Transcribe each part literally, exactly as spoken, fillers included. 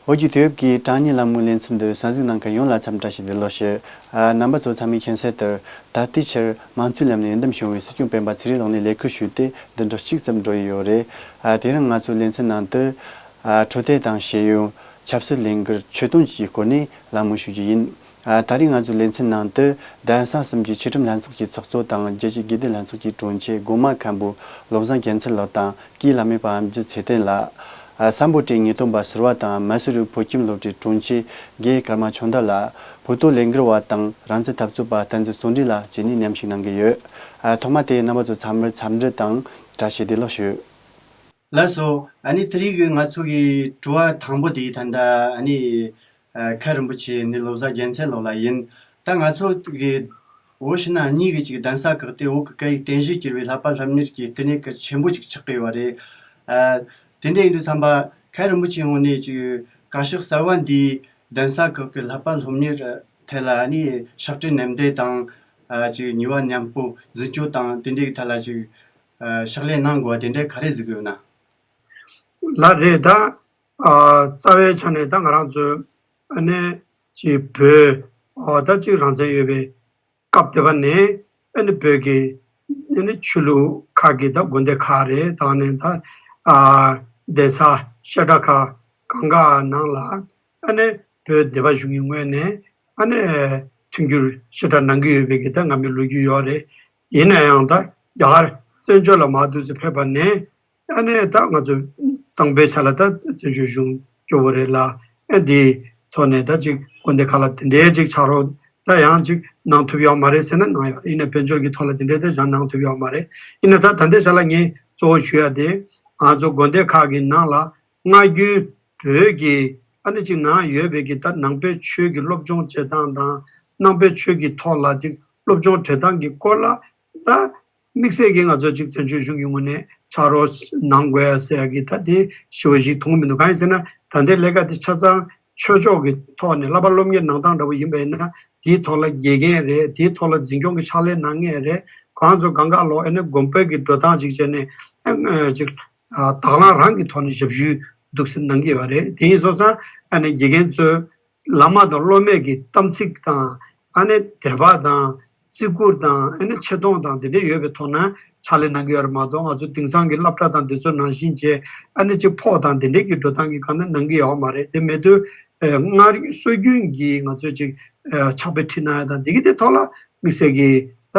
བོད་ཀྱི་དུས་བབ་ཀྱི་དྲ་བརྙན་ལ་མོའི་ལེ་ཚན་འདི་གསན་གཟིགས་གནང་མཁན་ཡོངས་ལ་འཚམས་བཀྲ་ཤིས་བདེ་ལེགས་ཞུ། ཨ། རྣམ་པ་ཚོ་ཚང་མས་མཁྱེན་གསལ་ལྟར། ད་ལྟའི་ཆར་དམངས་གཙོའི་ལམ་ནས་འོས་འདེམས་བྱུང་བའི་སྲིད་སྐྱོང་སྤེན་པ་ཚེ་རིང་ལགས་ནས་ལས་ཁུར་ཞུས་ཏེ་བདུན་ཕྲག་གཅིག་ཙམ་འགྲོ་ཡི་ཡོད་རེད། ཨ། དེ་རིང་ང་ཚོའི་ལེ་ཚན་ནང་དུ། ཨ། འཕྲོད་བསྟེན་དང་ཤེས་ཡོན། ཆབ་སྲིད་ལས་འགུལ། ཆོས་དོན་བཅས་ཀྱི་སྐོར་ནས་ལད་མོ་ཞུ་རྒྱུ་ཡིན། ཨ། ད་རེས་ང་ཚོའི་ལེ་ཚན་ནང་དུ། གདན་ས་གསུམ་གྱི་ཆོས་ཁྲིམས་ལྷན་ཚོགས་ཀྱི་ཚོགས་གཙོ་དང་རྒྱལ་སྤྱིའི་དགེ་ལྡན་ལྷན་ཚོགས་ཀྱི་དྲུང་ཆེ་སྒོ་མང་མཁན་པོ་བློ་བཟང་རྒྱལ་མཚན་ལགས་དང་། སྐུའི་བླ་མེད་པ་ཨེམ་ཆི་ཚེ་བརྟན་ལགས། ཨ། སམ་བྷོ་ཊའི་ཉེས་རྡུང་པ་ཟུར་པ་དང་། མ་སུ་རི་བོད་ཁྱིམ་སློབ་གྲྭའི་དྲུང་ཆེ་དགེ་ཀརྨ་ཆོས་མདའ་ལགས། བོད་ཐོག་ལས་འགུལ་བ་དང་རང་བཙན་འཐབ་རྩོད་པ་བསྟན་འཛིན་བརྩོན་འགྲུས་ལགས་བཅས་ནས་མཉམ་ཞུགས་གནང་གི་ཡོད། ཨ། ཐོག་མ་དེ་རྣམ་པ་ཚོ་ཚང་མར་འཚམས་འདྲི་དང་བཀྲ་ཤིས་བདེ་ལེགས་ཞུ། ལགས་སོ། ཨ་ནི་དེ་རིང་གི་ང་ཚོ་གི་དྲི་བ་དང་པོ་དེ་ད་ལྟ་ཨ་ནི། ཨ། མཁན་རིན་པོ་ཆེ་ནི་བློ་བཟང་རྒྱལ་མཚན་ལགས་ལ་ཡིན། ད་ང་ཚོ་གི་བོད་ཕྱི་ནང་གཉིས་ཀྱི་ཅིག་གདན་ས་ཁག་དེ་བོད་ཀྱི་སྐད་ཡིག་རྟེན་གཞི་གྱུར་པའི་བསླབ་པ་སློབ་གཉེར་གྱི་ལྟེ་གནས་གལ་ཆེན་པོ་ཅིག་ཆགས་ཀྱི་ཡོད་རེད། ཨ། དེ་འདྲ་ཡིན་དུས་ཙམ་པ་མཁན་རིན་པོ་ཆེའི་ངོས་ནས་ཅིག་བཀའ་ཤག་གསར་བ་འདིའི་གདན་ས་ཁག་གི་བསླབ་པ་སློབ་གཉེར་ཐད་ལ་ཨ་ནི་ཕྱག་སྦྲེལ་མཉམ་འདེགས་དང་། ཨ། ཅིག་ནུས་པ་མཉམ་སྤུངས་འཛིན་སྐྱོང་དང་དེ་འདྲའི་ཐད་ལ་ཅིག་ཨ། ཕྱག་ལས་གནང་དགོས་པ་དེ་འདྲའི་ག་རེ་གཟིགས་ཀྱི་ཡོད་ན། ལགས་རེད་ད། ཨ། རྩ་བའི་ཆ་ནས་ད་ང་རང་ཚོ་ཨ་ནི་ཅིག་བོད། ཨ། ད་ཅིག་རང་བཙན་ཡོད་པའི་སྐབས་དེ་བ་ནས་ཨ་ནི་བོད་ཀྱི་ཨ་ནི་ཆོས་ལུགས་ཁག་གི་ད་དགོན་སྡེ་ཁག་རེད། ད་ནས་ད། ཨ། གདན་ས་བཤད་གྲྭ་ཁག་གང་ག་ནང་ལ་ཨ་ནི་བོད་སྡེ་པ་གཞུང་གི་ངོས་ནས་ཨ་ནི་མཐུན་འགྱུར་བཤད་གྲྭ་གནང་གི་ཡོད་པའི་གི་ད་སྔ་མའི་ལོ་རྒྱུས་ཡོད་རེད། ཡིན་ན་ཡང་ད་རྒྱ་གར་བཙན་བྱོལ་ལ་མར་འདུག་སེ་ཕེབས་པ་ནས། ཨ་ནི་ད་ང་ཚོ་དང་པོའི་ཆ་ལ་ད་བཙན་བྱོལ་གཞུང་སྐྱོ་བོ་རེད་ལ། ཨ། འདིའི་ཐོག་ནས་ད་ཅིག་དགོན་སྡེ་ཁག་ལ་དེ་འདྲའི་ཅིག་ཕྱག་རོགས་ད་ཡང་ཅིག་གནང་ཐུབ་ཡོད་མ་རེད་ཟེར་ན་གནང་ཡོད་རེད། ཡིན་ན་དཔལ་འབྱོར་གྱི་ཐོག་ལ་དེ་འདྲའི་ད་ཡང་གནང་ཐུབ་ཡོད་མ་རེད། ཡིན་ན་ད་ད་ལྟའི་ཆ་ལ་ངས་གཙོ་བོ་ཞུ་ཡ་དེ་ང་ཚོ་དགོན་སྡེ་ཁག་གི་ནང་ལ་སྔ་རྒྱུན་བོད་ཀྱི་ཨ་ནི་ཅིག་ནང་ཡོད་པའི་གི་ད་ནང་པའི་ཆོས་ཀྱི་སློབ་སྦྱོང་བྱེད་སྟངས་དང་། ནང་པའི་ཆོས་ཀྱི་ཐོག་ལ་ཅིག་སློབ་སྦྱོང་བྱེད་སྟངས་ཀྱི་སྐོར་ལ་ད་དམིགས་བསལ་གྱིས་ང་ཚོ་ཅིག་བཙན་བྱོལ་གཞུང་གི་ངོས་ནས་ཕྱག་རོགས་གནང་དགོས་ཟེར་ཡ་གི་ད་དེ་ཞེ་པོ་ཞིག་མཐོང་གི་མི་འདུག་གང་ཡིན་ཟེར་ན་ད་ལྟའི་ལས་ཀ་དེ་ཆ་ཚང་ཆོས་ཕྱོགས་ཀྱི་ཐོག་ནས་བསླབ་པ་སློབ་གཉེར་གནང་སྟངས་འདྲ་པོ་ཡིན་པ་ཡིན་ན་དེའི་ཐོག་ལ་དགེ་རྒན་རེད། དེའི་ཐོག་ལ་འཛིན་སྐྱོང་གི་ཕྱག་ལས་གནང་མཁན་རེད། ཁོང་ཚོ་གང་ག་ལོག་ཨ་ནི་དགོན་པའི་གི་འགྲོ་སྟངས་ཅིག་བྱས་ནས་ཨ་ཅིག་ཨ། དང་བླངས་རང་གི་ཐོག་ནས་ཞབས་ཞུ་འདུག་སེ་གནང་གི་ཡོད་རེད། དེ་ཡིན་སོང་ཙང་ཨ་ནི་དགེ་རྒན་ཚོས་བླ་མ་དང་སློབ་མའི་གི་དམ་ཚིག་དང་ཨ་ནི་དད་པ་དང་བརྩི་བཀུར་དང་ཨ་ནི་ཆེ་མཐོང་དང་དེ་འདྲ་ཡོད་པའི་ཐོག་ནས་ཕྱག་ལས་གནང་གི་ཡོད་རེད་མ་གཏོགས། ང་ཚོ་དེང་སང་གི་སློབ་གྲྭ་དང་དེ་ཚོ་ནང་བཞིན་བྱས་ཨ་ནི་ཅིག་ཕོགས་དང་དེ་འདྲའི་གི་འགྲོ་སྟངས་ཀྱི་སྒང་ནས་གནང་གི་ཡོད་མ་རེད། དེ་མེད་དུས་ཨ། སྔར་སྲོལ་རྒྱུན་གྱི་ང་ཚོས་ཅིག་ཨ། ཕྱག་དཔེ་ཁྲིད་གནང་ཡ་དང་དེ་གི་དེ་ཐོག་ལ་དམིགས་བསལ་གྱི་ད་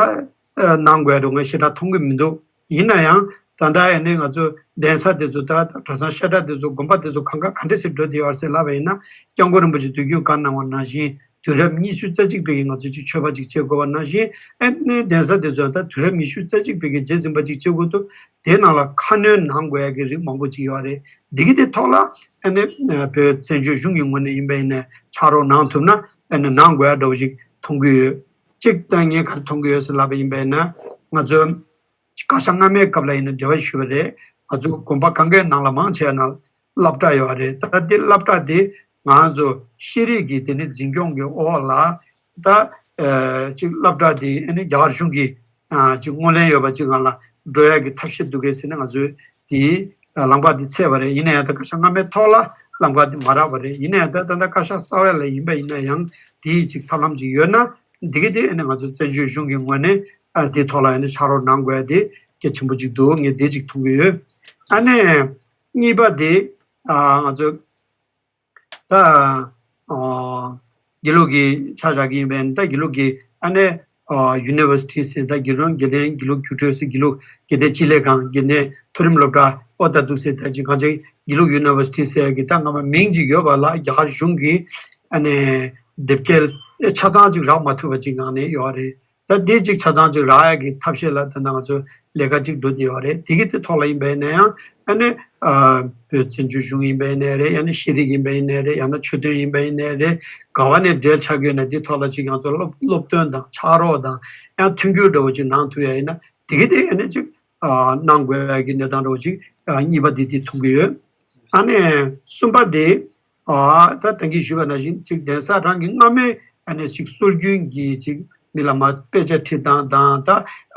གནང་དགོས་འགྲོ་ངས་ཞེ་དྲག་མཐོང་གི་མི་འདུག་ཡིན་ན་ཡང་ད་ལྟ་ཡ་ནས་ང་ཚོ་གདན་ས་དེ་ཚོ་ད་གྲྭ་ཚང་བཤད་གྲྭ་དེ་ཚོ་དགོན་པ་དེ་ཚོ་གང་ག་ག་འདྲ་སེ་འགྲོ་བསྡད་ཡོད་ཟེར་ལབ་པ་ཡིན་ན། སྐྱབས་མགོན་རིན་པོ་ཆེ་དུས་རྒྱུན་བཀའ་གནང་བ་ནང་བཞིན་དུས་རབས་ཉི་ཤུ་རྩ་གཅིག་པའི་གི་ང་ཚོ་ཅིག་ཆོས་པ་ཅིག་བྱེད་དགོས་པ་ནང་བཞིན་ཨ་ནི་གདན་ས་དེ་ཚོ་ཡང་ད་དུས་རབས་ཉི་ཤུ་རྩ་གཅིག་པའི་གི་རྗེས་འཛིན་པ་ཅིག་བྱེད་དགོས་འདུག་དེ་ནང་ལ་ཁ་སྣོན་གནང་དགོས་ཡ་གི་རིགས་མང་པོ་ཅིག་ཡོད་རེད། འདི་གི་དེ་ཐོག་ལ་ཨ་ནི་བོད་བཙན་བྱོལ་གཞུང་གི་ངོས་ནས་ཡིན་པ་ཡིན་ན་ཕྱག་རོགས་གནང་ཐུབ་ན་ཨ་ནི་གནང་དགོས་ཡ་འདྲ་བོ་ཞིག་མཐོང་གི་ཡོད། གཅིག་ད་ངས་ག་རེ་མཐོང་གི་ཡོད་ཟེར་ལབ་པ་ཡིན་པ་ཡིན་ན་ང་ཚོ་བཀའ་ཤག་སྔ་མའི་སྐབས་ལ་ཡིན་ན་འབྲེལ་བ་ཞུས་པ་རེད། ང་ཚོ་དགོན་པ་གང་གའི་ནང་ལ་མང་ཆེ་བ་ནང་སློབ་གྲྭ་ཡོད་རེད། ད་དེ་སློབ་གྲྭ་དེ་ང་ཚོ་ཤེས་རིག་གི་དེ་ནི་འཛིན་སྐྱོང་གི་འོག་ལ་ད་ཨ་ཅིག་སློབ་གྲྭ་དེ་ཨ་ནི་རྒྱ་གར་གཞུང་གི་ཨ་ཅིག་སྔོན་གླེང་ཡོད་པ་ཅིག་ང་ལ་འགྲོ་ཡ་གི་ཐབས་ཤེས་འདུག་གས་ཟེར་ནས་ང་ཚོས་དེའི་ལམ་ཁ་དེ་ཚད་པ་རེད། ཡིན་ན་ཡང་ད་བཀའ་ཤག་སྔ་མའི་ཐོག་ལ་ལམ་ཁ་དེ་མ་རག་པ་རེད། ཡིན་ན་ཡང་ད་ད་ལྟ་བཀའ་ཤག་གསར་བ་ལ་ཡིན་པ་ཡིན་ན་ཡང་དེའི་ཅིག་ཐབས་ལམ་ཅིག་ཡོད་ན་འདི་གི་དེ་ཨ་ནི་ང་ཚོ་བཙན་བྱོལ་གཞུང་གི་ངོས་ནས་ཨ་དེའི་ཐོག་ལ་ཨ་ནི་ཕྱག་རོགས་གནང་དགོས་ཡ་དེ་གལ་ཆེན་པོ་ཅིག་འདུག་ངས་དེ་ཅིག་མཐོང་གི་ཡོད། ཨ་ནི་གཉིས་པ་དེ་ཨ་ང་ཚོ་ད་ཨ་དགེ་ལུགས་ཀྱི་ཆ་བཞག་གི་ཡིན་པས་ད་དགེ་ལུགས་ཀྱི་ཨ་ནི་ཨ་ཡུ་ནི་ཝར་སི་ཊི་ཟེར་ད་དགེ་ལུགས་དགེ་ལྡན་དགེ་ལུགས་རྒྱུགས་སྤྲོད་ཟེར་དགེ་ལུགས་དགེ་ལྡན་སྤྱི་ལེ་ཁང་དགེ་ལྡན་མཐོ་རིམ་སློབ་གྲྭ་ཨོ་ད་འདུག་ཟེར་ད་ཅིག་གང་ཅིག་དགེ་ལུགས་ཡུ་ནི་ཝར་སི་ཊི་ཟེར་གི་ད་སྔ་མ་མིང་ཅིག་ཡོད་པ་ལ་རྒྱ་གར་གཞུང་གི་ཨ་ནི་དེབ་སྐྱེལ་ཆ་ཚང་ཅིག་རག་མ་ཐུབ་པ་ཅིག་ངང་ནས་ཡོད་རེད། ད་འདི་གཅིག་ཆ་ཚང་གཅིག་རག་ཡ་གི་ཐབས་ཤེས་ལ་ད་ལྟ་ང་ཚོ་ལས་ཀ་གཅིག་འགྲོ་བསྡད་ཡོད་རེད། དེ་གི་དེ་ཐོག་ལ་ཡིན་པ་ཡིན་ན་ཡང་ཨ་ནི་ཨ་བོད་བཙན་བྱོལ་གཞུང་ཡིན་པ་ཡིན་ནའི་རེད། ཡང་ན་ཤེས་རིག་ཡིན་པ་ཡིན་ནའི་རེད། ཡང་ན་ཆོས་དོན་ཡིན་པ་ཡིན་ནའི་རེད། ག་བ་ནས་འབྲེལ་ཆགས་ཀྱི་ཡོད་ན་དེ་ཐོག་ལ་གཅིག་ང་ཚོ་སློབ་སློབ་སྟོན་དང་ཕྱག་རོགས་དང་ཡང་མཐུན་འགྱུར་འདྲ་བོ་གཅིག་གནང་ཐུབ་ཡ་ཡིན་ན་དེ་གི་དེ་ཨ་ནི་གཅིག་ཨ་གནང་དགོས་ཡ་གི་གནས་སྟངས་འདྲ་བོ་གཅིག་ཨ་གཉིས་པ་དེ་དེ་མཐོང་གི་ཡོད། ཨ་ནི་གསུམ་པ་དེ། ཨ་ད་ད་གིན་ཞུས་པ་ནང་བཞིན་ཅིག་གདན་ས་རང་གི་སྔ་མའི་ཨ་ནི་ཅིག་སྲོལ་རྒྱུན་གྱི་ཅིག་མི་ལ་མ་དཔེ་ཆ་ཁྲིད་སྟངས་དང་ད་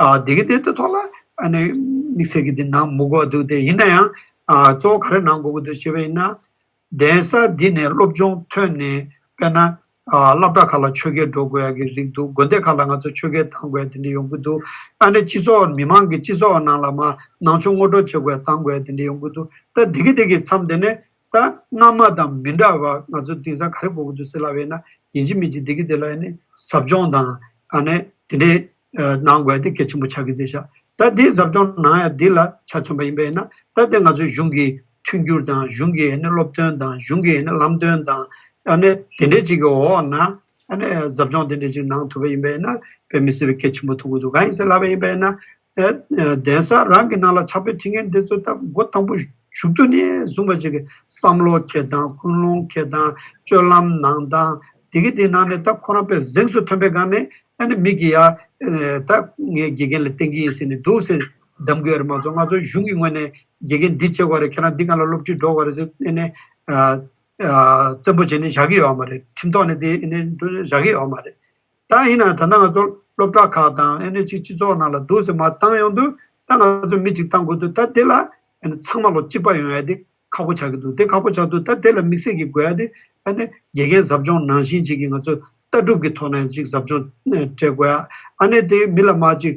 ཨ་དེ་གི་དེ་དེ་ཐོག་ལ་ཨ་ནི་དམིགས་བསལ་གྱི་དེ་གནང་མི་དགོས་འདུག་དེ་ཡིན་ན་ཡང་ཨ་གཙོ་བོ་ག་རེ་གནང་དགོས་ཀྱི་འདུག་ཞེས་པ་ཡིན་ན་ གདན་ས་འདི་ནས་སློབ་སྦྱོང་ཐོན་ནས་དཔེར་ན་ཨ་སློབ་གྲྭ་ཁག་ལ་ཆོས་དགེ་འགྲོ་དགོས་ཡ་གི་རིགས་འདུག་དགོན་སྡེ་ཁག་ལ་ང་ཚོ་ཆོས་དགེ་བཏང་དགོས་ཡ་དེ་འདྲ་ཡོང་གི་འདུག་ཨ་ནི་སྤྱི་ཚོགས་མི་མང་གི་སྤྱི་ཚོགས་ནང་ལ་མ་ནང་ཆོས་ངོ་སྤྲོད་བྱེད་དགོས་ཡ་བཏང་དགོས་ཡ་དེ་འདྲ་ཡོང་གི་འདུག་ད་འདི་གི་དེ་གི་མཚམས་དེ་ནས་ད་སྔ་མ་དང་མི་འདྲ་བ་ང་ཚོ་དེང་སང་ག་རེ་དགོས་ཀྱི་འདུག་ཟེར་ལབ་པ་ཡིན་ན་ཡིན་གཅིག་མིན་གཅིག་འདི་གི་དེ་ལ་ཡིན་ནི་ཟབ་སྦྱོང་དང་ཨ་ནི་དེ་འདྲའི་གནང་དགོས་དེ་གལ་ཆེན་པོ་ཆགས་ཀྱི་འདུག་ཤག་ད་འདི་ཟབ་སྦྱོང་གནང་ཡ་འདི་ལ་ཆ་མཚོན་པ་ཡིན་པ་ཡིན་ན་ད་དེ་ང་ཚོའི་གཞུང་གི་མཐུན་འགྱུར་དང་གཞུང་གི་ཨ་ནི་སློབ་སྟོན་དང་གཞུང་གི་ཨ་ནི་ལམ་སྟོན་དང་ཨ་ནི་དེ་འདྲའི་ཅིག་གི་འོག་ན་ཨ་ནི་ཟབ་སྦྱོང་དེ་འདྲའི་ཅིག་གནང་ཐུབ་པ་ཡིན་པ་ཡིན་ན་དཔེ་མི་སྲིད་པའི་གལ་ཆེན་པོ་མཐོང་གི་འདུག་གང་ཡིན་ཟེར་ལབ་པ་ཡིན་པ་ཡིན་ན། ཨེ། གདན་ས་རང་གི་ནང་ལ་ཕྱག་དཔེ་ཁྲིད་མཁན་དེ་ཚོ་ད་འགོ་དང་པོ་མཇུག་ཏུ་ནས་བཟུང་བ་ཅིག་གི་བསམ་བློ་འཁྱེར་སྟངས་ཀུན་སློང་འཁྱེར་སྟངས་སྤྱོད་ལམ་གནང་སྟངས་དེ་གི་དེ་ནང་ནས་ད་ཁོ་རང་དཔེ་གཟེངས་སུ་ཐོན་པའི་སྒང་ནས་ཨ་ནི་མི་གི་ཡ་ཨེ། ད་ངས་དགེ་རྒན་ལ་བསྟེན་གི་ཡིན་ཟེར་ནས་འདུག་ཟེར་གདམ་གི་ཡོད་རེད་མ་གཏོགས་ང་ཚོ་གཞུང་གི་ངོས་ནས་དགེ་རྒན་འདི་བྱེད་དགོས་རེད་ཁྱེད་རང་འདི་སྒང་ལ་སློབ་ཁྲིད་འགྲོ་དགོས་རེད་ཟེར་ཨ་ནི་ཨ། བཙན་པོ་བྱས་ནས་བཞག་གི་ཡོད་མ་རེད། ཁྲིམས་ཐོག་ནས་དེ་ནས་བཞག་གི་ཡོད་མ་རེད། ད་ཡིན་ན་ད་ལྟ་ང་ཚོ་སློབ་གྲྭ་ཁག་དང་ཨེ་ནས་ཅིག་སྤྱི་ཚོགས་ནང་ལ་འདུག་ཟེར་མ་བཏང་ཡོང་དུས་ད་ང་ཚོ་མི་གཅིག་བཏང་དགོས་དུས་ད་དེ་ལ་ཨེ་ནས་ཚང་མ་ལོ་གཅིག་པ་ཡོང་ཡ་དེ་ཁག་པོ་ཆགས་ཀྱི་འདུག་དེ་ཁག་པོ་ཆགས་དུས་ད་དེ་ལ་དམིགས་བསལ་གྱི་དགོས་ཡ་དེ་ཨེ་ནས་དགེ་རྒན་ཟབ་སྦྱོང་ནང་བཞིན་ཅིག་གི་ང་ཚོ་ལྟ་གྲུབ་ཀྱི་ཐོག་ནས་ཅིག་ཟབ་སྦྱོང་སྤྲད་དགོས་ཡ་ཨ་ནས་དེ་མི་ལ་མ་ཅིག་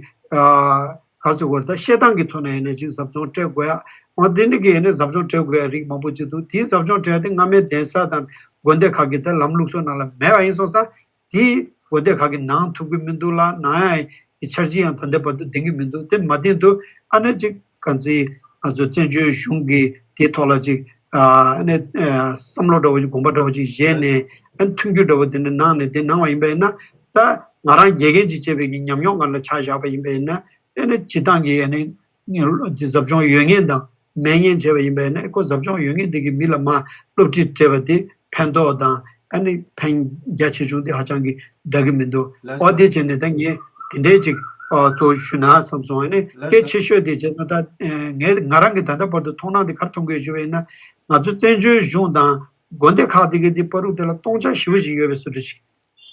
ག་ཟེར་དགོས་རེད། ད་བཤད་སྟངས་ཀྱི་ཐོག་ནས་ཡིན་ནའི་ཅིག་ཟབ་སྦྱོང་སྤྲད་དགོས་ཡ། འོ་དེ་འདྲ་གི་ཡིན་ནའི་ཟབ་སྦྱོང་སྤྲད་དགོས་ཡ་རིགས་མང་པོ་ཅིག་འདུག་དེའི་ཟབ་སྦྱོང་སྤྲད་ཡ་དེ་སྔ་མའི་གདན་ས་དང་དགོན་སྡེ་ཁག་གི་ད་ལམ་ལུགས་སོགས་ནང་ལ་མེད་པ་ཡིན་སོང་ཙང་དེའི་དགོན་སྡེ་ཁག་གི་ནང་ཐུབ་ཀྱི་མི་འདུག་ལ་ནང་ཡ་ཡི་འཆར་གཞི་ཡང་ད་ལྟའི་བར་དུ་ལྡན་གྱི་མི་འདུག་དེ་མ་བསྟན་དུས་ཨ་ནི་ཅིག་གང་ཚེ་ང་ཚོ་བཙན་བྱོལ་གཞུང་གི་དེའི་ཐོག་ལ་ཅིག་ཨ་ནི་བསམ་བློ་འདྲ་བོ་ཅིག་དགོངས་པ་འདྲ་བོ་ཅིག་བཞེས་ནས་ཨ་ནི་མཐུན་འགྱུར་འདྲ་བོ་དེ་འདྲ་གནང་ནས་དེ་གནང་བ་ཡིན་པ་ཡིན་ན་ད་ང་རང་དགེ་རྒན་ཅིག་བྱས་པའི་གི་ཉམས་མྱོང་ངང་ལ་ཆ་བཞག་པ་ཡིན་པ་ཡིན་ན། ཨ་ནི་སྤྱི་བཏང་གི་ཨ་ནི་ཟབ་སྦྱོང་ཡོད་མཁན་དང་མེད་མཁན་བྱས་པ་ཡིན་པས་ན་ཁོ་ཟབ་སྦྱོང་ཡོད་མཁན་དེ་གི་མི་ལ་མ་སློབ་ཁྲིད་སྤྲད་པ་དེ་ཕན་ཐོགས་དང་ཨ་ནི་ཕན་རྒྱ་ཆེ་ཆུང་དེ་ཧ་ཅང་གི་འདྲ་གི་མི་འདུག་ལགས་སོ། ཨོ་དེ་བྱས་ནས་ད་ངས་དེ་འདྲའི་ཅིག་ཨ་གཙོ་བོ་ཞུ་ན་བསམ་སོང་། ཨ་ནི་ལགས་སོ། གལ་ཆེ་ཤོས་དེ་བྱས་ན་ད་ངས་ང་རང་གི་ད་ལྟ་བར་དུ་མཐོང་སྣང་དེ་ག་རེ་མཐོང་གི་ཡོད་ཞུ་བ་ཡིན་ན་ང་ཚོ་བཙན་བྱོལ་གཞུང་དང་དགོན་སྡེ་ཁག་དེ་གི་དེ་བར་དུ་དེ་ལ་སྟོང་ཆ་ཞེ་པོ་ཞིག་ཡོད་པའི་བཟོ་འདྲ་ཞིག་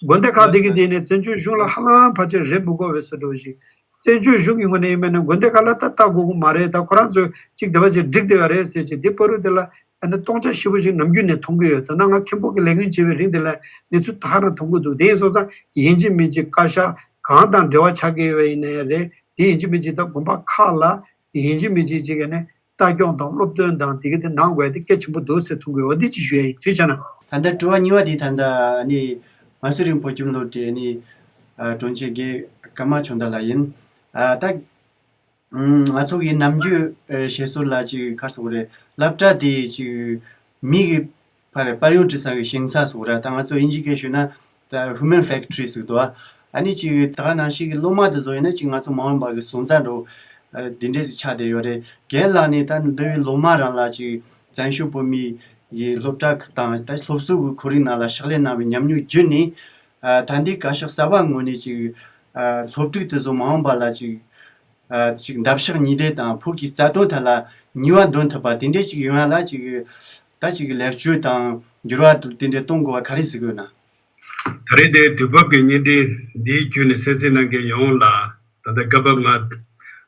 དགོན་སྡེ་ཁག་དེ་གི་དེ་ནས་བཙན་བྱོལ་གཞུང་ལ་ཧ་ལམ་ཕལ་ཆེར་རེ་མི་དགོས་པའི་བཟོ་འདྲ་ཞིག་བཙན་བྱོལ་གཞུང་གི་ངོས་ནས་ཡིན་པ་ན་དགོན་སྡེ་ཁག་ལ་ད་ལྟ་དགོས་ཀྱི་མ་རེད། ད་ཁོ་རང་ཚོས་གཅིག་དེ་བ་ཅིག་འགྲིག་བསྡད་པ་རེད་ཟེར་ཅིག་དེ་བར་དུ་དེ་ལ་ཨ་ནི་སྟོང་ཆ་ཞེ་པོ་ཞིག་ནམ་རྒྱུན་ནས་མཐོང་གི་ཡོད། ད་ནང་ང་མཁན་པོ་གི་ལས་འགན་བྱེད་པའི་རིང་དེ་ལ་གནས་ཚུལ་ད་ག་རང་མཐོང་གི་འདུག་དེ་ཡིན་སོང་ཙང་ཡིན་གཅིག་མིན་གཅིག་བཀའ་ཤག་གང་དང་འབྲེལ་བ་ཆགས་ཀྱི་ཡོད་པ་ཡིན་ནའི་རེད། དེ་ཡིན་གཅིག་མིན་གཅིག་ད་དགོན་པ་ཁག་ལ་ཡིན་གཅིག་མིན་གཅིག་ཅིག་ཨ་ནི་ལྟ་སྐྱོང་དང་སློབ་སྟོན་དང་དེ་ག་དེ་གནང་དགོས་དེ་གལ་ཆེན་པོ་འདུག་ཟེར་མཐོང་གི་ཡོད། འོ་འདི་ཅིག་ཞུ་ཡ་ཡིན། ཐུགས་རྗེ་གནང་། ད་ལྟ་དྲི་བ་གཉིས་པ་དེ་ད་ལྟ་ནི་མ་སུ་རིང་བོད་ཁྱིམ་སློབ་གྲྭའི་ནི་དྲུང་ཆེ་དགེ་ཀརྨ་ཆོས་ཟླ་ལགས་ཡིན། ད་ང་ཚོ་གི་ནམ་རྒྱུན་བཤད་སྲོལ་ལ་ཅིག་ག་རེ་ཟེར་དགོས་རེད། སློབ་གྲྭ་དེ་ཅིག་མི་གི་ཕར་དཔལ་ཡོན་སྤྲད་ས་གི་ཞིང་ས་ཟེར་དགོས་རེད། ད་ང་ཚོ་དབྱིན་ཇི་སྐད་ཞུས་ན་ད་human factory ཟེར་གི་འདུག་ཨ་ནི་ཅིག་ད་ག་ནང་བཞིན་གི་སློབ་མ་དེ་ཚོ་ཡིན་ན་ཅིག་ང་ཚོ་མ་འོངས་པ་གི་སོན་རྩ་འདྲ་བོ་འདི་འདྲས་ཞིག་ཆགས་བསྡད་ཡོད་རེད། རྒན་ལགས་ནས་ད་འདི་བའི་སློབ་མ་རང་ལ་ཅིག་བཙན་བྱོལ་བོད་མི་ཡི་སློབ་གྲྭ་དང་ད་སློབ་གསོ་གི་ཁོར་ཡུག་ནང་ལ་ཕྱག་ལས་གནང་བའི་ཉམས་མྱོང་བརྒྱུད་ནས་ད་འདི་བཀའ་ཤག་གསར་པ་ངོས་ནས་ཅིག་སློབ་ཕྲུག་དེ་ཚོ་མ་འོངས་པ་ལ་ཅིག་ཅིག་འདབ་ཆགས་ཉི་ཟླ་དང་བོད་ཀྱི་རྩ་དོན་ཐད་ལ་ནུས་པ་འདོན་ཐུབ་པ་དེ་འདྲས་ཅིག་ཡོང་ཡ་ལ་ཅིག་ད་ཅིག་ལེགས་བཅོས་དང་འགྱུར་བ་དེ་འདྲས་གཏོང་དགོས་པ་ག་རེ་ཟེར་དགོས་ན། ད་རེས་དེ་དུས་བབ་ཀྱི་བརྙན་འཕྲིན་འདིའི་བརྒྱུད་ནས་གསན་གཟིགས་གནང་མཁན་ཡོངས་ལ་ད་ལྟ་སྐབས་བབ་ང་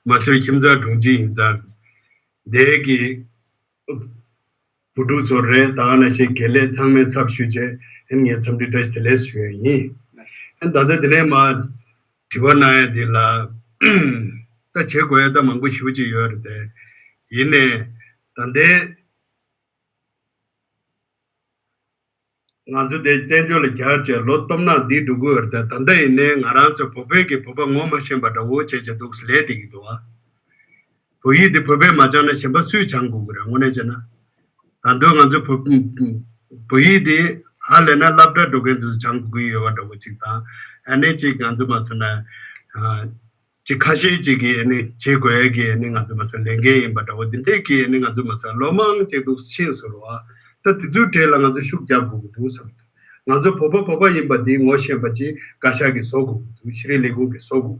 མ་སུའི་ཁྱིམ་ཚང་དྲུང་ཆེ་ཡིན་ཙང་འདས་ཀྱི་བུ་ཕྲུག་ཚོ་རེད། ད་ག་ནང་བཞིན་དགེ་ལས་ཚང་མའི་ཚབ་ཞུས་བྱས་ཨན་ངས་འཚམས་འདྲི་བཀྲ་ཤིས་བདེ་ལེགས་ཞུ་ཡ་ཡིན། ཨན་ད་ལྟ་འདི་ནས་མ་དྲི་བ་གནང་ཡ་འདི་ལ་ད་བྱེད་དགོས་ཡ་ད་མང་པོ་ཞེ་པོ་ཅིག་ཡོད་རེད་དེ། ཡིན་ནའི་ད་ལྟའི་ང་ཚོ་དེ་བཙན་བྱོལ་ལ་གྱར་བྱས་ལོ་སྟོང་ཕྲག་འདི་འགྲོ་གི་ཡོད་རེད་དེ། ད་ལྟ་ཡིན་ནའི་ང་རང་ཚོ་བོད་པའི་གི་བོད་པ་ངོ་མ་ཤེས་པ་འདྲ་བོ་བྱས་བྱས་འདུག་ལས་བསྡད་ཀྱི་འདུག་ཨ། བོད་ཡིག་འདི་བོད་པས་མ་སྦྱངས་ན་གཞན་པ་སུས་སྦྱང་དགོས་ཀྱི་རེད། དངོས་གནས་བྱས་ན། ད་དུང་ང་ཚོ་བོད་བོད་ཡིག་འདི་ཧ་ལས་ན་སློབ་གྲྭ་འགྲོ་མཁན་ཚོས་སྦྱང་དགོས་ཀྱི་ཡོད་པ་འདྲ་བོ་ཅིག་དང་། ཨ་ནི་ཅིག་ང་ཚོ་མ་ཚོ་ན་ཅིག་ཁ་ཤས་ཅིག་གིས་ཨ་ནི་བྱེད་དགོས་ཡ་གི་ཨ་ནི་ང་ཚོ་མ་ཚོ་ལས་འགན་ཡིན་པ་འདྲ་བོ་འདི་འདྲས་ཀྱི་ཨ་ནི་ང་ཚོ་མ་ཚོ་ལོ་མང་ཅིག་འདུག་ཕྱིན་སོང་རོགས་ཨ། ད་དེ་ཚོའི་གྲས་ལ་ང་ཚོ་ཤུགས་རྒྱག་དགོས་ཀྱི་འདུག་བསམ་འདུག་ང་ཚོ་བོད་པ་བོད་པ་ཡིན་པ་འདི་ངོ་ཤེས་པ་ཅིག་བཀའ་ཤག་གིས་བཟོ་དགོས་ཀྱི་འདུག་ཤེས་རིག་ལས་ཁུངས་ཀྱིས་བཟོ་དགོས་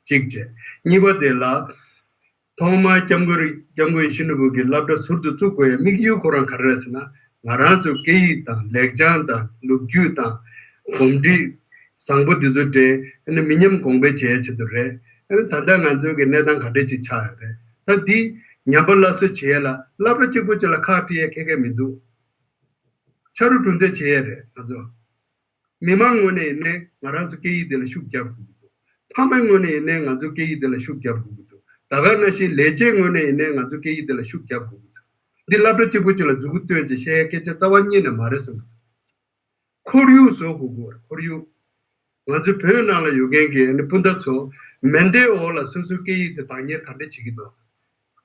ཀྱི་འདུག་གཅིག་བྱས། གཉིས་པ་དེ་ལ། ཐོག་མར་སྐྱབས་མགོན་རིན་སྐྱབས་མགོན་ཡིད་བཞིན་ནོར་བུ་གིས་སློབ་གྲྭ་ཟུར་དུ་བཙུགས་དགོས་ཡའི་དམིགས་ཡུལ་ཁོ་རང་ག་རེ་རེད་ཟེར་ན། ང་རང་ཚོའི་སྐད་ཡིག་དང་ལེགས་བྱང་དང་ལོ་རྒྱུས་དང་གོམས་འདྲིས་བཟང་པོ་འདི་ཚོ་སྤྲད་ཨ་ནི་མི་ཉམས་གོང་འཕེལ་བྱེད་ཡའི་ཆེད་དུ་རེད། ཨ་ནི་ད་ལྟ་ང་ཚོའི་གི་གནས་སྟངས་ག་འདྲས་ཅིག་ཆགས་ཡོད་རེད། ད་འདི་ཉམས་པ་སླར་གསོ་བྱེད་ཡ་ལ་སློབ་གྲྭ་གཅིག་པོ་གཅིག་ལ་ཁག་དཀྲི་ཡ་ཁེ་ཁེ་མི་འདུག་ཆ་རུ་གྲུ་འདེགས་བྱེད་ཡས་རེད་ང་ཚོ། མི་མང་ངོས་ནས་ཡིན་ནའི་ང་རང་ཚོ་སྐད་ཡིག་འདི་ལ་ཤུགས་རྒྱབ་དགོས་ཀྱི་འདུག་ཕ་མའི་ངོས་ནས་ཡིན་ནའི་ང་ཚོ་སྐད་ཡིག་འདི་ལ་ཤུགས་རྒྱབ་དགོས་ཀྱི་འདུག་ད་ག་ནང་བཞིན་ལས་བྱེད་ངོས་ནས་ཡིན་ནའི་ང་ཚོ་སྐད་ཡིག་འདི་ལ་ཤུགས་རྒྱབ་དགོས་ཀྱི་འདུག་འདི་སློབ་གྲྭ་གཅིག་པུ་གཅིག་ལ་མཛུབ་གུ་སྟོན་བྱས་བཤད་ཡ་སྐད་ཆ་རྩ་བ་ཉིད་ནས་མ་རེད་བསམ་གྱི་འདུག་ཁོར་ཡུག་བཟོ་དགོས་ཀྱི་ཡོད་རེད། ཁོར་ཡུག་ང་ཚོའི་བོད་ནང་ལ་ཡོད་མཁན་གྱི་ཨ་ནི་སྤུན་ཟླ་ཚོ་མེ་མདའི་འོག་ལ་སོ་སོའི་སྐད་ཡིག་དེ་བདག་གཉེར་ག་འདྲ་བྱེད་ཀྱི་འདུག་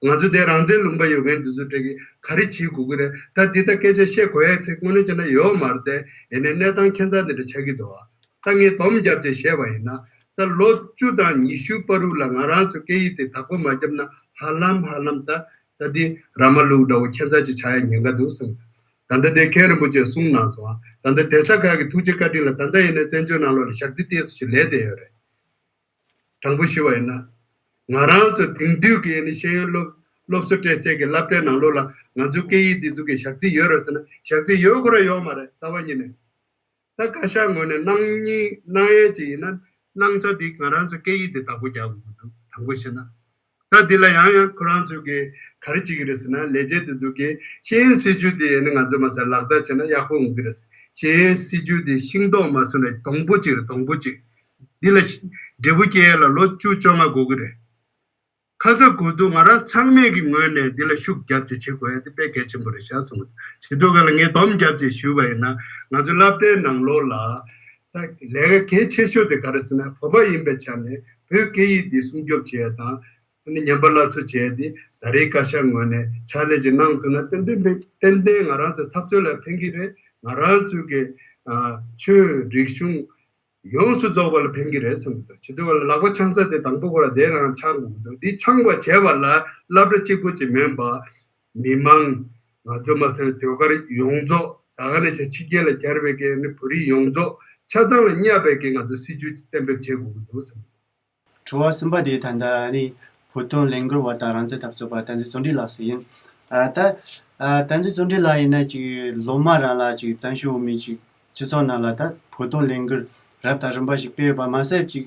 ང་ཚོ་དེ་རང་བཙན་ལུང་པ་ཡོད་མཁན་དེ་ཚོ་གྲས་ཀྱིས་ག་རེ་བྱེད་དགོས་ཀྱི་རེད། ད་འདི་ལྟར་སྐད་ཆ་བཤད་དགོས་ཡ་ཚིག་དངོས་གནས་བྱས་ན་ཡོད་མ་རེད་དེ། ཡིན་ནའི་གནས་སྟངས་ཁྱད་མཚར་འདི་འདྲ་ཆགས་ཀྱི་འདུག་ད་ངས་སྡོམ་བརྒྱབ་བྱས་བཤད་པ་ཡིན་ན། ད་ལོ་བཅུ་དང་ཉི་ཤུ་བར་དུ་ལ་ང་རང་ཚོ་སྐད་ཡིག་དེ་བདག་པོ་མ་བརྒྱབ་ན་ཧ་ལམ་ཧ་ལམ་ད་ད་འདི་ར་མ་ལུག་འདྲ་བོ་ཁྱད་མཚར་ཅིག་ཆགས་ཡ་ཉེན་ཁ་འདུག་བསམ། ད་ལྟ་དེ་མཁན་རིན་པོ་ཆེས་གསུངས་གནང་སོང་། ད་ལྟ་གདན་ས་ཁག་གི་ཐུགས་རྗེ་བཀའ་དྲིན་ལ་ད་ལྟ་ཡིན་ན་བཙན་བྱོལ་ནང་ལོགས་ལ་ཞག་རྩི་ཏོག་ཙམ་ཞིག་ལས་བསྡད་ཡོད་རེད། དྲང་པོ་ཞུ་བ་ཡིན་ན། ང་རང་ཚོ་དེང་དུས་ཀྱི་ནི་ཤེས་ཡོན་སློབ་སློབ་གསོ་སྤྲད་སའི་གི་སློབ་གྲྭའི་ནང་ལོགས་ལ་ང་ཚོའི་སྐད་ཡིག་འདི་ཚོ་གི་ཞག་རྩི་ཡོད་རེད་ཟེར་ན་ཞག་རྩི་ཡོད་ཁོ་རང་ཡོད་མ་རེད་རྩ་བ་ཉིད་ནས། ད་བཀའ་ཤག་ངོས་ནས་གནང་སྙིང་གནང་ཡས་ཅིག་ཡིན་ན་གནང་ས་འདི་ང་རང་ཚོའི་སྐད་ཡིག་འདི་བདག་པོ་རྒྱག་དགོས་ཀྱི་འདུག་དྲང་པོ་བཤད་ན། ད་འདི་ལ་ཡང་ཡང་ཁོ་རང་ཚོས་ཀྱི་ག་རེ་བྱེད་ཀྱི་རེད་ཟེར་ན་ལས་བྱེད་དེ་ཚོས་ཀྱི་ཤེས་ཡོན་སྲིད་བྱུས་དེ་ནི་ང་ཚོ་མ་ཟད་ལག་བསྟར་བྱས་ན་ཡག་པོ་འོང་གི་རེད། ཤེས་ཡོན་སྲིད་བྱུས་དེ་ཤིང་ཏོག་མ་བཟོ་ནས་སྡོང་པོ་གཅིག་རེད་སྡོང་པོ་གཅིག་འདི་ལ་ཤི་འབྲས་བུ་སྐྱེ་ཡ་ལ་ལོ་བཅུ་བཅོ་ལྔ་འགོར་གི་རེད། ཁ་ས་དགོས་འདུག་ང་རང་ཚང་མས་ཀྱི་ངོས་ནས་འདི་ལ་ཤུགས་རྒྱབ་བྱས་བྱེད་དགོས་ཡ་དེ་དཔེ་གལ་ཆེན་པོ་རེད་ཤག་གསུངས། བྱེད་དུས་ག་ལ་ངས་སྡོམ་རྒྱབ་བྱས་ཞུས་པ་ཡིན་ན་ང་ཚོ་སློབ་གྲྭའི་ནང་ལོགས་ལ་ད་ལས་ཀ་གལ་ཆེ་ཤོས་དེ་ག་རེ་ཟེར་ན་བོད་པ་ཡིན་པའི་ཆ་ནས་བོད་སྐད་ཡིག་འདི་སྲུང་སྐྱོབ་བྱེད་ཡ་དང་། ཨ་ནི་ཉམས་པ་སླར་གསོ་བྱས་ཏེ་ད་རེས་བཀའ་ཤག་ངོས་ནས་ཕྱག་ལས་ཅིག་གནང་ཐུབ་ན་ཏན་ཏན་ཏན་ཏན་ང་རང་ཚོའི་འཐབ་རྩོད་ལ་ཕན་གྱི་རེད། ང་རང་ཚོའི་གི་ཨ་ཆོས་རིག་གཞུང་ཡོངས་སུ་རྫོགས་པ་ལ་ཕན་གྱི་རེད་བསམ་གྱི་འདུག་བྱེད་དུས་ག་ལ་ལག་པ་འཆང་ས་དེ་དང་པོ་ཁོ་ར་དེ་རང་འཆང་དགོས་ཀྱི་འདུག་འདི་འཆང་བ་བྱས་པ་ལ་སློབ་གྲྭ་གཅིག་པུ་ཅིག་མིན་པ་མི་མང་ང་ཚོ་མ་ཚད་ཟློས་གར་ཡོངས་རྫོགས་ད་ག་ནང་བཞིན་ཕྱི་རྒྱལ་ལ་གྱར་བའི་གི་ནི་བོད་རིགས་ཡོངས་རྫོགས་ཆ་ཚང་ལ་བསྙད་པའི་གི་ང་ཚོ་སྲིད་ཇུས་ཅིག་གཏན་འབེབས་བྱེད་དགོས་ཀྱི་འདུག་བསམ་གྱི་འདུག་དྲི་བ་གསུམ་པ་དེ་ད་ལྟ་ནི་བོད་དོན་ལས་འགུལ་བ་དང་རང་བཙན་འཐབ་རྩོད་པ་བསྟན་འཛིན་བརྩོན་འགྲུས་ལགས་སུ་ཡིན། ཨ་ད་ཨ་བསྟན་འཛིན་བརྩོན་འགྲུས་ལགས་ཡིན་ན་ཅིག་ལོ་མ་རང་ལ་ཅིག་བཙན་བྱོལ་བོད་མིའི་ཅིག་སྤྱི་ཚོགས་ནང་ལ་ད་བོད་དོན་ལས་འགུལ་རབ་དང་རིམ་པ་ཞིག་སྤེལ་ཡོད་པ་མ་ཟད་ཅིག་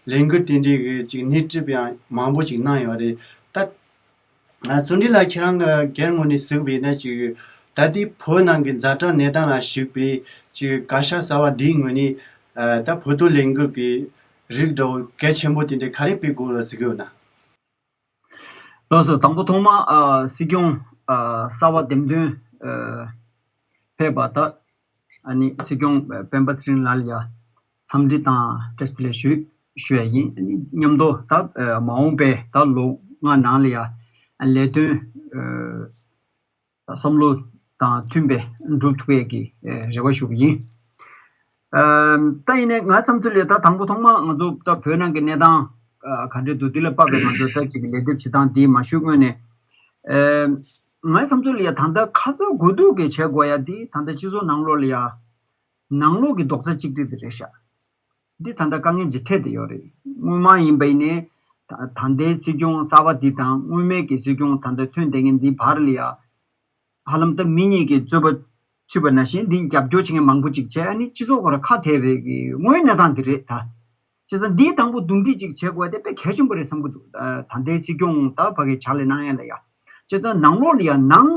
ལས་འགུལ་དེ་འདྲའི་གི་ཅིག་སྣེ་ཁྲིད་པ་ཡང་མང་པོ་ཅིག་གནང་ཡོད་རེད་ད། ཨ་བརྩོན་འགྲུས་ལགས་ཁྱེད་རང་གི་སྒེར་ངོས་ནས་གཟིགས་པ་ཡིན་ན་ཅིག་ད་ལྟའི་བོད་ནང་གི་ཛ་དྲག་གནས་སྟངས་ལ་གཞིགས་པའི་ཅིག་བཀའ་ཤག་གསར་བ་འདིའི་ངོས་ནས་ཨ་ད་བོད་དོན་ལས་འགུལ་གྱི་རིགས་འདྲ་བོ་གལ་ཆེན་པོ་དེ་འདྲ་ག་རེ་སྤེལ་དགོས་ལ་གཟིགས་ཡོད་ན། ལགས་སོ་དང་པོ་ཐོག་མ་ཨ་སྲིད་སྐྱོང་ཨ་གསར་བ་འདེམས་ཐོན་ཨ་ཕེབས་པ་ད་ཨ་ནི་སྲིད་སྐྱོང་སྤེན་པ་ཚེ་རིང་ལགས་ལ་ཡ་འཚམས་འདྲི་དང་བཀྲ་ཤིས་བདེ་ལེགས་ཞུ་ཞུ་ཡ་ཡིན། ཨ་ནི་མཉམ་དུ་ད་ཨ་མ་འོངས་པའི་ད་ལོ་ལྔ་ནང་ལ་ཡ་ལས་དོན་ཨ་བསམ་བློ་དང་མཐུན་པའི་འགྲུབ་ཐུབ་ཡས་ཀྱི་ཨེ་རེ་བ་ཞུ་གི་ཡིན། ཨམ་ད་ཡིན་ནའི་ང་བསམ་ཚུལ་ལས་ད་དང་པོ་ཐོག་མ་ང་ཚོ་ད་བོད་ནང་གི་གནས་སྟངས་ཨ་ག་འདྲས་འདུག་འདི་ལ་དཔག་པའི་ང་ཚོ་ད་ཅིག་ལས་དེབ་བྱེད་སྟངས་འདི་མ་ཞུས་སྔོན་ནས་ཨམ་ང་བསམ་ཚུལ་ལ་ཡ་ད་ལྟ་ཁ་ཚ་དགོས་གཏུགས་ཀྱི་བྱེད་དགོས་ཡ་འདི་ད་ལྟ་སྤྱི་ཚོགས་ནང་ལོགས་ལ་ཡ་ནང་ལོགས་ཀྱི་རྡོག་རྩ་གཅིག་སྒྲིལ་དེ་རེད་ཤག་འདི་ད་ལྟ་དཀའ་ངལ་ཅིག་འཕྲད་དེ་ཡོད་རེད། སྔོན་མ་ཡིན་པ་ཡིན་ནའི་ད་ད་ལྟའི་སྲིད་སྐྱོང་གསར་པ་འདི་དང་སྔོན་མའི་གི་སྲིད་སྐྱོང་ད་ལྟ་ཐོན་བསྡད་མཁན་འདི་བར་ལ་ཡ་ཧ་ལམ་ད་མི་གཉིས་ཀྱི་རྩོད་པ་ཆུད་པ་ནང་བཞིན་འདི་རྒྱབ་སྐྱོར་བྱེད་མཁན་མང་པོ་ཅིག་བྱས། ཨ་ནི་སྤྱི་ཚོགས་ཁོ་ར་ཁ་བྲལ་བའི་གི་དངོས་ཡོད་གནས་སྟངས་འདི་རེད་ད། བྱས་ཙང་འདིའི་དང་པོ་འདུམ་འགྲིག་ཅིག་བྱེད་དགོས་དེ་དཔེ་གལ་ཆེན་པོ་རེད་བསམ་གི་འདུག་ད་ལྟའི་སྲིད་སྐྱོང་ད་ཕ་གི་ཕྱག་ལས་གནང་ཡ་ལ་ཡ། བྱས་ཙང་ནང་ལོགས་ལ་ཡ་ནང་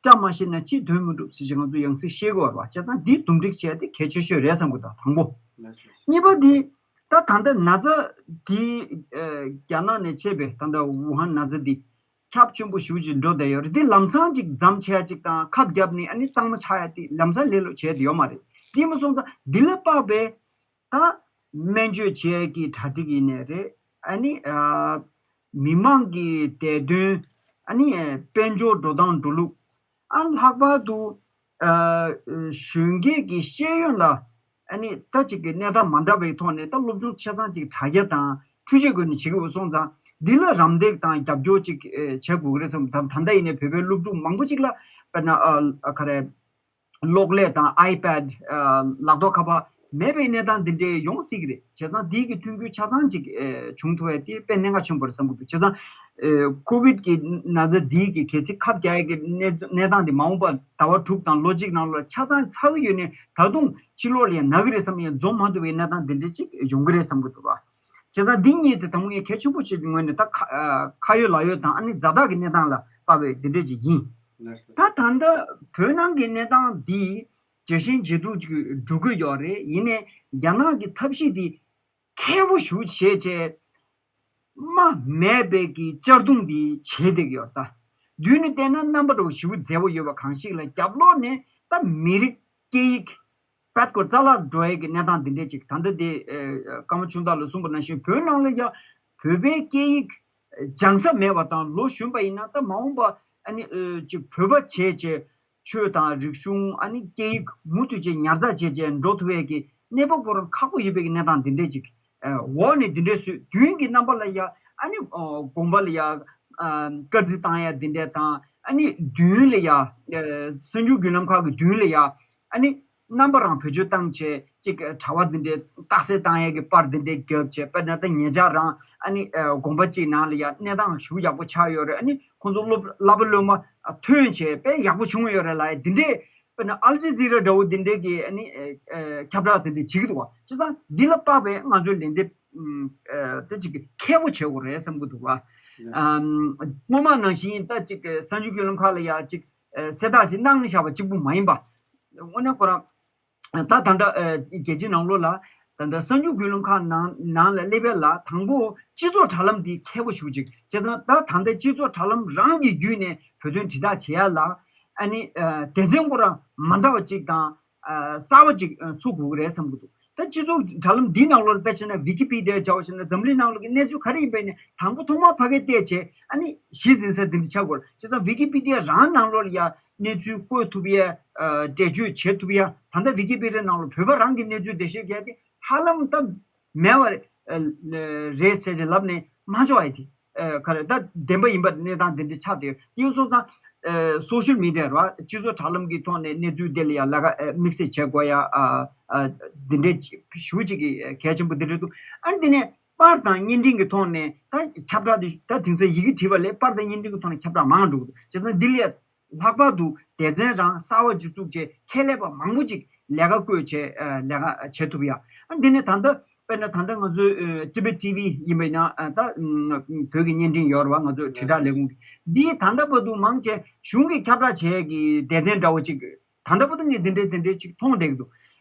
བཀྲ་མ་ཤིས་ན་ཕྱི་དོན་མི་འགྲུབ་ཟེར་ཞིག་ང་ཚོ་ཡང་སྲིད་ཤེས་དགོས་རེད་བ། བྱས་ཙང་འདི་འདུམ་འགྲིག་བྱས་ཏེ་གལ་ཆེ་ཤོས་རེད་བསམ་གི་འདུག་དང་པོ། གཉིས་པ་འདི་ད་ད་ལྟ་ན་ཚ་འདི་ཨ་རྒྱ་ནག་ནས་མཆེད་པའི་ད་ལྟ་ཝུ་ཧན་ན་ཚ་འདི་ཁྱབ་ཆེན་པོ་ཞེ་པོ་ཅིག་འགྲོ་བསྡད་ཡོད་རེད། འདི་ལམ་སང་ཅིག་མཚམས་ཆད་ཡ་ཅིག་དང་ཁབ་བརྒྱབ་ནས་ཨ་ནི་གཙང་མ་ཆགས་ཡ་དེ་ལམ་སང་ལས་སླ་བྱས་ཏེ་ཡོད་མ་རེད། དེ་མ་སོང་ཙང་འདི་ལ་དཔག་པའི་ད་སྨན་བཅོས་བྱེད་ཡས་ཀྱི་གྲ་སྒྲིག་ཡིན་ནའི་རེད། ཨ་ནི་ཨ་མི་མང་གི་བདེ་དོན་ཨ་ནི་དཔལ་འབྱོར་འགྲོ་སྟངས་འགྲོ་ལུགས། ཨ་ལྷག་པར་དུ་ཨ་གཞོན་སྐྱེས་ཀྱི་ཤེས་ཡོན་ལ་ཨ་ནི་ད་ཅིག་གི་གནས་སྟངས་མ་འདྲ་བའི་ཐོག་ནས་ད་སློབ་སྦྱོང་ཆ་ཚང་ཅིག་དྲག་རྒྱ་དང་འཕྲུལ་ཆས་སྒོ་ནས་བྱེད་ཀྱི་ཡོད་སོང་ཙང་འདི་ལ་རམ་འདེགས་དང་རྒྱབ་སྐྱོར་ཅིག་ཨེ་བྱེད་དགོས་ཀྱི་རེད་བསམ། ད་ད་ལྟ་ཡིན་ནའི་བོད་པའི་སློབ་ཕྲུག་མང་པོ་ཅིག་ལ་དཔེར་ན་ཨ་ཨ་ག་རེ། གློག་ཀླད་དང་ཨའི་པེ་ཌི་ཨ་ལག་ཐོག་ཁ་པར་མེད་པའི་གནས་སྟངས་འདི་འདྲའི་ཡོང་སྲིད་ཀྱི་རེད། བྱས་ཙང་འདི་གི་མཐུན་འགྱུར་ཆ་ཚང་ཅིག་ཨེ་བྱུང་ཐུབ་ཡ་དེ་དཔེ་གནད་འགག་ཆེན་པོ་རེད་བསམ་གྱི་འདུག་བྱས་ཙང་ཨེ་ཀོ་བིད་ཀྱི་ན་ཚ་འདི་གི་གལ་སྲིད་ཁབ་རྒྱག་ཡ་གི་གནས་གནས་སྟངས་འདི་མ་འོངས་པ་ཟླ་བ་དྲུག་དང་ལོ་གཅིག་ནང་ལ་ཆ་ཚང་ཚར་གི་ཡོད་ནའི་ད་དུང་ཕྱི་ལོགས་ལ་ཡང་ན་གི་རེད་བསམ་ཡང་འཛོམས་མ་ཐུབ་པའི་གནས་སྟངས་འདི་འདྲ་ཅིག་ཡོང་གི་རེད་བསམ་གྱི་འདུག་བ། བྱས་ཙང་འདི་གཉིས་དེ་དང་པོ་ངས་གལ་ཆེན་པོ་ཞིག་གི་ངོས་ནས་ད་ཁ་ཨ་ཁ་ཡོད་ལག་ཡོད་དང་ཨ་ནི་ཛ་དྲག་གི་གནས་སྟངས་ལ་དཔག་པའི་འདི་འདྲས་ཅིག་ཡིན། ད་ད་ལྟ་བོད་ནང་གི་གནས་སྟངས་འདི་ ཇེ་ཞན་ཇེ་སྡུག་ཅིག་འགྲོ་གི་ཡོད་རེད། ཡིན་ནའི་རྒྱ་ནག་གི་ཐབས་ཤེས་འདི་མཁས་པོ་ཞེ་པོ་བྱས་བྱས། རྨ་མེད་པའི་གི་གཅར་རྡུང་འདི་བྱས་བསྡད་ཀྱི་ཡོད་ད། མདུན་ནས་བལྟས་ན་རྣམ་པ་འདྲ་བོ་ཞེ་པོ་མཛེས་པོ་ཡོད་པ་གང་ཞིག་ལ། རྒྱབ་ལོགས་ནས་ད་མི་རིགས་སྐད་ཡིག་པད་ཀོ་རྩ་བརླག་འགྲོ་ཡས་ཀྱི་གནས་སྟངས་འདི་འདྲས་ཅིག་ད་ལྟ་དེ་ཨ་སྐར་མ་ཆུང་བདག་ལ་གསུངས་པ་ནང་བཞིན། བོད་ནང་ལ་ཡ་བོད་པའི་སྐད་ཡིག་སྦྱང་ས་མེད་པ་དང་། ལོ་གཞོན་པ་ཡིན་ན་ད་མ་འོངས་པ་ཨ་ནི་ཨ་ཅིག་བོད་པ་བྱས་བྱས་ཆོས་དང་རིག་གཞུང་ཨ་ནི་སྐད་ཡིག་མུ་མཐུད་བྱས་ཉར་ཚགས་བྱས་བྱས་འགྲོ་ཐུབ་ཡས་ཀྱི་གནས་བབ་ཁོ་རང་ཁག་པོ་ཡོད་པའི་གི་གནས་སྟངས་འདི་འདྲས་ཅིག་ཨ་འོག་ནས་འདི་འདྲས་བཟོས། མདུན་གྱི་རྣམ་པ་ལ་ཡ་ཨ་ནི་ཨ་དགོན་པ་ལ་ཡ་ཨ་དཀར་རྩི་བཏང་ཡ་འདི་འདྲས་དང་། ཨ་ནི་མདུན་ལ་ཡ་ཨ་གསར་འགྱུར་བརྒྱུད་ལམ་ཁག་གི་མདུན་ལ་ཡ་ཨ་ནི་རྣམ་པ་རང་བེད་སྤྱོད་བཏང་བྱས་ཅིག་གྲྭ་པ་འདི་འདྲས་རྟགས་གསལ་བཏང་ཡ་གི་པར་འདི་འདྲས་བརྒྱབ་བྱས། དཔེར་ན་ད་ཉེ་ཆར་རང་ཨ་ནི་ཨ་དགོན་པ་གཅིག་ནང་ལ་ཡ་གནས་སྟངས་ཞེ་པོ་ཡག་པོ་ཆགས་ཡོད་རེད། ཨ་ནི་ཁོང་ཚོ་སློབ་བསླབ་པ་སློབ་མ་ཐོན་བྱས་དཔེ་ཡག་པོ་བྱུང་ཡོད་རེད་ལབ་ཡ་འདི་འདྲས། དཔེར་ན་ཨལ་ཇི་ཛི་ར་འདྲ་བོ་འདི་འདྲས་ཀྱི་ཨ་ནི་ཨ་ཨ་ཁྱབ་བསྒྲགས་འདི་འདྲས་བྱེད་ཀྱི་འདུག་བ། བྱས་ཙང་འདི་ལ་དཔག་པའི་ང་ཚོའི་ལན་འདེབས་ཨ་དེ་ཅིག་མཁས་པོ་བྱེད་དགོས་རེད་བསམ་གྱི་འདུག་བ། ཨ་སྔོན་མ་ནང་བཞིན་ད་ཅིག་གསར་འགྱུར་བརྒྱུད་ལམ་ཁག་ལ་ཡ་ཅིག་ཨ་གསལ་བསྒྲགས་ཤིག་གནང་བཞག་པ་གཅིག་པུ་མ་ཡིན་པ། དངོས་གནས་ཁོ་རང་ད་ད་ལྟ་ཨ་རྒྱལ་སྤྱིའི་ནང་ལོགས་ལ་ད་ལྟ་གསར་འགྱུར་བརྒྱུད་ལམ་ཁག་ནང་ནང་ལ་སླེབས་ཡ་ལ་དང་པོ་སྤྱི་ཚོགས་དྲ་ལམ་འདི་མཁས་པོ་ཞེ་པོ་ཅིག་བྱས་ཙང་ད་ད་ལྟ་སྤྱི་ཚོགས་དྲ་ལམ་རང་གི་བརྒྱུད་ནས་བོད་དོན་དྲིལ་བསྒྲགས་བྱེད་ཡ་ལ་ཨ་ནི་ཨ་སྡེ་ཚན་ཁོ་རང་མ་འདྲ་བ་ཅིག་དང་ཨ་གསར་བ་ཅིག་ཨ་ཚུགས་དགོས་ཀྱི་རེད་བསམ་གྱི་འདུག་ད་སྤྱི་ཚོགས་དྲ་ལམ་འདིའི་ནང་ལོགས་ལ་དཔེ་བྱས་ན་ཝི་ཀི་པི་ཌི་ཡ་བྱ་བ་བྱས་ན་འཛམ་གླིང་ནང་ལོགས་ཀྱི་གནས་ཚུལ་ག་རེ་ཡིན་པ་ཡིན་ནའི་དང་པོ་ཐོག་མར་ཕ་གིར་བལྟས་བྱས་ཨ་ནི་གཞི་འཛིན་ས་འདི་འདྲ་ཆགས་དགོས་རེད། བྱས་ཙང་ཝི་ཀི་པི་ཌི་ཡ་རང་ནང་ལོགས་ལ་ཡ་གནས་ཚུལ་བཀོད་ཐུབ་ཡས་ཨ་འགྲེལ་བརྗོད་བྱེད་ཐུབ་ཡས། ད་ལྟ་ཝི་ཀི་པི་ཌི་ཡ་ནང་ལོགས་བོད་པ་རང་གི་གནས་ཚུལ་འགྲེལ་བཤད་རྒྱག་ཡས་དེ་ཧ་ལམ་ད་མེད་པ་རེད། ཨ་རེད་ཟེར་བྱས་ལབ་ནས་མ་འཇོག་ཡས་དེ་ཨ་ག་རེ་ད་བདེན་པ་ཡིན་པ་གནས་སྟངས་དེ་འདྲ་ཆགས་བསྡད་ཡོད། དེ་སོང་ཙང་ཨ་སོ་ཤལ་མི་ཌི་ཡ་རེད་བ། སྤྱི་ཚོགས་དྲ་ལམ་གྱི་ཐོག་ནས་གནས་ཚུལ་དེ་ལ་ཡ་ལ་ཀ་ཨ་དམིགས་བསལ་བྱེད་དགོས་ཡ་ཨ་ཨ་འདི་འདྲའི་ཞུ་ཅིག་གི་གལ་ཆེན་པོ་འདི་འདྲ་འདུག་ཨ་ནི་དེ་ནས་པར་དང་བརྙན་འཕྲིན་གྱི་ཐོག་ནས་ད་ཁྱབ་བསྒྲགས་དེ་ད་དེང་སང་ཡི་གེ་བྲིས་པ་ལས་པར་དང་བརྙན་འཕྲིན་གྱི་ཐོག་ནས་ཁྱབ་བསྒྲགས་མང་དུ་འགྲོ་གི་འདུག་བྱས་ཙང་འདི་ལས་ལྷག་པར་དུ་སྡེ་ཚན་རང་གསར་བ་ཅིག་བཙུགས་བྱས་ཁྱད་ལས་པ་མང་པོ་ཅིག་ལས་ཀ་བཀོད་བྱས་ཨ་ལས་ཀ་བྱེད་ཐུབ་ཡ། ཨ་འདི་ནས་ད་ལྟ་དཔེར་ན་ད་ལྟ་ང་ཚོའི་ཨ་ཊི་བེཊ་ཊི་བི་ཡིན་པ་ཡིན་ན་ཨ་ད་ཨ་བོད་ཀྱི་བརྙན་འཕྲིན་ཡོད་རེད་བ། ང་ཚོའི་དྲིལ་བསྒྲགས་ལས་ཁུངས་ཀྱི་འདིའི་ད་ལྟ་བར་དུ་མང་ཆེ་གཞུང་གིས་ཁྱབ་བསྒྲགས་བྱེད་ཡ་གི་སྡེ་ཚན་འདྲ་བོ་ཅིག་ད་ལྟ་བར་དུ་ངས་འདི་འདྲའི་འདི་འདྲའི་ཅིག་མཐོང་བསྡད་ཀྱི་འདུག་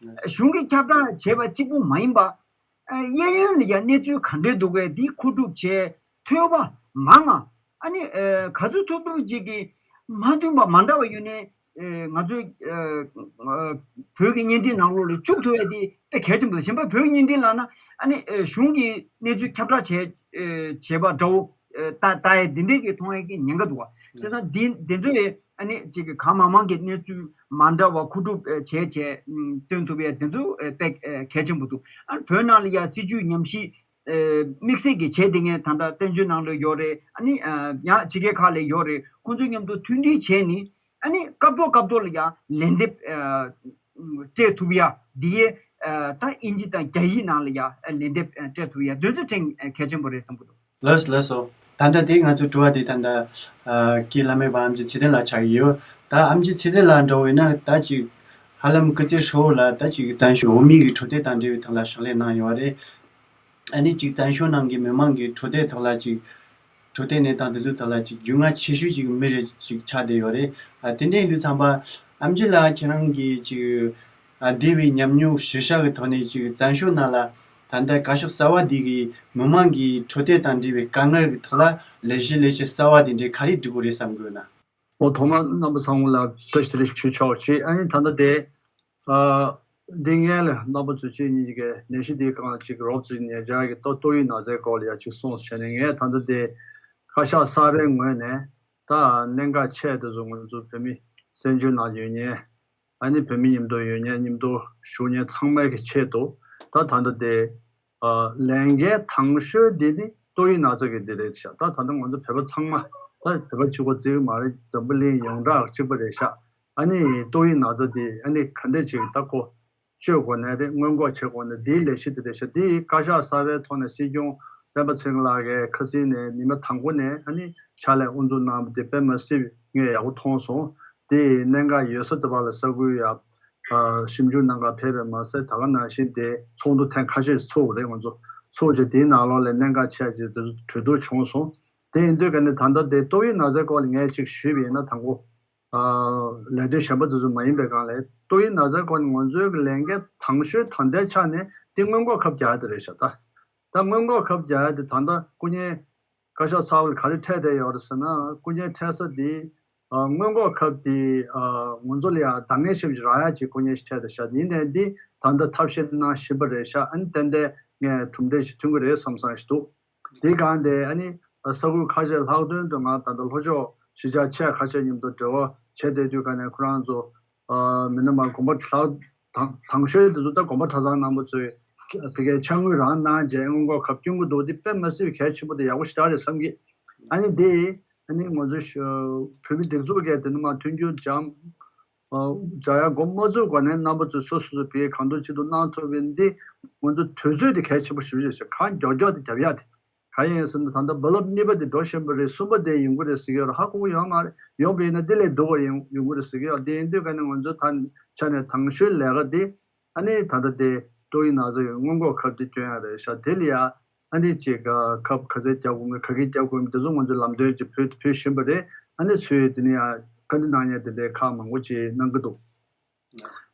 གཞུང་གིས་ཁྱབ་བསྒྲགས་བྱས་པ་གཅིག་པུ་མ་ཡིན་པ། ཨ་གཡས་གཡོན་ལ་ཡ་གནས་ཚུལ་ག་འདྲས་འདུག་གས་འདི་མཁོ་སྒྲུབ་བྱས་ཐོས་པ་མང་ང་། ཨ་ནི་ཨ་ག་ཚོད་ཐུབ་ཐུབ་ཅིག་གིས་མ་མཐུན་པ་མ་འདྲ་བ་ཡོད་ནའི་ཨ་ང་ཚོའི་ཨ་ཨ་བོད་ཀྱི་བརྙན་འཕྲིན་ནང་ལོགས་ལ་བཅུག་ཐུབ་ཡ་དེ་དཔེ་གལ་ཆེན་པོ་རེད། གཞན་པ་བོད་ཀྱི་བརྙན་འཕྲིན་ལབ་ན་ཨ་ནི་ཨ་གཞུང་གིས་གནས་ཚུལ་ཁྱབ་བསྒྲགས་བྱས་ཨ་བྱས་པ་འདྲ་བོ་ཨ་ལྟ་ལྟ་ཡ་འདི་འདྲས་ཀྱི་མཐོང་ཡ་གི་ཉེན་ཁ་འདུག་བ། བྱས་ཙང་འདི་འདི་ཚོ་ཡི་ཨ་ནི་ཅིག་གི་གང་མང་མང་གི་གནས་ཚུལ་མ་འདྲ་བ་མཁོ་སྒྲུབ་ཨ་བྱས་བྱས་ཨ་སྟོན་ཐུབ་ཡ་འདི་ཚོ་ཨ་དཔེ་ཨ་གལ་ཆེན་པོ་འདུག་ཨ་བོད་ནང་ལ་ཡ་སྲིད་བྱུས་ཉམས་ཞིབ་ཨ་དམིགས་བསལ་གྱི་བྱས་བསྡད་མཁན་ད་ལྟ་བཙན་བྱོལ་ནང་ལ་ཡོད་རེད། ཨ་ནི་ཨ་ཡང་ཕྱི་རྒྱལ་ཁག་ལ་ཡོད་རེད། ཁོང་ཚོ་མཉམ་དུ་མཐུན་སྒྲིལ་བྱས་ནས་ཨ་ནི་སྐབས་ཐོག་སྐབས་ཐོག་ལ་ཡ་ལན་འདེབས་ཨ་སྤྲད་ཐུབ་ཡ་འདི་ཡས་ཨ་ད་དབྱིན་ཇི་དང་རྒྱ་ཡིག་ནང་ལ་ཡ་ཨ་ལན་འདེབས་ཨ་སྤྲད་ཐུབ་ཡ་འདི་ཚོ་ཕྲན་ཨ་གལ་ཆེན་པོ་རེད་བསམ་གྱི་འདུག་ལགས་སོ་ལགས་སོ། ད་ལྟ་དེ་ང་ཚོ་དྲི་བ་དེ་ད་ལྟ་ཨ་སྐྱེས་བླ་མེད་པ་ཨེམ་ཆི་ཚེ་བརྟན་ལགས་ཆགས་ཀྱི་ཡོད། ད་ཨེམ་ཆི་ཚེ་བརྟན་ལགས་འདྲ་བོ་ཡིན་ན་ད་ཅིག་ཧ་ལམ་སྐུ་ཚེ་ཧྲིལ་བོ་ལ་ད་ཅིག་བཙན་བྱོལ་བོད་མིའི་གི་འཕྲོད་བསྟེན་དང་འབྲེལ་བའི་ཐོག་ལ་ཕྱག་ལས་གནང་ཡོད་རེད། ཨ་ནི་ཅིག་བཙན་བྱོལ་ནང་གི་མི་མང་གི་འཕྲོད་བསྟེན་ཐོག་ལ་ཅིག་འཕྲོད་བསྟེན་གནས་སྟངས་དེ་ཚོའི་ཐོག་ལ་ཅིག་རྒྱུས་མངའ་ཆེ་ཤོས་ཅིག་མི་རེ་ཅིག་ཆགས་བསྡད་ཡོད་རེད། ཨ་དེ་འདྲ་ཡིན་དུས་ཙམ་པ་ཨེམ་ཆི་ལགས་ཁྱེད་རང་གི་ཅིག་ཨ་འདས་པའི་ཉམས་མྱོང་གཞིར་བཞག་གི་ཐོག་ནས་ཅིག་བཙན་བྱོལ་ནང་ལ་ད་ལྟ་བཀའ་ཤག་གསར་བ་འདི་གི་མི་མང་གི་འཕྲོད་བསྟེན་དང་འབྲེལ་བའི་དཀའ་ངལ་གྱི་ཐོག་ལ་ལས་གཞི་ལས་བྱེད་གསར་བ་འདི་འདྲའི་ག་རེ་སྒྲིག་དགོས་རེད་བསམ་དགོས་ན། ཨོ་ཐོག་མར་རྣམ་པ་ཚང་མ་ལ་བཀྲ་ཤིས་བདེ་ལེགས་ཞུ་ཆོག་ཅིག་ཨ་ནི་ད་ལྟ་དེ་ཨ་འདི་ངས་ལ་རྣམ་པ་ཚོ་ཅིག་གཉིས་ཀྱི་ནད་གཞི་འདིའི་སྒང་ཅིག་རོབ་ཙམ་ཉེ་ཆར་གྱི་ཏོག་ཏོག་དབྱིབས་ན་ཚའི་སྐོར་ལ་ཡ་ཅིག་གསུངས་བྱས་ནས་ངས་ད་ལྟ་དེ་བཀའ་ཤག་གསར་པའི་ངོས་ནས་ད་གནད་འགག་ཆེ་དེ་ཚོ་ང་ཚོ་བོད་མི་བཙན་བྱོལ་ནང་ཡོད་མཁན་ཨ་ནི་བོད་མི་མཉམ་དུ་ཡོད་མཁན་མཉམ་དུ་བཞུགས་མཁན་ཚང་མའི་གི་ཆེད་དུ་ད་ད་ལྟ་དེ་ཨ་ལས་འགན་དང་ཤོས་འདི་ནི་ཏོག་དབྱིབས་ན་ཚ་གི་འདི་རེད་ཤག་ད་ད་ལྟ་ང་ཚོ་བོད་པ་ཚང་མ་ད་བོད་པ་གཅིག་པོ་བརྩི་གི་མ་རེད། འཛམ་བུ་གླིང་ཡོངས་གྲགས་གཅིག་པ་རེད་ཤག་ཨ་ནི་ཏོག་དབྱིབས་ན་ཚ་འདི་ཨ་ནི་ག་འདྲས་ཅིག་ད་ཁོ་བཅོས་དགོས་ནའི་རེད། སྔོན་འགོག་བྱེད་དགོས་ནའི་འདིའི་ལས་གཞི་འདི་རེད་ཤག་འདི་བཀའ་ཤག་གསར་པའི་ཐོག་ནས་སྲིད་སྐྱོང་སྤེན་པ་ཚེ་རིང་ལགས་ཀྱིས་ཁ་སང་ནས་ཉི་མ་དང་པོ་ནས་ཨ་ནི་ཕྱག་ལས་དབུ་འཛུགས་གནང་བ་དེ་དཔེ་མ་སྲིད་ངས་ཡག་པོ་མཐོང་སོང་། དེ་གནད་འགག་ཡོད་ས་དེ་བ་ལ་ས་ཁུལ་ཡ་ཞིབ་འཇུག་གནང་ག་ཕེབས་པས་མ་ཟད་ད་ག་ནང་བཞིན་དེ་ཚོགས་འདུ་ཐེངས་ཁ་ཤས་ཚོགས་རེད། ང་ཚོ་ཚོགས་རྗེས་དེའི་ནང་ལོགས་ལ་གནད་འགག་ཆེ་ཆེ་དེ་ཚོ་གྲོས་བསྡུར་བྱུང་སོང་། དེ་ཡིན་དུས་ཀ་ནས་ད་ལྟ་དེ་ཏོག་དབྱིབས་ན་ཚའི་སྐོར་ལ་ངས་ཅིག་ཞུས་པ་ཡིན་ན་དང་པོ་ ཨ་ལས་དོན་གཞན་པ་དེ་ཚོ་མ་ཡིན་པའི་སྒང་ལ་ཏོག་དབྱིབས་ན་ཚའི་སྐོར་ནས་ང་ཚོའི་གི་ལས་འགན་དང་ཤོས་ད་ལྟའི་ཆ་ནས་དེ་སྔོན་འགོག་ཁབ་རྒྱག་ཡ་དེ་རེད་ཤག་ད་ད་སྔོན་འགོག་ཁབ་རྒྱག་ཡ་དེ་ད་ལྟ་སྐུ་ངལ་བཀའ་ཤག་གསར་པ་ལ་ག་རེ་འཕྲད་བསྡད་ཡོད་རེད་ཟེར་ན། སྐུ་ངལ་འཕྲད་ས་དེ་ཨ་སྔོན་འགོག་ཁབ་དེ་ཨ་ང་ཚོ་ལ་ཡང་འདང་ངེས་ཤིག་རག་ཡ་ཅིག་སྐུ་ངལ་ཞིག་འཕྲད་བསྡད་ཤག་ཡིན་ནའི་འདི་ད་ལྟ་ཐབས་ཤེས་གནང་བཞིན་པ་རེད་ཤག་ཨ་ནི་ཏན་ཏན་ངས་གྲུབ་འབྲས་ཤིག་ཐོན་གི་རེད་བསམ་བསམ་ཞིག་འདུག་དེའི་སྒང་དེ་ཨ་ནི་ས་ཁུལ་ཁ་ཤས་ལྷག་དོན་དུ་ང་ད་ལྟ་ལྷོ་ཕྱོགས་གཞིས་ཆགས་ཆེ་ཁ་ཤས་མཉམ་དུ་འབྲེལ་བ་བྱས་བསྡད་དུས་ག་ནས་ཁོ་རང་ཚོ་ཨ་མི་སྣ་མང་དགོན་པ་ལྷག་དང་དང་ཤོས་དེ་ཚོ་ད་དགོན་པ་གྲྭ་ཚང་རྣམ་པ་ཚོས་ཕ་གིའི་ཕྱག་དངུལ་རང་གནང་རྗེས་སྔོན་འགོག་ཁབ་སྐྱོན་གྱི་འདུག་འདི་དཔེ་མ་སྲིད་པའི་གལ་ཆེན་པོ་དེ་ཡག་པོ་ཞེ་དྲག་རེད་བསམ་གི་ཨ་ནི་དེ་ཨ་ནི་ང་ཚོ་བོད་མི་སྒྲིག་འཛུགས་ཀྱི་དེ་ནི་མ་མཐུན་འགྱུར་འཇམ། སྦྱར་ཡ་འགོ་མ་བཙུགས་གོང་ནས་རྣམ་པ་ཚོས་སོ་སོ་སོ་བེད་གང་ཐུབ་ཅི་ཐུབ་གནང་ཐུབ་པའི་འདི་ང་ཚོ་དུས་ཚོད་དེ་གལ་ཆེན་པོ་ཞེ་པོ་ཅིག་གང་མགྱོགས་མགྱོགས་དེ་རྒྱབ་ཡ་དེ་གང་ཡིན་ཟེར་ན་ད་ལྟ་རྦ་རླབས་གཉིས་པ་དེ་འགྲོ་བཞིན་པ་རེད། གསུམ་པ་དེ་ཡོང་གི་རེད་ཟེར་གི་ཡོད་རེད། ཧ་གོ་གི་ཡོད་མ་རེད། ཡོང་བ་ཡིན་ན་དེ་ལས་སྡུག་པ་ཡོང་ཡོང་གི་རེད་ཟེར་གི་ཡོད། དེ་ཡིན་དུས་ག་ནས་ང་ཚོ་ད་ཆ་ནས་དང་ཤོས་ལས་ཀ་དེ་ཨ་ནི་ད་ལྟ་དེ་ཏོག་དབྱིབས་ན་ཚ་ཡོད་སྔོན་འགོག་ཁབ་དེ་སྐྱོན་ཡ་རེད་ཤག་དེ་ལ་ཡ། ཨ་ནི་ཅིག་ཁབ་ག་ཚད་རྒྱག་དགོས་མིན་ག་གི་རྒྱག་དགོས་མིན་དེ་ཚོ་ང་ཚོས་ལམ་སྟོན་ཅིག་ཕུལ་ཕུལ་བཞིན་པ་རེད། ཨ་ནི་ཚོས་དེ་ནས་ཡང་བཀའ་འདྲི་གནང་མཁན་དེ་འདྲའི་ཁག་མང་པོ་ཅིག་གནང་གི་འདུག་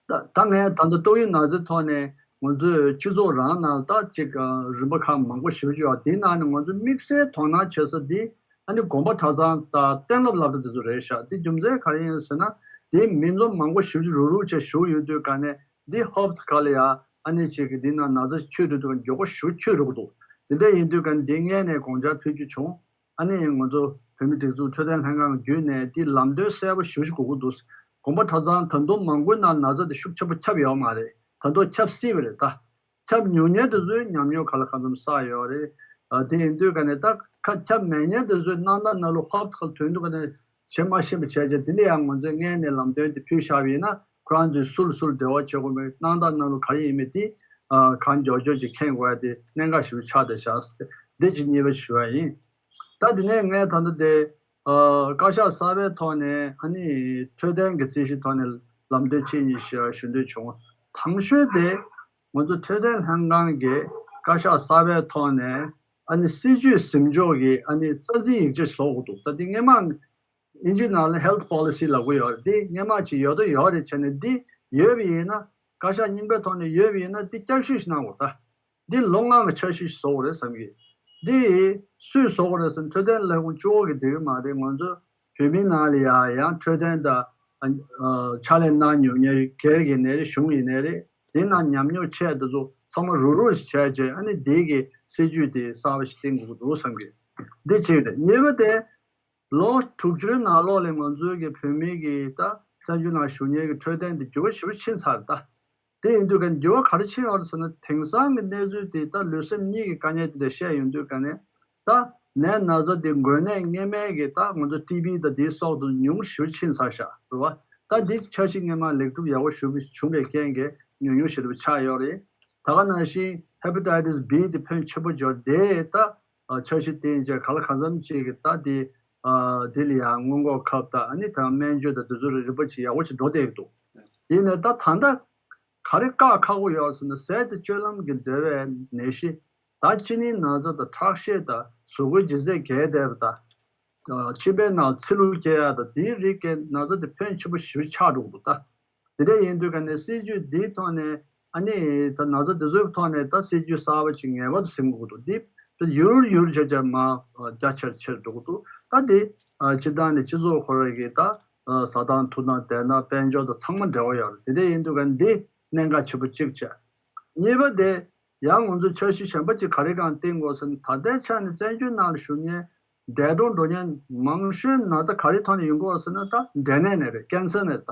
ད་ད་ངས་ད་ལྟ་ཏོག་དབྱིབས་ན་ཚའི་ཐོག་ནས་ང་ཚོས་སྤྱི་ཚོགས་རང་ནང་ད་ཅིག་རིམ་པ་ཁག་མང་པོ་ཞེ་པོ་ཅིག་ཡོད། དེའི་ནང་ནས་ང་ཚོ་དམིགས་བསལ་དོ་སྣང་བྱེད་ས་འདི་ཨ་ནི་དགོན་པ་གྲྭ་ཚང་དང་གཏན་སློབ་སློབ་གྲྭ་དེ་ཚོ་རེད་ཤག་དེ་རྒྱུ་མཚན་ག་རེ་ཡིན་ཟེར་ན་དེའི་མི་འཛོམས་མང་པོ་ཞེ་པོ་ཅིག་རུག་རུག་བྱས་བཞུགས་ཡོད་དུས་ག་ནས། འདི་ཧོབ་ཁ་ལ་ཡ་ཨ་ནི་ཅིག་གི་འདི་ན་ན་ཚ་ཆུད་དུ་འདུག་མགྱོགས་པོ་ཞུ་ཆུད་རུག་འདུག་དེ་འདྲ་ཡིན་དུས་ག་འདི་སྔས་ནས་དགོངས་འཆར་ཕུལ་རྒྱུ་བྱུང་། ཨ་ནི་ང་ཚོ་བོད་མི་སྒྲིག་འཛུགས་འཕྲོད་བསྟེན་ལྷན་ཁང་བརྒྱུད་ནས་འདི་ལམ་སྟོན་གསལ་པོ་ཞུ་ཞུ་དགོས་ཀྱི་འདུག་དགོན་པ་གྲྭ་ཚང་ད་དུང་མང་པོའི་ནང་ན་ཚ་དེ་ཤུགས་ཆེན་པོ་ཁྱབ་ཡོད་མ་རེད། ད་དུང་ཁྱབ་སྲིད་པ་རེད་ད། ཁྱབ་མྱོང་མཁན་དེ་ཚོའི་ཉམས་མྱོང་ག་ལ་གང་འཚམ་བསགས་ཡོད་རེད། ཨ་དེ་ཡིན་དུས་ག་ནས་ད་ཁ་ཁྱབ་མེད་མཁན་དེ་ཚོའི་གནང་སྟངས་ནང་ལོགས་ཧོབ་ཁ་ལ་དོན་དུ་ག་ནས་བྱེད་མ་ཤེས་པ་བྱས་རྗེས་དེ་འདྲ་ཡང་ང་ཚོས་སྔས་ནས་ལམ་སྟོན་དེ་ཕུལ་བཞག་པ་ཡིན་ན་ཁོ་རང་ཚོས་སུ་ལ་སུ་ལ་འབྲེལ་བ་བྱེད་དགོས་མེད་གནང་སྟངས་ནང་ལོགས་ག་རེ་ཡིན་མིན་དེ་ཨ་གང་མགྱོགས་མགྱོགས་ཀྱིས་མཁྱེན་དགོས་ཡ་དེ་གནད་འགག་ཞིག་ཆགས་བསྡད་བཞག་ཟེར་ཏེ་འདི་གཅིག་གཉིས་པ་ཞུ་བ་ཡིན། ད་དེ་ནས་ངས་ད་ལྟ་དེ་ཨ་བཀའ་ཤག་གསར་པའི་ཐོག་ནས་ཨ་ནི་འཕྲོད་བསྟེན་གྱི་རྩིས་གཞིའི་ཐོག་ནས་ལམ་སྟོན་ཆེད་གཉིས་ཞུ་ཞུ་འདོད་བྱུང་། དང་ཤོས་དེ་ང་ཚོ་འཕྲོད་བསྟེན་ལྷན་ཁང་གིས་བཀའ་ཤག་གསར་པའི་ཐོག་ནས་ཨ་ནི་སྲིད་ཇུས་ཟིན་འཇོག་གི་ཨ་ནི་རྩ་འཛིན་ཡིག་ཆ་བཟོ་དགོས་འདུག་ད་དེ་སྔས་མ་ཨིན་ཇི་ནང་ལ་health policy་ལབ་གི་ཡོད་རེད། དེ་སྔས་མ་ཅིག་ཡོད་དོ་ཡོད་རེད་བྱས་ནས་འདི་ཡོད་པ་ཡིན་ན་བཀའ་ཤག་རྙིང་པའི་ཐོག་ནས་ཡོད་པ་ཡིན་ན་འདི་བསྐྱར་ཞིབ་ཞིག་གནང་དགོས་ད། འདི་ལོ་ལྔ་གི་འཆར་གཞི་ཞིག་བཟོ་དགོས་རེད་བསམ་གི་འདི་སུས་བཟོ་དགོས་རེད་ཟེར་ན་འཕྲོད་བསྟེན་ལས་ཁུངས་གཙོ་བོ་གི་འདི་གི་མ་རེད། ང་ཚོ་བོད་མིའི་ནང་ལ་ཡ་ཡང་འཕྲོད་བསྟེན་དང་ཨ་ཕྱག་ལས་གནང་མྱོང་མཁན་སྒེར་གྱི་ནས་རེད། གཞུང་གི་ནས་རེད། དེ་ནང་ཉམས་མྱོང་ཆེ་དེ་ཚོ་ཚང་མ་རུག་རུག་ཞིག་བྱས་རྗེས་ཨ་ནི་འདི་གི་སྲིད་ཇུས་དེ་གསར་པ་ཞིག་བཏིང་དགོས་ཀྱི་འདུག་བསམ་གི་འདི་གཅིག་རེད། གཉིས་པ་དེ། ལོ་དྲུག་ཅུའི་ནང་ལོགས་ལ་ང་ཚོའི་གི་བོད་མི་གི་ད་བཙན་བྱོལ་ནང་བཞུགས་མཁན་གི་འཕྲོད་བསྟེན་དེ་འགྱུར་བ་ཞེ་པོ་ཕྱིན་ཚར་ད། དེ་ཡིན་དུས་ག་འགྱུར་བ་ག་རེ་ཕྱིན་ཡོད་རེད་ཟེར་ན་དེང་སང་གི་གནས་ཚུལ་དེ་ད་ལུས་སེམས་གཉིས་ཀྱི་དཀའ་ངལ་དེ་འདྲ་བཤད་ཡོང་དུས་ག་ནས་ད་ནད་ན་ཚ་དེ་འགོས་ནད་སྔས་མའི་གི་ད་ང་ཚོ་ཊི་བི་དང་དེའི་སོགས་དེ་ཉུང་ཞེ་པོ་ཕྱིན་ཚར་ཤག་རེད་བ། ད་འདི་འཆར་གཞི་སྔས་མ་ལེགས་གྲུབ་ཡག་པོ་ཞེ་པོ་བྱུང་བའི་རྐྱེན་གྱིས་ཉུང་ཉུང་ཞེ་པོ་ཆགས་ཡོད་རེད། ད་ག་ནང་བཞིན་Hepatitis B་དེ་ཕོན་ཆེན་པོ་འབྱོར་དེ་ད་འཆར་གཞི་དེ་ཡིན་ཙང་ག་ལ་གང་འཚམ་ཅིག་གི་ད་དེ་དེ་ལ་ཡང་སྔོན་འགོག་ཁབ་དང་ཨ་ནི་ད་སྨན་བཅོས་དང་དེ་ཚོ་རིམ་པ་ཅིག་ཡག་པོ་ཅིག་འགྲོ་བསྡད་ཀྱི་འདུག་ཡིན་ནའི་ད་ད་ལྟ་ག་རེ་བཀག་ཁག་པོ་ཡོད་ཟེར་ན་ཟས་དང་སྤྱོད་ལམ་གྱི་འབྲེལ་བའི་ནད་གཞི་ད་གཅིན་སྙི་ན་ཚ་དང་ཁྲག་ཤེད་དང་གཟུགས་པོའི་ལྗིད་ཚད་རྒྱས་བསྡད་པ་དང་། མཆིན་པའི་ནང་ཚིལ་ལུ་སྐྱེ་ཡ་དང་དེའི་རིགས་ཀྱི་ན་ཚ་དེ་ཕོན་ཆེན་པོ་ཞེ་པོ་ཆགས་འགྲོ་གི་འདུག་ད། དེ་འདྲ་ཡིན་དུས་ག་ནས་སྲིད་ཇུས་འདིའི་ཐོག་ནས་ཨ་ནི་ད་ན་ཚ་དེ་ཚོའི་ཐོག་ནས་ད་སྲིད་ཇུས་གསར་པ་ཅིག་ངེས་པར་དུ་ཟིན་དགོས་ཀྱི་འདུག་འདི་ད་ཡུར་ཡུར་བྱས་བྱས་མར་རྒྱ་ཆེར་ཆེར་འགྲོ་གི་འདུག་ད་འདི་སྤྱིར་བཏང་ནས་སྤྱི་ཚོགས་ཁོ་རང་གི་ད་ཟ་སྟངས་འཐུང་སྟངས་བསྡད་སྟངས་དཔལ་འབྱོར་དང་ཚང་མ་འབྲེལ་བ་ཡོད་རེད། དེ་འདྲ་ཡིན་དུས་ག་ནས་འདི་གནད་འགག་ཆེན་པོ་གཅིག་བྱས། གཉིས་པ་དེ། ཡང་ང་ཚོས་འཆར་གཞི་གཞན་པ་ཅིག་ག་རེ་གང་བཏིང་དགོས་ཟེར་ན་ད་ལྟའི་ཆ་ནས་བཙན་བྱོལ་ནང་ལ་བཞུགས་མཁན་འདས་གྲོངས་འགྲོ་མཁན་མང་ཤོས་ན་ཚ་ག་རེ་ཐོག་ནས་ཡོང་གི་ཡོད་ཟེར་ན་ད་འབྲས་ནད་ནས་རེད། ཀན་སར་ནས་རེད་ད།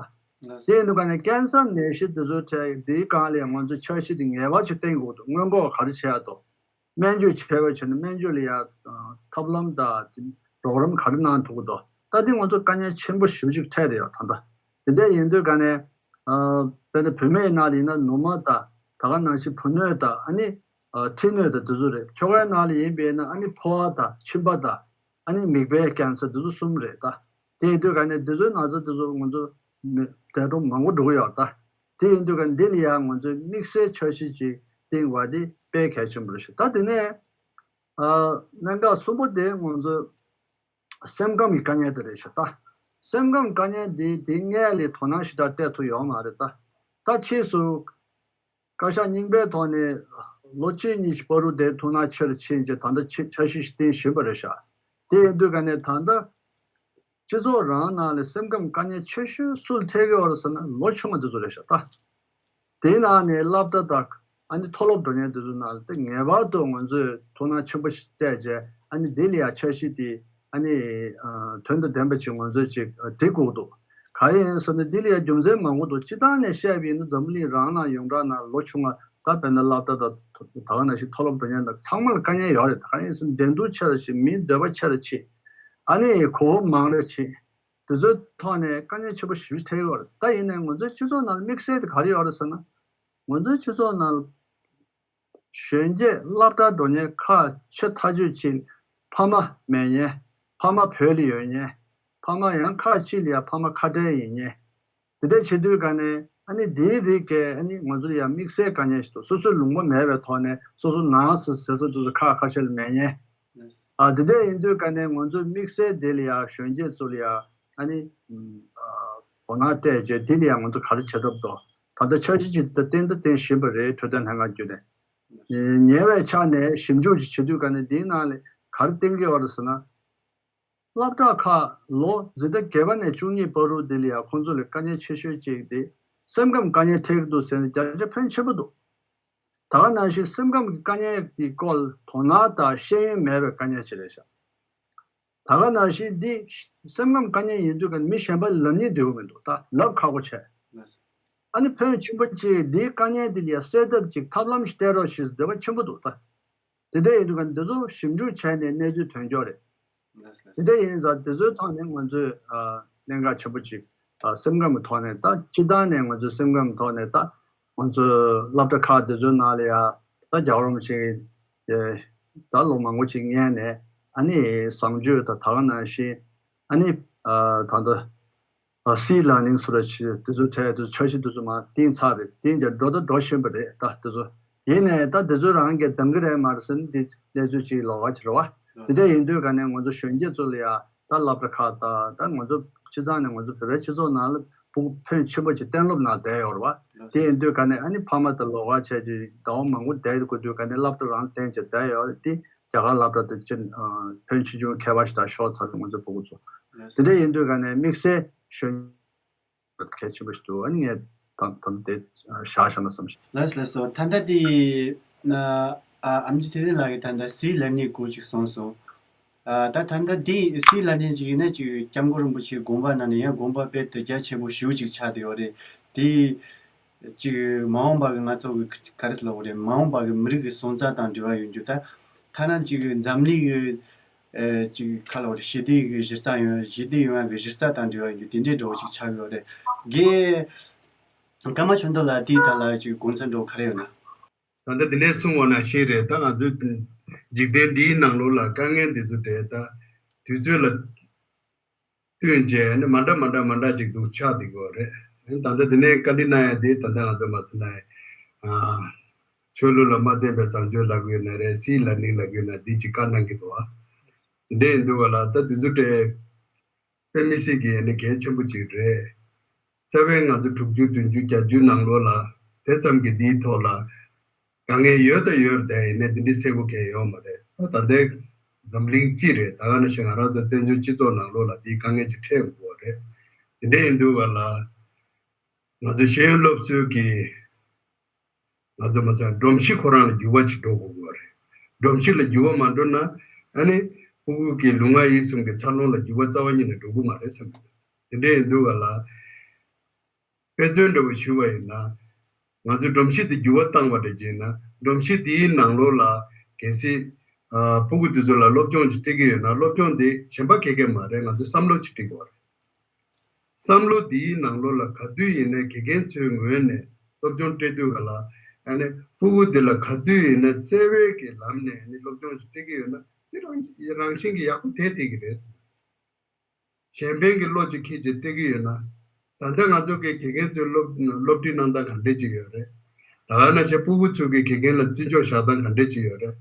དེ་ཡིན་དུས་ག་ནས་ཀན་སར་ནད་གཞི་དེ་ཚོའི་གྲས་འདིའི་སྒང་ལ་ང་ཚོས་འཆར་གཞི་དེ་ངེས་པར་ཅིག་བཏིང་དགོས་འདུག་སྔོན་འགོག་ག་རེ་བྱེད་ཡ་འདུག་སྨན་བཅོས་བྱས་པ་བྱས་ན་སྨན་བཅོས་ལ་ཡ་ཐབས་ལམ་དང་རོགས་རམ་ག་རེ་གནང་ཐུབ་ཀྱི་འདུག་ད་དེ་ང་ཚོ་དཀའ་ངལ་ཆེན་པོ་ཞེ་པོ་ཅིག་འཕྲད་བསྡད་ཡོད་ད་ལྟ། དེ་འདྲ་ཡིན་དུས་ག་ནས། དཔེར་ན་བུད་མེད་ནང་ལ་ཡིན་ན་ནུ་མ་དང་ད་ག་ནང་བཞིན་བུ་སྣོད་དང་ཨ་ནི་མཁྲིས་སྣོད་དང་དེ་ཚོ་རེད། ཁྱོ་གའི་ནང་ལ་ཡིན་པས་ན་ཨ་ནི་ཕོ་བ་དང་མཆིན་པ་དང་ཨ་ནི་མིག་དཔེའི་ཀན་སར་དེ་ཚོ་གསུམ་རེད་ད། དེ་ཡིན་དུས་ག་ནས་དེ་ཚོའི་ན་ཚ་དེ་ཚོ་ང་ཚོ་མི་འདས་གྲོངས་མང་པོ་འགྲོ་གི་ཡོད་ད། དེ་ཡིན་དུས་ག་འདི་ལ་ཡང་ང་ཚོས་དམིགས་བསལ་འཆར་གཞི་ཅིག་བཏིང་བ་དེ་དཔེ་གལ་ཆེན་པོ་རེད་ཤག་ད་དེ་ནས་གནད་འགག་གསུམ་པོ་དེ་ང་ཚོས། སེམས་ཁམས་ཀྱི་དཀའ་ངལ་དེ་རེད་ཤག་ད། སེམས་ཁམས་དཀའ་ངལ་འདི་དེ་སྔས་ལས་དོ་སྣང་ཞེ་དྲག་སྤྲད་ཐུབ་ཡོད་མ་རེད་ད། ད་ཕྱིས་སུ་བཀའ་ཤག་རྙིང་པའི་ཐོག་ནས་ལོ་གཅིག་གཉིས་ཀྱི་བར་དུ་དེ་ཐུགས་སྣང་ཆེ་རུ་ཕྱིན་རྗེས་ད་ལྟ་ཆེ་འཆར་གཞི་ཞིག་བཏིང་བཞིན་པ་རེད་ཤག་དེ་ཡིན་དུས་ག་ནས་ད་ལྟ་སྤྱི་ཚོགས་རང་ནང་ལ་སེམས་ཁམས་དཀའ་ངལ་ཆེ་ཤོས་སུ་འཕྲད་ཀྱི་ཡོད་རེད་ཟེར་ན་ལོ་ཆུང་བ་དེ་ཚོ་རེད་ཤག་ད། དེའི་ནང་ནས་སློབ་གྲྭ་དང་ཨ་ནི་མཐོ་སློབ་འགྲོ་མཁན་དེ་ཚོའི་ནང་ལ་ངེས་པར་དུ་ང་ཚོས་ཐུགས་སྣང་ཆེན་པོ་ཞིག་སྤྲད་རྗེས་ཨ་ནི་འདི་ལ་ཡང་འཆར་གཞི་དེ་ཨ་ནི་དོན་དང་ལྡན་པ་ཅིག་ང་ཚོས་ཅིག་སྒྲིག་དགོས་འདུག་གང་ཡིན་ཟེར་ན་འདི་ལ་ཡང་རྒྱུ་མཚན་མང་པོ་འདུག་སྤྱི་བཏང་ནས་བཤད་པ་ཡིན་ན་འཛམ་བུ་གླིང་རང་ནང་ཡོངས་གྲགས་ནང་ལོ་ཆུང་བ་ད་དཔེར་ན་སློབ་གྲྭ་དང་ད་ག་ནང་བཞིན་མཐོ་སློབ་འགྲོ་མཁན་དང་ཚང་མ་ལ་དཀའ་ངལ་ཡོད་རེད། གང་ཡིན་ཟེར་ན་འགྲན་བསྡུར་ཆེ་རུ་ཕྱིན། མིའི་འདོད་པ་ཆེ་རུ་ཕྱིན། ཨ་ནི་གོ་སྐབས་མང་རུ་ཕྱིན། དེ་ཚོའི་ཐོག་ནས་དཀའ་ངལ་ཆེན་པོ་ཞེ་པོ་ཅིག་འཕྲད་ཡོད་རེད། ད་ཡིན་ནའི་ང་ཚོའི་སྤྱི་ཚོགས་ནང་ལ་དམིགས་བསལ་དེ་ག་རེ་ཡོད་རེད་ཟེར་ན། ང་ཚོའི་སྤྱི་ཚོགས་ནང་ལ་གཞོན་སྐྱེས་སློབ་གྲྭ་འགྲོ་མཁན་ཁག་ཆེ་ཐག་ཆོད་ཅིག་ཕ་མ་མེད་མཁན། ཕ་མ་བོད་ལ་ཡོད་མཁན། ཕ་མ་ཡང་ཁག་ཅིག་ལ་ཡང་ཕ་མ་ཁ་བྲལ་ཡིན་མཁན། དེ་འདྲ་བྱེད་དུས་ག་ནས་ཨ་ནི་དེའི་རིགས་ཀྱི་ཨ་ནི་ང་ཚོ་ལ་ཡང་དམིགས་བསལ་དཀའ་ངལ་ཞིག་འདུག་སོ་སོའི་ལུང་པ་མེད་པའི་ཐོག་ནས་སོ་སོ་ནང་སུ་ཟེར་ས་དེ་ཚོ་ཁག་ཁ་ཤས་ལ་མེད་མཁན། ཨ་དེ་འདྲ་ཡིན་དུས་ག་ནས་ང་ཚོ་དམིགས་བསལ་དེ་ལ་ཡང་གཞོན་སྐྱེས་ཚོ་ལ་ཡང་ཨ་ནི་ཨ་དོ་སྣང་སྤྲད་རྗེས་དེ་ལ་ཡང་ང་ཚོ་ག་རེ་བྱེད་ཐབས་འདུག་ད་ལྟ་འཆར་གཞི་ཅིག་ད་བཏིང་ད་བཏིང་བཞིན་པ་རེད། འཕྲོད་བསྟེན་ལྷན་ཁང་བརྒྱུད་ནས། ཉེ་བའི་ཆ་ནས་ཞིབ་འཇུག་ཅིག་བྱེད་དུས་ག་ནས་འདིའི་ནང་ལ་ག་རེ་བསྟན་གྱི་ཡོད་རེད་ཟེར་ན། སློབ་གྲྭ་ཁག་ལོ་འཛིན་གྲྭ་བརྒྱད་པ་ནས་བཅུ་གཉིས་བར་དུ་དེ་ལ་ཡང་ཁོང་ཚོ་ལ་དཀའ་ངལ་ཆེ་ཤོས་གཅིག་དེ་སེམས་ཁམས་དཀའ་ངལ་འཕྲད་ཀྱི་འདུག་ཟེར་ནས་བརྒྱ་ཆ་ཕོན་ཆེན་པོ་འདུག་ད་ག་ནང་བཞིན་སེམས་ཁམས་ཀྱི་དཀའ་ངལ་དེའི་སྐོར་དོ་སྣང་དང་ཤེས་ཡོན་མེད་པའི་དཀའ་ངལ་ཅིག་རེད་ཤག་ད་ག་ནང་བཞིན་འདི་སེམས་ཁམས་དཀའ་ངལ་ཡིན་དུས་ཀ་མི་གཞན་པ་ལ་ལབ་སྙིང་འདོད་ཀྱི་མི་འདུག་ད་ལབ་ཁག་པོ་བྱས། ཨ་ནི་ཕོན་ཆེན་པོ་གཅིག་འདིའི་དཀའ་ངལ་འདི་ལ་ཡང་སེལ་ཐབས་ཅིག་ཐབས་ལམ་ཞིག་སྤྲད་རོགས་ཞེས་འདོད་པ་ཆེན་པོ་འདུག་ད། དེ་འདྲ་ཡིན་དུས་ཀ་འདི་ཚོ་ཞིབ་འཇུག་བྱས་ནས་གནས་ཚུལ་ཐོན་ཀྱོག་རེད། དེ་འདྲ་ཡིན་ཙང་དེ་ཚོའི་ཐོག་ནས་ང་ཚོས་ཨ་གནད་འགག་ཆེན་པོ་ཅིག་ཨ་སེམས་ཁམས་ཀྱི་ཐོག་ནས་ད་སྤྱི་བཏང་ནས་ང་ཚོའི་སེམས་ཁམས་ཐོག་ནས་ད་ང་ཚོའི་སློབ་གྲྭ་ཁག་དེ་ཚོའི་ནང་ལ་ཡང་ད་རྒྱལ་བ་རིན་པོ་ཆེ་གི་ད་ལོ་མང་པོ་ཅིག་སྔོན་ནས་ཨ་ནི་བཟང་སྤྱོད་དང་ད་ག་ནང་བཞིན་ཨ་ནི་ཨ་ད་ལྟ་ཨ་སི་ལར་ནིང་སུ་ར་ཆི་དེ་ཚོ་གྲས་དེ་ཚོ་འཆར་གཞི་དེ་ཚོ་མར་བཏིང་ཚར་རེད། བཏིང་རྗེས་འགྲོ་ད་འགྲོ་བཞིན་པ་རེད། ད་དེ་ཚོ་ཡིན་ནའི་ད་དེ་ཚོ་རང་གིས་འདང་གི་རེད་མ་རེད་ཟེར་ན་འདི་གནས་ཚུལ་ཅིག་ལོགས་ཀ་ཅིག་རེད་བ། དེ་འདྲ་ཡིན་དུས་ག་ནས་ང་ཚོ་གཞོན་སྐྱེས་ཚོ་ལ་ཡ་ད་སློབ་གྲྭ་ཁག་དང་ད་ང་ཚོ་སྤྱི་བཏང་ནས་ང་ཚོ་བོད་པའི་སྤྱི་ཚོགས་ནང་ལ་ཕྲུ་གུ་ཕོན་ཆེན་པོ་ཅིག་གཏན་སློབ་ནང་བསྡད་ཡོད་རེད་བ། དེ་ཡིན་དུས་ག་ནས་ཨ་ནི་ཕ་མ་དང་ལོགས་ཀ་བྱས་ཀྱི་ཟླ་བ་མང་པོ་བསྡད་དགོས་དུས་ག་ནས་སློབ་གྲྭ་རང་བསྟན་བྱས་བསྡད་ཡོད་རེད། དེ་རྒྱ་གར་སློབ་གྲྭ་དེ་ཕྱིན་ཕོན་ཆེ་ཆུང་ཁྱད་པར་ཞིག་ད་ཤོར་ཚར་རེད་ང་ཚོ་ཕྲུ་གུ་ཚོ། དེ་འདྲ་ཡིན་དུས་ག་ནས་དམིགས་བསལ་གཞོན་གལ་ཆེན་པོ་ཞིག་འདུག་ཨ་ནི་ངས་ད་ད་དེ་བཞག་བཞག་ན་བསམ་ཞིང་། ལགས་སོ་ལགས་སོ། ད་ལྟ་དེ་ཨ་ཨམ་ཆི་ཚེ་རིང་ལགས་ཀྱིས་ད་ལྟ་སི་ལར་ནིང་སྐོར་ཅིག་གསུངས་སོང་། ཨ་ད་ད་ལྟ་དེ་སི་ལར་ནིང་ཅིག་ཡིན་ན་ཅིག་སྐྱབས་མགོན་རིན་པོ་ཆེའི་དགོངས་པ་ནང་ནས་ཡང་དགོངས་པ་དཔེ་དེ་རྒྱ་ཆེན་པོ་ཞེ་པོ་ཅིག་ཆགས་བསྡད་ཡོད་རེད་དེ། ཅིག་མ་འོངས་པ་གི་ང་ཚོ་གི་ག་རེ་ལབ་དགོས་རེད། མ་འོངས་པ་གི་མི་རིགས་ཀྱི་སོན་རྩ་དང་འབྲེལ་བ་ཡོད་རྒྱུ་ད། ཐ་ན་ཅིག་འཛམ་གླིང་གི་ཨེ་ཅིག་ག་ལབ་དགོས་རེད། ཞི་བདེ་གི་གཞི་རྩ་ཡོང་ཞི་བདེ་ཡོང་ཡ་གི་གཞི་རྩ་དང་འབྲེལ་བ་ཡོད་རྒྱུ་དེ་འདྲའི་འདྲ་བོ་ཅིག་ཆགས་ཡོད་རེད། རྒན་ཀརྨ་ཆོས་ལྡན་ལགས་དེའི་ཐད་ལ་ཅིག་དགོངས་ཚུལ་འདྲ་བོ་ག་རེ་ཡོད་ན། ད་ལྟ་འདི་ནས་གསུངས་པ་ནང་བཞིན་རེད། ད་ང་ཚོའི་འཇིག་རྟེན་འདིའི་ནང་ལོགས་ལ་དཀའ་ངལ་འདི་ཚོ་འདྲ་ད་དུས་ཚོད་ལ་བསྟུན་བྱས་ནི་མ་འདྲ་མ་འདྲ་མ་འདྲ་ཅིག་འདུག་ཆགས་བསྡད་ཀྱི་ཡོད་རེད། ད་ལྟ་འདི་ནས་བཀའ་འདྲི་གནང་ཡ་དེ་ད་ལྟ་ང་ཚོ་མ་ཚོ་ན་ཡ་ཆོས་ལུགས་ལ་མ་བརྟེན་པའི་བཟང་སྤྱོད་ལབ་ཀྱི་ཡོད་ན་རེད། སི་ལར་ནིང་ལབ་ཀྱི་ཡོད་ན་འདི་ཅིག་བཀའ་གནང་གི་འདུག་ཨ། འདི་འདྲ་ཡིན་དུས་ག་ལ་ད་དེ་ཚོ་འདྲ་དཔེ་མི་སྲིད་ཀྱི་ཡིན་ན་གལ་ཆེན་པོ་ཅིག་རེད། རྩ་བའི་ང་ཚོ་དྲུག་ཅུ་བདུན་ཅུ་བརྒྱད་ཅུ་ནང་ལོགས་ལ་དེ་ཙམ་གྱི་འདིའི་ཐོག་ལ་དཀའ་ངལ་ཡོད་ད་ཡོད་རེད། ཡིན་ནའི་འདི་འདྲའི་གསལ་པོ་གང་ཡང་ཡོད་མ་རེད། ད་ད་ལྟའི་འཛམ་གླིང་སྤྱི་རེད། ད་ག་ནང་བཞིན་ང་རང་ཚོ་བཙན་བྱོལ་སྤྱི་ཚོགས་ནང་ལོགས་ལ་འདིའི་དཀའ་ངལ་ཅིག་འཕྲད་དགོས་པ་རེད། དེ་འདྲ་ཡིན་དུས་ག་ལ་ང་ཚོ་ཤེས་ཡོན་སློབ་གསོའི་གི་ང་ཚོ་མ་ཟད་སྒྲོམ་གཞི་ཁོ་རང་ལ་འགྱུར་བ་ཅིག་འགྲོ་དགོས་ཀྱི་ཡོད་རེད། སྒྲོམ་གཞི་ལ་འགྱུར་བ་མ་འགྲོ་ན་ཨ་ནི་ཕྲུ་གུ་གི་ལུས་ངག་ཡིད་གསུམ་གྱི་འཚར་ལོངས་ལ་འགྱུར་བ་རྩ་བ་ཉིད་ནས་འགྲོ་གི་མ་རེད་བསམ་གྱི་འདུག་དེ་འདྲ་ཡིན་དུས་ག་ལ་དཔེ་མཚོན་འདྲ་བོ་ཞུ་བ་ཡིན་ན་ང་ཚོས་སྒྲོམ་གཞི་དེ་འགྱུར་བ་བཏང་བ་འདྲ་བྱས་ན་སྒྲོམ་གཞི་དེའི་ནང་ལོགས་ལ་གལ་སྲིད་ཨ་ཕྲུ་གུ་དེ་ཚོ་ལ་སློབ་སྦྱོང་ཅིག་སྤྲད་ཀྱི་ཡོད་ན་སློབ་སྦྱོང་དེ་གཞན་པ་ག་གེ་མ་རེད། ང་ཚོས་བསམ་བློ་ཅིག་སྤྲད་དགོས་རེད། བསམ་བློ་འདིའི་ནང་ལོགས་ལ་ག་དུས་ཡིན་ནའི་དགེ་རྒན་ཚོའི་ངོས་ནས་སློབ་སྦྱོང་སྤྲད་དུས་ག་ལ་ཨ་ནི་ཕྲུ་གུ་འདི་ལ་ག་དུས་ཡིན་ན་བརྩེ་བའི་གི་ལམ་ནས་ཨ་ནི་སློབ་སྦྱོང་ཞིག་སྤྲད་ཀྱི་ཡོད་ན་འདི་རང་རང་བཞིན་གྱི་ཡག་པོ་དེ་བསྡད་ཀྱི་རེད། གཞན་ཕན་གྱི་བློ་ཅིག་འཁྱེར་བྱས་སྤྲད་ཀྱི་ཡོད་ན། ད་ལྟ་ང་ཚོ་གི་དགེ་རྒན་ཚོའི་སློབ་སློབ་ཁྲིད་གནང་སྟངས་ག་འདྲས་ཅིག་ཡོད་རེད། ད་ག་ནང་བཞིན་ཕྲུ་གུ་ཚོ་གི་དགེ་རྒན་ལ་བརྩི་འཇོག་བཞག་སྟངས་ག་འདྲས་ཅིག་ཡོད་རེད།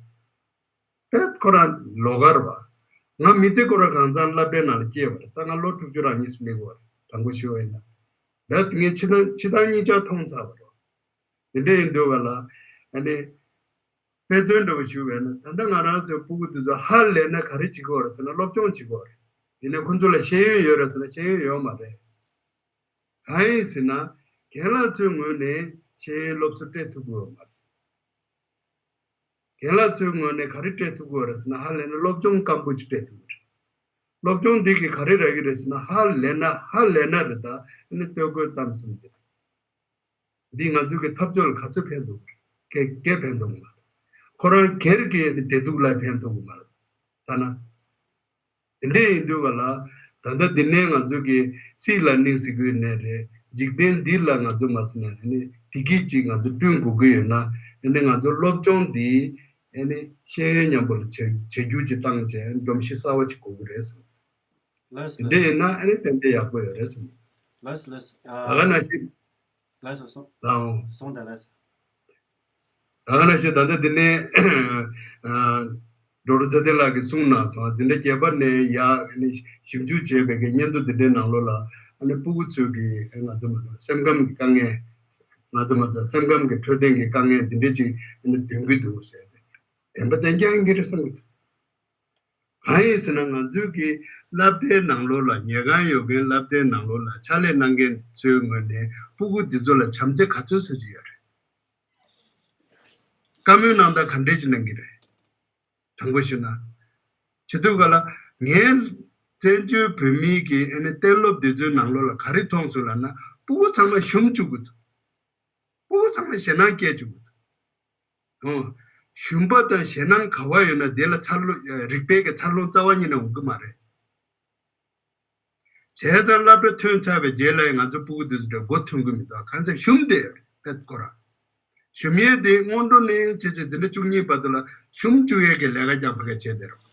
དཔེ་ཁོ་རང་ལོགས་ཀ་རེད་བ། ང་མི་ཚེ་སྐོར་ར་གང་ཚང་སློབ་གྲྭའི་ནང་ལ་སྐྱེས་པ་རེད། ད་ང་ལོ་དྲུག་ཅུ་རང་གཉིས་སུ་སླེབས་པ་རེད། དྲང་པོ་ཞུ་བ་ཡིན་ན། ད་ངས་ཕྱི་ནང་ཕྱི་ཐང་གཉིས་ཆར་མཐོང་ཚར་བ་རེད། དེ་འདྲ་ཡིན་དུས་ག་ལ་ཨ་ནི་དཔེ་མཚོན་འདྲ་བོ་ཞུ་བས་ན། ད་ལྟ་ང་རང་ཚོའི་སྤུ་གུ་དེ་ཚོ་ཧ་ལས་ན་ག་རེ་བྱེད་ཀྱི་ཡོད་རེད་ཟེར་ན་སློབ་སྦྱོང་བྱེད་ཀྱི་ཡོད་རེད། ཡིན་ནའི་ཁོ་ཚོ་ལ་ཤེས་ཡོན་ཡོད་རེད་ཟེར་ན་ཤེས་ཡོན་ཡོད་མ་རེད། གང་ཡིན་ཟེར་ན་རྒན་ལགས་ཚོའི་ངོས་ནས་ཤེས་ཡོན་སློབ་གསོ་སྤྲད་ཐུབ་ཀྱི་ཡོད་མ་རེད། རྒན་ལགས་ཚོའི་ངོས་ནས་ག་རེ་སྤྲད་ཐུབ་ཀྱི་ཡོད་རེད་ཟེར་ན་ཧ་ལས་ན་སློབ་སྦྱོང་སྐམ་པོ་ཅིག་སྤྲད་ཐུབ་ཀྱི་རེད། སློབ་སྦྱོང་འདི་གིས་ག་རེ་རག་གི་རེད་ཟེར་ན་ཧ་ལས་ན་ཧ་ལས་ན་རེད། ད་ཨ་ནི་སྟོད་གོས་གཏམ་གསུམ་འདི་རེད། འདི་ང་ཚོ་གི་འཐབ་རྩོད་ལ་ག་ཚོད་ཕན་ཐོགས་གི་རེད། ག་གས་ཕན་ཐོགས་གི་མ་རེད། ཁོ་རང་སྒེར་གྱི་བདེ་སྡུག་ལ་ཕན་ཐོགས་གི་མ་རེད། ཐ་ན། དེ་འདྲ་ཡིན་དུས་ག་ལ། ད་ལྟ་འདི་ནས་ང་ཚོ་གི་སྲིད་ལ་གནོད་ཟེར་གྱི་ཡོད་ནའི་རེད། འཇིག་རྟེན་འདི་ལ་ང་ཚོ་མ་ཟིན་ན་ཨ་ནི་བདེ་སྐྱིད་ཅིག་ང་ཚོ་བསྐྲུན་དགོས་ཀྱི་ཡོད་ན་ཨ་ནི་ང་ཚོ་སློབ་སྦྱོང་འདི་ཨ་ནི་ཤེས་ཡོན་མཉམ་པོ་ལ་བྱ་བྱ་རྒྱུ་ཅིག་བཏང་བྱས་སྒྲོམ་གཞི་གསར་བ་ཅིག་དགོས་ཀྱི་རེད་བསམ། ལགས་སོ། དེ་འདྲ་ཡིན་ན་ཨ་ནི་ཏན་ཏན་ཡག་པོ་ཡོད་རེད་བསམ། ལགས་སོ་ལགས་སོ། ད་ག་ནང་བཞིན། ལགས་སོ་སོང་། ལའོ། སོང་ད་ལགས་སོ། ད་ག་ནང་བཞིན་ད་ལྟ་འདི་ནས་ཨ་ཌོག་ཊར་ཚེ་བརྟན་ལགས་ཀྱིས་གསུངས་གནང་སོང་། འཛིན་གྲྭ་བརྒྱད་པ་ནས་ཡར་ནས་ཞིབ་འཇུག་བྱས་པའི་གི་སྙན་ཐོ་འདི་འདྲའི་ནང་ལོགས་ལ་ཨ་ནི་སྤུ་གུ་ཚོས་ཀྱི་ང་ཚོ་མ་གཏོགས་སེམས་ཁམས་ཀྱི་དཀའ་ངལ། ང་ཚོ་མ་ཚད་སེམས་ཁམས་ཀྱི་འཕྲོད་བསྟེན་གྱི་དཀའ་ངལ་འདི་འདྲ་ཅིག་ཨ་ནི་འདོན་གྱི་འདུག་ཟེར་ཏེ་བདེན་པ་བདེན་རྐྱང་ཡིན་གྱི་རེད་བསམ་གྱི་འདུག་གང་ཡིན་ཟེར་ན་ང་ཚོའི་གི་སློབ་གྲྭའི་ནང་ལོགས་ལ་ཉལ་ཁང་ཡོད་མཁན་སློབ་གྲྭའི་ནང་ལོགས་ལ་ཕྱག་ལས་གནང་མཁན་ཚོའི་ངོས་ནས་སྤུ་གུ་འདི་ཚོ་ལ་བྱམས་བརྩེ་ག་ཚོད་བཟོ་གི་ཡོད་རེད། བཀའ་མོལ་གནང་སྟངས་ག་འདྲས་ཅིག་གནང་གི་རེད། དྲང་པོ་ཞུ་ན། བྱེད་དུས་ག་ལ་ངའི་བཙན་བྱོལ་བོད་མིའི་གི་ཨ་ནི་གཏན་སློབ་འདི་ཚོའི་ནང་ལོགས་ལ་ག་རེ་མཐོང་སོང་ལབ་ན་སྤུ་གུ་ཚང་མ་ཞུམ་བཅུག་གི་འདུག་སྤུ་གུ་ཚང་མ་ཞེད་སྣང་སྐྱེ་བཅུག་གི་འདུག་ཨོ། ཞུམ་པ་དང་ཞེད་སྣང་ག་བ་ཡོད་ན་དེ་ལ་འཚར་ལོངས་རིག་པའི་གི་འཚར་ལོངས་རྩ་བ་ཉིད་ནས་འོང་གི་མ་རེད། བྱས་ཙང་སློབ་གྲྭ་ཐོན་ཚར་བའི་རྗེས་ལ་ཡང་ང་ཚོ་སྤུ་གུ་དེ་ཚོ་འདྲ་མགོ་ཐོན་གི་མི་འདུག་གང་ཚེ་ཞུམ་བསྡད་ཡོད་རེད་དཔེ་ཁོ་རང་། ཞུམ་ཡས་དེ་སྔོན་འགྲོ་ནས་བྱས་བྱས་འཛིན་གྲྭ་བཅུ་གཉིས་བར་དུ་ལ་ཞུམ་བཅུག་ཡས་ཀྱི་ལས་ཀ་རྐྱང་ཕ་ག་བྱས་བསྡད་རོགས།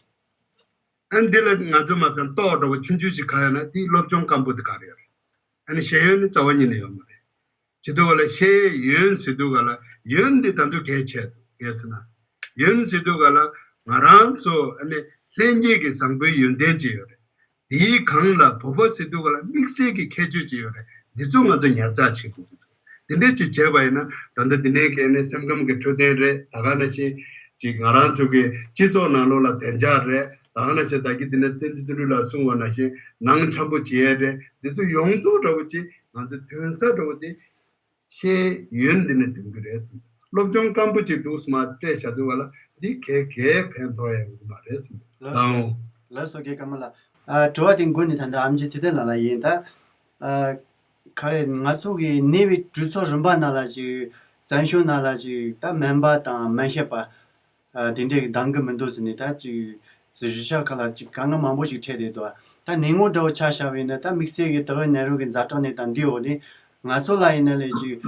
ཨ་ནི་འདི་ལ་ང་ཚོ་མ་ཚད་ལྟོགས་འགྲོ་བ་ཆུང་ཆུང་ཞིག་ག་ཡོད་ན་དེའི་སློབ་སྦྱོང་སྐམ་པོ་དེ་ག་རེ་ཡོད་རེད། ཨ་ནི་ཤེས་ཡོན་ནི་རྩ་བ་ཉིད་ནས་ཡོད་མ་རེད། བྱེད་དུས་ག་ལ་ཤེས་ཡོན་ཟེར་དུས་ག་ལ་ཡོན་འདི་ད་དུང་གལ་ཆེ་གལ་ཟེར་ན། ཡོན་ཟེར་དུས་ག་ལ་ང་རང་ཚོ་ཨ་ནི་ལྷན་སྐྱེས་ཀྱི་བཟང་པོའི་ཡོན་ཏན་ཅིག་ཡོད་རེད། དེའི་སྒང་ལ་བོད་པ་ཟེར་དུས་ག་ལ་དམིགས་བསལ་གྱི་ཁྱད་ཆོས་ཅིག་ཡོད་རེད། འདི་ཚོ་ང་ཚོ་ཉར་ཚགས་བྱེད་དགོས་ཀྱི་འདུག་དེ་འདྲས་ཅིག་བྱས་པ་ཡིན་ན་ད་ལྟ་འདི་ནས་ཀྱི་ཨ་ནི་སེམས་ཁམས་ཀྱི་འཕྲོད་བསྟེན་རེད། ད་ག་ནང་བཞིན་ཅིག་ང་རང་ཚོ་གི་སྤྱི་ཚོགས་ནང་ལོགས་ལ་བདེ་འཇགས་རེད། ད་ག་ནང་བཞིན་ད་གི་འདི་ནས་བསྟན་འཛིན་བརྩོན་འགྲུས་ལགས་གསུངས་པ་ནང་བཞིན་ནང་འཆམ་པོ་བྱེད་ཡས་རེད། འདི་ཚོ་ཡོངས་རྫོགས་འདྲ་བོ་ཅིག་ང་ཚོ་ཐོན་ས་འདྲ་བོ་དེ་ཤེས་ཡོན་འདི་ནས་འདོན་གི་རེད་ཟེར། སློབ་སྦྱོང་སྐམ་པོ་ཅིག་འདུག་སེ་མར་སྤྲད་བཞག་དུས་ག་ལ་འདི་གས་གས་ཕན་ཐོགས་ཡ་ཡོང་གི་མ་རེད་ཟེར། ལགས་སོ། ལགས་སོ་རྒན་ཀརྨ་ལགས། ཨ་དྲི་བ་དེ་འགོ་ནས་ད་ལྟ་ཨེམ་ཆི་ཚེ་བརྟན་ལགས་ལ་ཡིན་ད། ཨ་ག་རེ་ང་ཚོ་གི་ནད་པའི་གྲོས་ཚོགས་རིམ་པ་ནང་ལ་ཅིག་བཙན་བྱོལ་ནང་ལ་ཅིག་ད་སྨན་པ་དང་སྨན་ཞབས་པ། ཨ་དེ་འདྲས་འདང་གི་མི་འདུག་ཟེར་ནས་ད་ཅིག་གཞིས་ཆགས་ཁག་ལ་ཅིག་དཀའ་ངལ་མང་པོ་ཞིག་འཕྲད་བསྡད་འདུག་ད་ནད་ངོ་འདྲ་བོ་ཆ་བཞག་པ་ཡིན་ན་ད་དམིགས་བསལ་གྱི་ད་ལོའི་ནད་རོགས་ཀྱི་ཛ་དྲག་ནད་དང་འདིའི་འོག་ནས་ང་ཚོ་ལ་ཡིན་ན་ལས་ཅིག་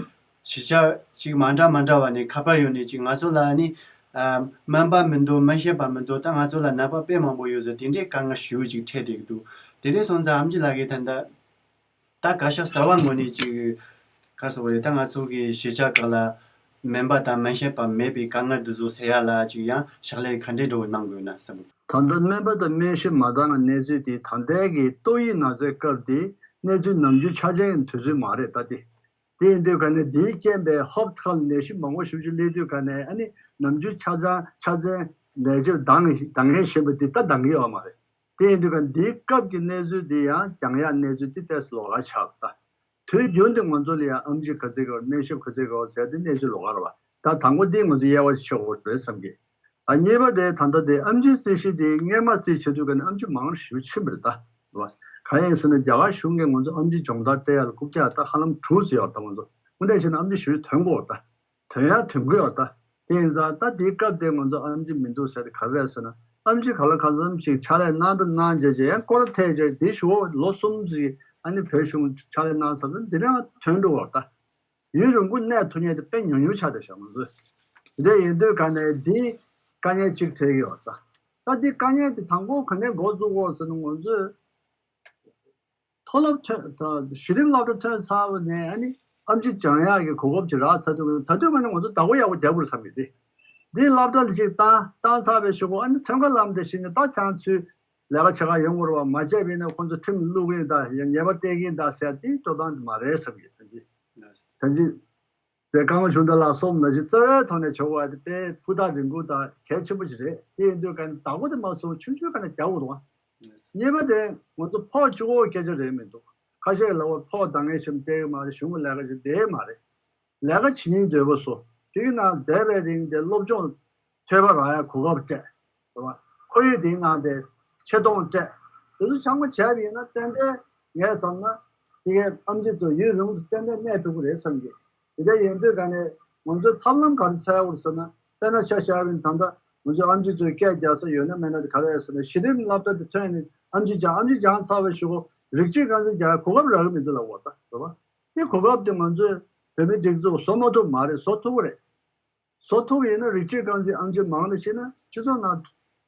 གཞིས་ཆགས་ཅིག་མ་འདྲ་མ་འདྲ་བ་ནས་ཁ་པར་ཡོང་ནས་ཅིག་ང་ཚོ་ལ་ནི་ཨ་སྨན་པ་མི་འདུག་སྨན་ཞབས་པ་མི་འདུག་ད་ང་ཚོ་ལ་ནད་པ་དཔེ་མང་པོ་ཡོད་ཟེར་དེ་འདྲའི་དཀའ་ངལ་ཞེ་པོ་ཅིག་འཕྲད་བསྡད་ཀྱི་འདུག་དེ་འདྲས་སོང་ཙང་ཨེམ་ཆི་ལགས་ཀྱིས་ད་ལྟ། ད་བཀའ་ཤག་གསར་བ་ངོས་ནས་ཅིག་ག་རེ་ཟེར་དགོས་རེད། ད་ང་ཚོ་གི་གཞིས་ཆགས་ཁག་ལ་སྨན་པ་དང་སྨན་ཞབས་པ་མེད་པའི་དཀའ་ངལ་འདི་ཚོ་སེལ་ཡ་ལ་ཅིག་ཡང་ཕྱག་ལས་ག་འདྲས་འགྲོ་གནང་དགོས་ན་བསམ་གི། ད་ལྟ་སྨན་པ་དང་སྨན་ཞབས་མ་འདང་བའི་གནས་ཚུལ་དེ་ད་ལྟའི་གི་ཏོག་དབྱིབས་ན་ཚའི་སྐབས་དེ་གནས་ཚུལ་ནམ་རྒྱུན་ཆ་ཚང་ཡིན་དུས་ཚོད་མ་རེད་ད་དེ། དེ་ཡིན་དུས་ག་ནས་དེའི་རྐྱེན་པས་ཧོབ་ཐག་ལ་ནད་གཞི་མང་པོ་ཞེ་པོ་ཅིག་སླེབས་དུས་ག་ནས་ཨ་ནི་ནམ་རྒྱུན་ཆ་ཚང་ཆ་ཚང་ལས་བྱེད་འདང་འདང་མཁན་ཞིག་ཡིན་པ་དེ་ད་འདང་གི་ཡོད་མ་རེད། དེ་ཡིན་དུས་ག་འདིའི་སྐབས་ཀྱི་གནས་ཚུལ་འདི་ཡང་འགྱངས་ཡག་གནས་ཚུལ་འདི་ཏོག་ཙམ་ལོགས་ཀ་ཆགས་པ་དང་། དུས་རྒྱུན་དུ་ང་ཚོ་ལ་ཡང་ཨེམ་ཆི་ག་ཚོད་དགོས་སྨན་ཞབས་ག་ཚོད་དགོས་ཟེར་དེ་གནས་ཚུལ་ལོགས་ཀ་རེད་བ། ད་དང་པོ་འདི་ང་ཚོ་དབྱེ་བ་ཕྱེ་དགོས་རེད་བསམ་གི། ཨ་གཉིས་པ་དེ་ད་ལྟ་དེ་ཨེམ་ཆིའི་རྩིས་གཞི་དེ་སྔས་མ་རྩིས་བྱེད་དུས་ག་ནས་ཨེམ་ཆི་མང་རུ་ཞེ་པོ་ཕྱིན་པ་རེད་ད། རེད་བ། གང་ཡིན་ཟེར་ན་རྒྱ་གར་གཞུང་གིས་ང་ཚོ་ཨེམ་ཆི་སྦྱོང་བརྡར་སྤྲད་ཡག་ལ་རྐུབ་བཀྱག་ད་ཧ་ལམ་དྲུག་ཙམ་ཡོད་རེད་ད་ང་ཚོ། དངོས་འབྲེལ་བྱས་ན་ཨེམ་ཆི་ཞེ་པོ་ཐོན་གྱི་ཡོད་རེད་ད། དོན་ཡང་དོན་གྱི་ཡོད་ད། དེ་ཡིན་ཙང་ད་དེའི་སྐབས་དེ་ང་ཚོ་ཨེམ་ཆི་མི་འདུག་ཟེར་ག་རེ་རེད་ཟེར་ན། ཨེམ་ཆི་ག་ལ་གང་འཚམ་ཞིག་ཕྱག་ལས་གནང་དང་གནང་བྱས་བྱས་ཡང་སྐོར་ཐད་བྱས་དེ་ཞུ་བ་ལོ་གསུམ་ཞིག་ཨ་ནི་བོད་གཞུང་ཕྱག་ལས་གནང་ཚར་ཚར་འདི་ནས་ཐོན་འགྲོ་བ་ད། ཡུན་རིང་པོ་གནས་ཐུབ་མཁན་དེ་དཔེ་ཉུང་ཉུང་ཆགས་བསྡད་ཤག་ང་ཚོས། དེ་ཡིན་དུས་ག་ནས་འདི་དཀའ་ངལ་གཅིག་འཕྲད་ཀྱི་ཡོད་ད། ད་འདི་དཀའ་ངལ་དེ་དང་པོ་ག་ནས་འགོ་བཙུགས་དགོས་ཟེར་ན་ང་ཚོས། མཐོ་སློབ་ཐོན་ད་གཞི་རིམ་སློབ་གྲྭ་ཐོན་ཚར་བ་ནས་ཨ་ནི་ཨེམ་ཆི་སྦྱང་ཡག་གི་གོ་སྐབས་ཅིག་རག་ཚར་དུས་ད་དུས་མ་ནི་ང་ཚོ་བདག་པོ་ཡག་པོ་རྒྱག་དགོས་བསམ་གི་དེ། འདི་སློབ་གྲྭ་ལ་ཅིག་བཏང་བཏང་ཚར་བའི་གཞུག་གུ་ཨ་ནི་ཐོན་ཁ་ལམ་དེ་བཞིན་ནས་ད་བྱང་ཚུལ་ ལས་ཀ་བྱེད་ག་ཡོང་དགོས་རེད་བ། མ་བྱས་པ་ཡིན་ན་ཁོང་ཚོ་ཁྲིམས་བླུག་གི་ཡིན་ད། ཡང་ཉེས་པ་གཏད་ཀྱི་ཡིན་ད་ཟེར་དེའི་འགྲོ་སྟངས་དེ་མ་རེད་བསམ་གྱི། ད་འདི་ད་འདི་དེ་ཀརྨ་ཆུང་བདག་ལགས་གསུངས་ནང་བཞིན་རྩ་བའི་ཐོག་ནས་བྱེད་དགོས་པ་དེ་དཔེ་ཕུ་ཐག་རིང་པོ་དང་གལ་ཆེན་པོ་ཞིག་རེད། དེ་ཡིན་དུས་ཀ་ནས་བདག་པོ་དེ་མ་སོང་ཆུང་ཆུང་ཀ་ནས་རྒྱག་དགོས་འདུག་བ། གཉིས་པ་དེ་ང་ཚོ་ཕོགས་གཅིག་པོ་སྐད་ཆ་རེད་མི་འདུག་ཁ་ཤས་ལ་བ་ཕོགས་འདང་ངེས་ཤིག་སྟེར་གི་མ་རེད། གཞུང་གི་ལས་ཀ་ཞིག་བསྡད་མ་རེད། ལས་ཀ་བྱེད་སྙིང་འདོད་པ་སོ་དེའི་ནང་བསྡད་པའི་རིང་དེ་སློབ་སྦྱོང་ཐོས་པ་རག་ཡ་གོ་སྐབས་སྤྲད། རེད་བ། ཁོར་ཡུག་དེའི་ནང་དེ་ཆེ་མཐོང་སྤྲད། དེ་ཚོ་ཚང་མ་བྱས་པ་ཡིན་ན་ཏན་ཏན་ངས་བསམ་ན་དེ་གའི་ཨེམ་ཆི་ཚོ་ཡུན་རིང་དུ་ཏན་ཏན་གནས་ཐུབ་ཀྱི་རེད་བསམ་གྱི། དེ་འདྲ་ཡིན་དུས་ག་ནས་ང་ཚོའི་ཐབས་ལམ་ག་རེ་འཚོལ་དགོས་ཟེར་ན། དཔེར་ན་ཆ་བཞག་པ་ཡིན་ད་ལྟ་ང་ཚོའི་ཨེམ་ཆི་ཚོས་སྐད་རྒྱག་ས་ཡོད་ན་མེད་ན་དེ་ག་རེ་རེད་ཟེར་ན། གཞི་རིམ་སློབ་གྲྭ་དེ་ཐོན་ནས་ཨེམ་ཆི་སྦྱང་། ཨེམ་ཆི་སྦྱངས་ཚར་བའི་གཞུག་གུ་རིགས་གཅིག་རྐང་འཛིན་སྦྱང་གོ་སྐབས་རག་གི་མི་འདུག་ལབ་པ་ད། རེད་བ། དེ་གོ་སྐབས་དེ་ང་ཚོའི་བོད་མིའི་སྒྲིག་འཛུགས་བཟོ་མ་ཐུབ་མ་རེད། བཟོ་ཐུབ་ཀྱི་རེད། བཟོ་ཐུབ་ཡིན་ན་རིགས་གཅིག་རྐང་འཛིན་ཨེམ་ཆི་མང་ནས་ཕྱིན་ན་སྤྱི་ཚོགས་ནང་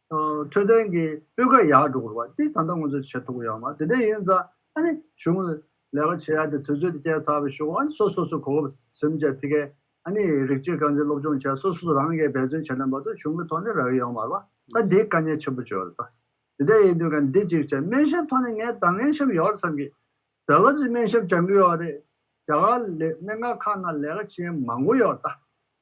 འཕྲོད་བསྟེན་གྱི་སྤུས་ཀ་ཡག་འགྲོ་དགོས་རེད་བ། འདི་ད་ལྟ་ང་ཚོས་བྱེད་ཐུབ་ཀྱི་ཡོད་མ་རེད། དེ་འདྲ་ཡིན་ཙང་ཨ་ནི་གཞུང་ལ་ལས་ཀ་བྱེད་ཡ་དེ་དུས་ཚོད་དེ་བསྐྱལ་ཚར་བའི་གཞུག་གུ་ཨ་ནི་སོ་སོ་སོ་གོ་སྐབས་ཟིན་བྱས་ཕ་གིར་ཨ་ནི་རིགས་གཅིག་རྐང་འཛིན་སློབ་སྦྱོང་བྱས་སོ་སོ་སོ་རང་གིས་འབད་བརྩོན་བྱས་ན་མ་གཏོགས་གཞུང་གི་ཐོག་ནས་རག་གི་ཡོད་མ་རེད་བ། ད་འདི་དཀའ་ངལ་ཆེན་པོ་བྱུང་ཡོད་རེད་ད། དེ་འདྲ་ཡིན་དུས་ཀ་འདི་གཅིག་བྱས་སྨན་ཞབས་ཐོག་ནས་ངས་འདང་ངེས་ཤམ་ཡོད་རེད་བསམ་གི། ད་ག་ཚོད་སྨན་ཞབས་སྦྱང་གི་ཡོད་རེད། རྒྱ་གར་ལ་སྨན་ཁང་ཁག་ནང་ལས་ཀ་བྱེད་མཁན་མང་པོ་ཡོད་ད།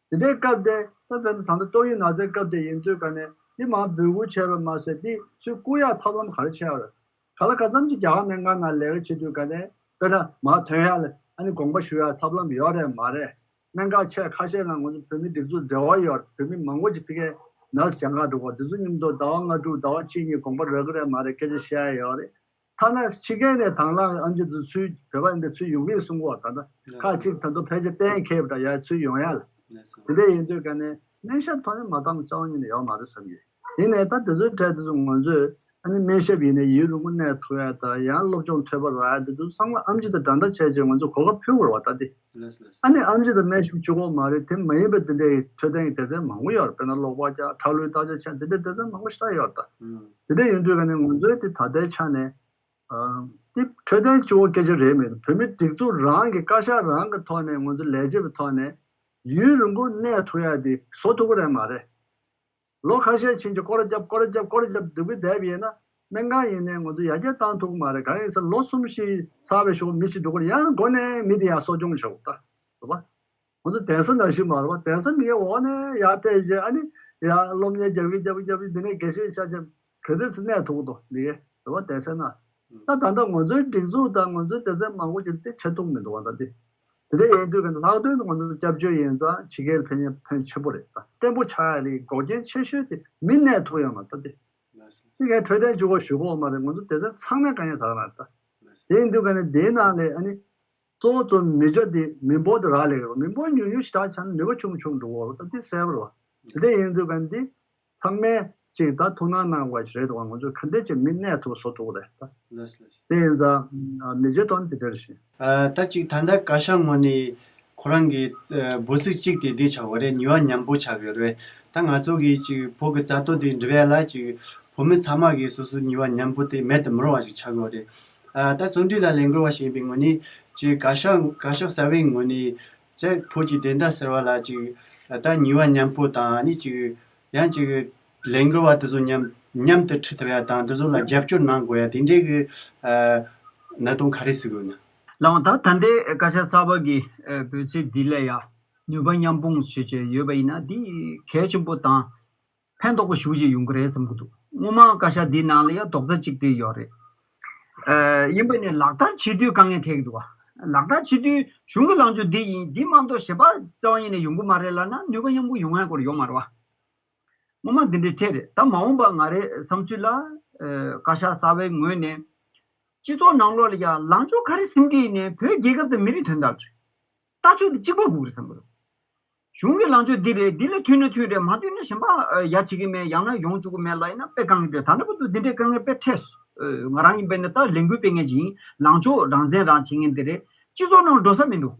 དེ་འདྲའི་སྐབས་དེ་ད་དཔེར་ན་ད་ལྟ་ཏོག་དབྱིབས་ན་ཚའི་སྐབས་དེ་ཡིན་དུས་ཀ་ནས་འདི་མར་འབོད་སྐུལ་བྱས་པ་མ་ཟད་འདི་ཚུར་བསྐུར་ཡག་ཐབས་ལམ་ག་རེ་བྱས་ཡོད་རེད། ག་ལ་ག་ཙམ་གྱིས་རྒྱ་གར་སྨན་ཁང་ནང་ལས་ཀ་བྱེད་དུས་ཀ་ནས་དཔེར་ན་མར་ཐོན་ཡག་ལ་ཨ་ནི་དགོངས་པ་ཞུ་ཡག་ཐབས་ལམ་ཡོད་རེད་མ་རེད། སྨན་ཁང་ཆེ་ཁ་ཤས་ནང་ང་ཚོ་བོད་མི་སྒྲིག་འཛུགས་འབྲེལ་བ་ཡོད་རེད། བོད་མི་མང་པོ་ཅིག་ཕ་གིར་ནར་སི་སྦྱང་ག་འགྲོ་གི་རེད། དེ་ཚོ་མཉམ་དུ་ཟླ་བ་ལྔ་དྲུག་ཟླ་བ་གཅིག་གཉིས་དགོངས་པ་རག་གི་རེད་མ་རེད་སྐད་ཆ་བཤད་ཡག་ཡོད་རེད། ཐ་ན་ཕྱི་རྒྱལ་ནས་དང་བླངས་ཨེམ་ཆི་ཚོ་ཚུར་བོད་པ་འདི་ཚུར་ཡོང་གི་གསུང་གི་ཡོད་རེད། ད་ལྟ་ཁག་ཅིག་ད་དུང་ཕལ་ཆེར་གཏན་འཁེལ་བ་འདྲ་ཡ་ཚུར་ཡོང་ཡག་ལ། དེ་འདྲ་ཡིན་དུས་ཀ་ནས་སྨན་ཞབས་ཐོག་ནས་མ་བཏང་རྩ་བ་ཉིད་ནས་ཡོད་མ་རེད་བསམ་གི། ཡིན་ནའི་ད་དེ་ཚོའི་གྲས་དེ་ཚོ་ང་ཚོས་ཨ་ནི་སྨན་ཞབས་ཡིན་ནའི་ཡུན་རིང་པོ་གནས་ཐུབ་ཡག་དང་ཡང་སློབ་སྦྱོང་ཐོས་པ་རག་ཡག་དེ་ཚོ་ཚང་མ་ཨེམ་ཆི་དང་འདྲ་འདྲ་བྱས་བྱས་ང་ཚོ་གོ་སྐབས་ཕུལ་དགོས་རེད་བ། ད་དེ་ལགས་སོ་ལགས་སོ། ཨ་ནི་ཨེམ་ཆི་དང་སྨན་ཞབས་གཅིག་པོ་མ་རེད། དེ་མ་ཡིན་པའི་དེ་འདྲའི་འཕྲོད་བསྟེན་གྱི་སྡེ་ཚན་མང་པོ་ཡོད་རེད། དཔེར་ན་གློ་བ་རྒྱག་ཁྲག་ལུད་བརྟག་དཔྱད་བྱས་དེ་འདྲའི་སྡེ་ཚན་མང་པོ་ཞེ་དྲག་ཡོད་རེད་ད། ཨང་། དེ་འདྲ་ཡིན་དུས་ཀ་ནས་ང་ཚོའི་དེ་ད་ལྟའི་ཆ་ནས་ཨ། དེ་འཕྲོད་བསྟེན་གཅིག་པོ་སྐད་ཆ་རེད་མེད། བོད་མི་སྒྲིག་འཛུགས་རང་གི་བཀའ་ཤག་རང་གི་ཐོག་ནས་ང་ཚོ་ལས་བྱེད་པའི་ཐོག་ནས་ཡུན་རིང་པོ་གནས་ཐུབ་ཡག་དེ་བཟོ་ཐུབ་ཀྱི་རེད་མ་རེད། ལོ་ཁ་ཤས་ཕྱིན་ཅི་སྐོར་ར་རྒྱབ་སྐོར་ར་རྒྱབ་སྐོར་ར་རྒྱབ་སྡུག་གི་བསྡད་པ་ཡིན་ན་སྨན་ཁང་ཡིན་ནའི་ང་ཚོ་ཡར་རྒྱས་བཏང་ཐུབ་ཀྱི་མ་རེད། གང་ཡིན་ཟེར་ལོ་གསུམ་བཞི་ཚར་བའི་གཞུག་མི་ཞིག་འགྲོ་གི་རེད། ཡང་མགོ་ནས་མི་དེ་ཡར་གསོ་སྐྱོང་བྱེད་དགོས་ད། རེད་པ། ང་ཚོ་གདན་ས་ནང་བཞིན་མ་རེད་པ། གདན་ས་མི་ཡར་འོག་ནས་ཡར་ཕེབས་རྗེས་ཨ་ནི་ཡར་སློབ་གཉེར་རྒྱབ་ཀྱི་རྒྱབ་ཀྱི་རྒྱབ་ཀྱི་འདི་ནས་དགེ་བཤེས་ཆགས་རྗེས་ག་ཚོད་ཙམ་གནས་ཐུབ་ཀྱི་འདུག་མི་ཡར་རེད་པ། གདན་ས་ནང་། ད་ད་ལྟ་ང་ཚོའི་སྒྲིག་འཛུགས་དང་ང་ཚོའི་སྡེ་ཚན་མང་པོ་ཅིག་དེ་བྱེད་ཐུབ་མི་འདུག་བ། ད་དེ་དེ་འདྲ་ཡིན་དུས་ཀྱི་ལྷག་དོན་དུ་ང་ཚོ་སྐྱབས་བཅོལ་ཡིན་ཙང་ཕྱི་རྒྱལ་ཕན་ཕན་ཆེན་པོ་རེད། ད་བརྟན་པོ་ཆགས་ཡ་ལ་འགོག་རྐྱེན་ཆེ་ཤོས་དེ་མི་གནས་ཐུབ་ཡོད་མ་རེད། ད་དེ་ཅིག་གིས་འཕྲོད་བསྟེན་བཅུག་གོ་ཞུ་གོ་མ་རེད། ང་ཚོ་སྡེ་ཚན་ཚང་མས་དཀའ་ངལ་ད་ག་རང་རེད། ད་དེ་ཡིན་དུས་ཀ་ནས་དེའི་ནང་ལས་ཨ་ནི་གཙོ་བོ་གཙོ་མི་ཆོག་དེ་མི་འབོར་དེ་རག་ལས་ཀྱི་རེད། མི་འབོར་ཉུང་ཉུང་ཞེ་དྲག་ཆགས་ན་ནུས་པ་ཆུང་ཆུང་འགྲོ་གི་རེད། ད་དེ་གསལ་པོ་རེད་བ། དེ་འདྲ་ཡིན་དུས་ཀ་ནས་འདི། ཚང་མས་ཅིག་ད་ཐུགས་སྣང་གནང་དགོས་ཞིག་རེད་འདུག་བ། ང་ཚོས་ག་འདྲས་ཅིག་མི་གནས་ཐུབ་བཟོ་ཐུབ་རེད་ད། ལགས་ལགས། དེ་ཡིན་ཙང་མི་རྗེ་དོན་དེ་འདྲར་ཞུ། ཨ། ད་ཅིག་ད་ལྟ་བཀའ་ཤག་ངོས་ནས་ཁོ་རང་གི་ཨ་འབོད་ཚིག་གཅིག་དེ་འདི་ཆགས་ཡོད་རེད། ཉེས་པ་མཉམ་སྤོ་ཆགས་ཡོད་རེད། ད་ང་ཚོ་གི་ཅིག་བོད་ཀྱི་རྩ་དོན་དེ་འགྲུབ་ཡ་ལ་ཅིག་བོད་མི་ཚང་མ་གིས་སོ་སོའི་ཉེས་པ་མཉམ་སྤོ་དེ་མེད་དུ་མི་རུང་བ་ཞིག་ཆགས་ཡོད་རེད། ཨ། ད་བརྩོན་འགྲུས་ལ་ལས་འགུལ་བ་ཞིག་ཡིན་པའི་ངོས་ནས་ཅིག་བཀའ་ཤག་བཀའ་ཤག་གསར་པའི་ངོས་ནས་ཅིག་བོད་ཀྱི་བདེན་མཐའ་གསལ་བ་ལ་ཅིག་ད་ཉེས་པ་མཉམ་སྤོ་དང་ཨ་ནི་ཅིག་ཡང་ཅིག་ལས་འགུལ་བ་དེ་ཚོ་མཉམ་མཉམ་དུ་ཁྲིད་ཐུབ་ཡ་དང་དེ་ཚོ་ལ་རྒྱབ་སྐྱོར་གནང་དགོས་ཡ་དེ་འདྲའི་གི་ཨ་གནད་དོན་ག་རེ་གཟིགས་ཡོད་ན། ལགས་འོང་། ད་ད་ལྟའི་བཀའ་ཤག་གསར་པ་གི་ཨ་འབོད་ཚིག་འདི་ལ་ཡ་ནུས་པ་མཉམ་སྤུངས་ཞེས་བྱས་ཡོད་པ་ཡིན་ན་འདི་གལ་ཆེན་པོ་དང་ཕན་ཐོགས་པོ་ཞེ་པོ་ཅིག་ཡོང་གི་རེད་བསམ་གི་འདུག་སྔོན་མ་བཀའ་ཤག་འདིའི་ནང་ལ་ཡ་རྡོག་རྩ་གཅིག་སྒྲིལ་ཡོད་རེད། ཨ། ཡིན་པ་ནི་ལག་བསྟར་བྱེད་དུས་དཀའ་ངལ་འཕྲད་ཀྱི་འདུག་བ། ལག་བསྟར་བྱེད་དུས་གཞུང་གི་ལངས་ཕྱོགས་འདི་ཡིན། འདི་མ་གཏོགས་གཞན་པ་རྩ་བ་ཉིད་ནས་ཡོང་གི་མ་རེད་ལབ་ན་ནུས་པ་མཉམ་སྤུངས་ཡོང་ཡ་སྐོར་ཡོད་མ་རེད་བ། སྔོན་མ་འདི་འདྲའི་འཕྲད་རེད། ད་མ་འོངས་པ་ང་རའི་བསམ་ཚུལ་ལ། ཨ། བཀའ་ཤག་གསར་པའི་ངོས་ནས་སྤྱི་ཚོགས་ནང་ལོགས་ལ་ཡ་ལངས་ཕྱོགས་ག་རེ་ཟིན་གྱི་ཡིན་ནའི་བོད་རྒྱལ་ཁབ་དང་མི་རིགས་དོན་དག་རེད། ལྟ་ཕྱོགས་འདི་གཅིག་པ་དགོས་ཀྱི་རེད་བསམ་གྱི་འདུག་གཞུང་གི་ལངས་ཕྱོགས་འདི་རེད། འདི་ལ་མཐུན་ན་མཐུན་རེད། མ་མཐུན་ན་གཞན་པ་ཡ་བྱེད་ཀྱི་མེད། ཡང་ན་ཡོང་བཅུག་གི་མེད་ལབ་ཡིན་ན་དཔེ་དཀའ་ངལ་འདུག་ད་ལྟ་བར་དུ་འདི་འདྲའི་དཀའ་ངལ་དཔེ་འཕྲད་སོང་། ང་རང་ཡིན་པས་ན་ད་ལས་འགུལ་སྤེལ་མཁན་ཅིག་ཡིན། ལངས་ཕྱོགས་རང་བཙན་རང་བྱེད་མཁན་དེ་རེད། སྤྱི་ཚོགས་ནང་འགྲོ་ས་མི་འདུག་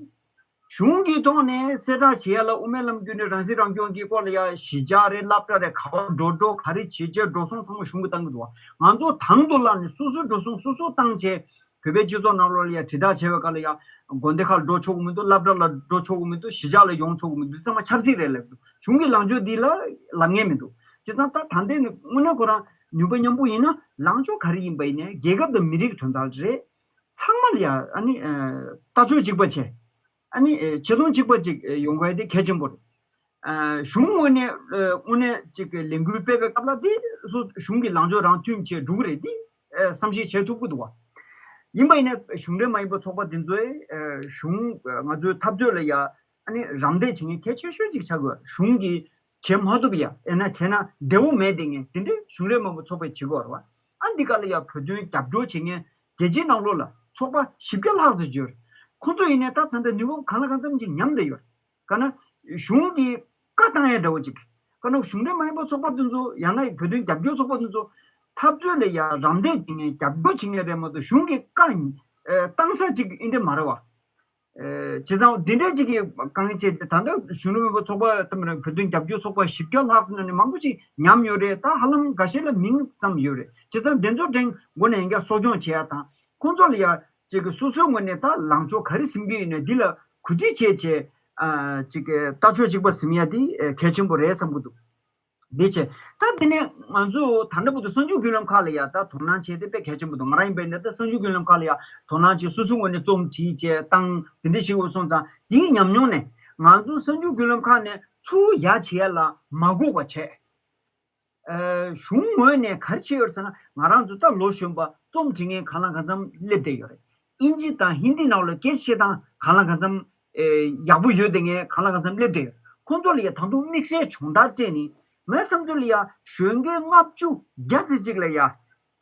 གཞུང་གི་ཐོག་ནས་གསལ་བསྒྲགས་བྱེད་ཡ་ལ་དབུ་མའི་ལམ་བརྒྱུད་ནས་རང་སྲིད་རང་སྐྱོང་གི་སྐོར་ལ་ཡ་གཞིས་ཆགས་རེད། སློབ་གྲྭ་རེད། ག་པར་འགྲོ་འགྲོ་ག་རེ་བྱེད་བྱེད་འགྲོ་སོང་ཚང་མ་གཞུང་གིས་བཏང་གི་འདུག་ང་ཚོ་དང་དུ་བླངས་ནས་སོ་སོའི་འགྲོ་སོང་སོ་སོ་བཏང་བྱས། བོད་པའི་སྤྱི་ཚོགས་ནང་ལོགས་ལ་ཡ་དྲིལ་བསྒྲགས་བྱས་པའི་སྐབས་ལ་ཡ་དགོན་སྡེ་ཁག་ལ་འགྲོ་ཆོག་གི་མི་འདུག་སློབ་གྲྭ་ལ་འགྲོ་ཆོག་གི་མི་འདུག་གཞིས་ཆགས་ལ་ཡོང་ཆོག་གི་མི་འདུག་ཚང་མ་ཆབ་སྲིད་རེད་ལབ་འདུག་གཞུང་གི་ལངས་ཕྱོགས་འདི་ལ་ལབ་མཁན་མི་འདུག་བྱས་ཙང་ད་ད་ལྟའི་ནི་དངོས་གནས་ཁོ་རང་ ནུས་པ་མཉམ་སྤུངས་ཡིན་ན་ལངས་ཕྱོགས་ག་རེ་ཡིན་པ་ཡིན་ནའི་རྒྱལ་ཁབ་དང་མི་རིགས་དོན་དག་རེད། ཚང་མ་ལ་ཡ་ཨ་ནི་ལྟ་ཕྱོགས་གཅིག་པ་བྱས། ཨ་ནི་ཆེ་མཐོང་གཅིག་པ་ཅིག་ཡོང་དགོས་དེ་གལ་ཆེན་པོ་རེད། གཞུང་ངོས་ནས་དངོས་གནས་ཅིག་ལས་འགུལ་སྤེལ་བའི་སྐབས་ལ་དེ་སོ་གཞུང་གི་ལངས་ཕྱོགས་རང་མཐུན་བྱས་འགྲོ་གི་རེད་དེ་བསམ་ཤེས་བྱེད་ཐུབ་ཀྱི་འདུག་བ། ཡིན་པ་ཡིན་ན་གཞུང་འབྲེལ་མ་ཡིན་པ་ཚོགས་པ་འདི་ཚོས་གཞུང་ང་ཚོའི་འཐབ་རྩོད་ལ་ཡ་ཨ་ནི་རམ་འདེགས་བྱེད་མཁན་གལ་ཆེ་ཤོས་ཅིག་ཆགས་དགོས། གཞུང་གིས་བྱེད་མ་ཐུབ་ཡ་ཨེ་ན་བྱས་ན་བདེ་བོ་མེད་དེ་ངས་དེ་འདྲའི་གཞུང་འབྲེལ་མ་ཡིན་པ་ཚོགས་པས་བྱེད་དགོས་རེད་བ། ཨ་འདི་ག་ལ་ཡ་བོད་དོན་རྒྱབ་སྐྱོར་བྱེད་མཁན་རྒྱལ་སྤྱིའི་ནང་ལོགས་ལ་ཚོགས་པ་བཞི་བརྒྱ་ལྷག་ཙམ་ཡོད་རེད། ཁོང་ཚོ་ཡིན་ནའི་ད་ད་ལྟ་ནུས་པ་གང་ལ་གང་འཚམ་ཅིག་ཉམས་བསྡད་ཡོད་རེད། ག་ན་གཞུང་གིས་བཀའ་བཏང་ཡ་འདྲ་བོ་ཅིག་ག་ན་གཞུང་འབྲེལ་མ་ཡིན་པ་ཚོགས་པ་དེ་ཚོ་ཡང་ན་བོད་དོན་རྒྱབ་སྐྱོར་ཚོགས་པ་དེ་ཚོ་འཐབ་རྩོད་ལ་ཡ་རམ་འདེགས་བྱེད་མཁན་རྒྱབ་སྐྱོར་བྱེད་མཁན་རེད་མ་གཏོགས་གཞུང་གིས་བཀའ་ཨ་བཏང་ས་ཅིག་ཨེ་འདྲ་མ་རེད་བ། ཨེ་བྱས་ཙང་འདི་འདྲ་ཅིག་གི་དཀའ་ངལ་བྱས་ཏེ་ད་ལྟ་གཞོན་ནུ་མི་བོད་ཚོགས་པ་ལྟ་མི་རང་བོད་དོན་རྒྱབ་སྐྱོར་ཚོགས་པ་བཞི་བརྒྱ་ལྷག་ཙམ་ནང་ནས་མང་པོ་ཅིག་ཉམས་ཡོད་རེད། ད་ཧ་ལམ་འགའ་ཤས་ལ་མིང་ཙམ་ཡོད་རེད། བྱས་ཙང་དེ་ཚོ་དྲན་མགོ་ནས་ཡང་བསྐྱར་གསོ་སྐྱོང་བྱེད་ཡ་དང་ཁོང་ཚོ་ལ་ཡ་ཅིག་གི་སོ་སོའི་ངོས་ནས་ད་ལངས་ཕྱོགས་ག་རེ་ཟིན་གྱི་ཡོད་ན་འདི་ལ་གོ་སྒྲིག་བྱས་བྱས་ཨ་ཅིག་གི་ལྟ་ཕྱོགས་གཅིག་པ་ཟིན་ཡ་དེ་གལ་ཆེན་པོ་རེད་བསམ་གྱི་འདུག་འདི་བྱས། ད་དེ་ནས་ང་ཚོ་ད་ལྟ་བར་དུ་གསར་འགྱུར་བརྒྱུད་ལམ་ཁག་ལ་ཡ་ད་དོ་སྣང་བྱས་ཏེ་དཔེ་གལ་ཆེན་པོ་འདུག་ང་རང་ཡིན་པས་ན་ད་གསར་འགྱུར་བརྒྱུད་ལམ་ཁག་ལ་ཡ་དོ་སྣང་བྱས་སོ་སོའི་ངོས་ནས་རྩོམ་བྲིས་བྱས་བཏང་དེ་འདྲ་ཞིག་འོ་སོང་ཙང་དེའི་ཉམས་མྱོང་ནས་ང་ཚོ་གསར་འགྱུར་བརྒྱུད་ལམ་ཁག་ནས་ཚུར་ཡ་བྱེད་ཡ་ལ་མ་སྒུག་པ་བྱས། ཨ་གཞུང་ངོས་ནས་ག་རེ་བྱས་ཡོད་ཟེར་ན་ང་རང་ཚོ་ད་ལོ་གཞོན་པ་རྩོམ་འབྲི་མཁན་གང་ལ་གང་འཚམ་སླེབས་བསྡད་ཡོད་རེད། ཨིན་ཇི་དང་ཧིན་དི་ནང་ལ་སྐད་ཆ་བཤད་སྟངས་གང་ལ་གང་འཚམ་ཨེ་ཡག་པོ་ཡོད་དེ་ངས་གང་ལ་གང་འཚམ་སླེབས་བསྡད་ཡོད། ཁོང་ཚོ་ལ་ཡ་ད་དུང་དམིགས་བསལ་སྦྱོང་བརྡར་སྤྲད་ནས་ངའི་བསམ་ཚུལ་ལ་ཡ་གཞོན་སྐྱེས་ལྔ་བཅུ་བརྒྱ་ཙམ་ཅིག་ལ་ཡ་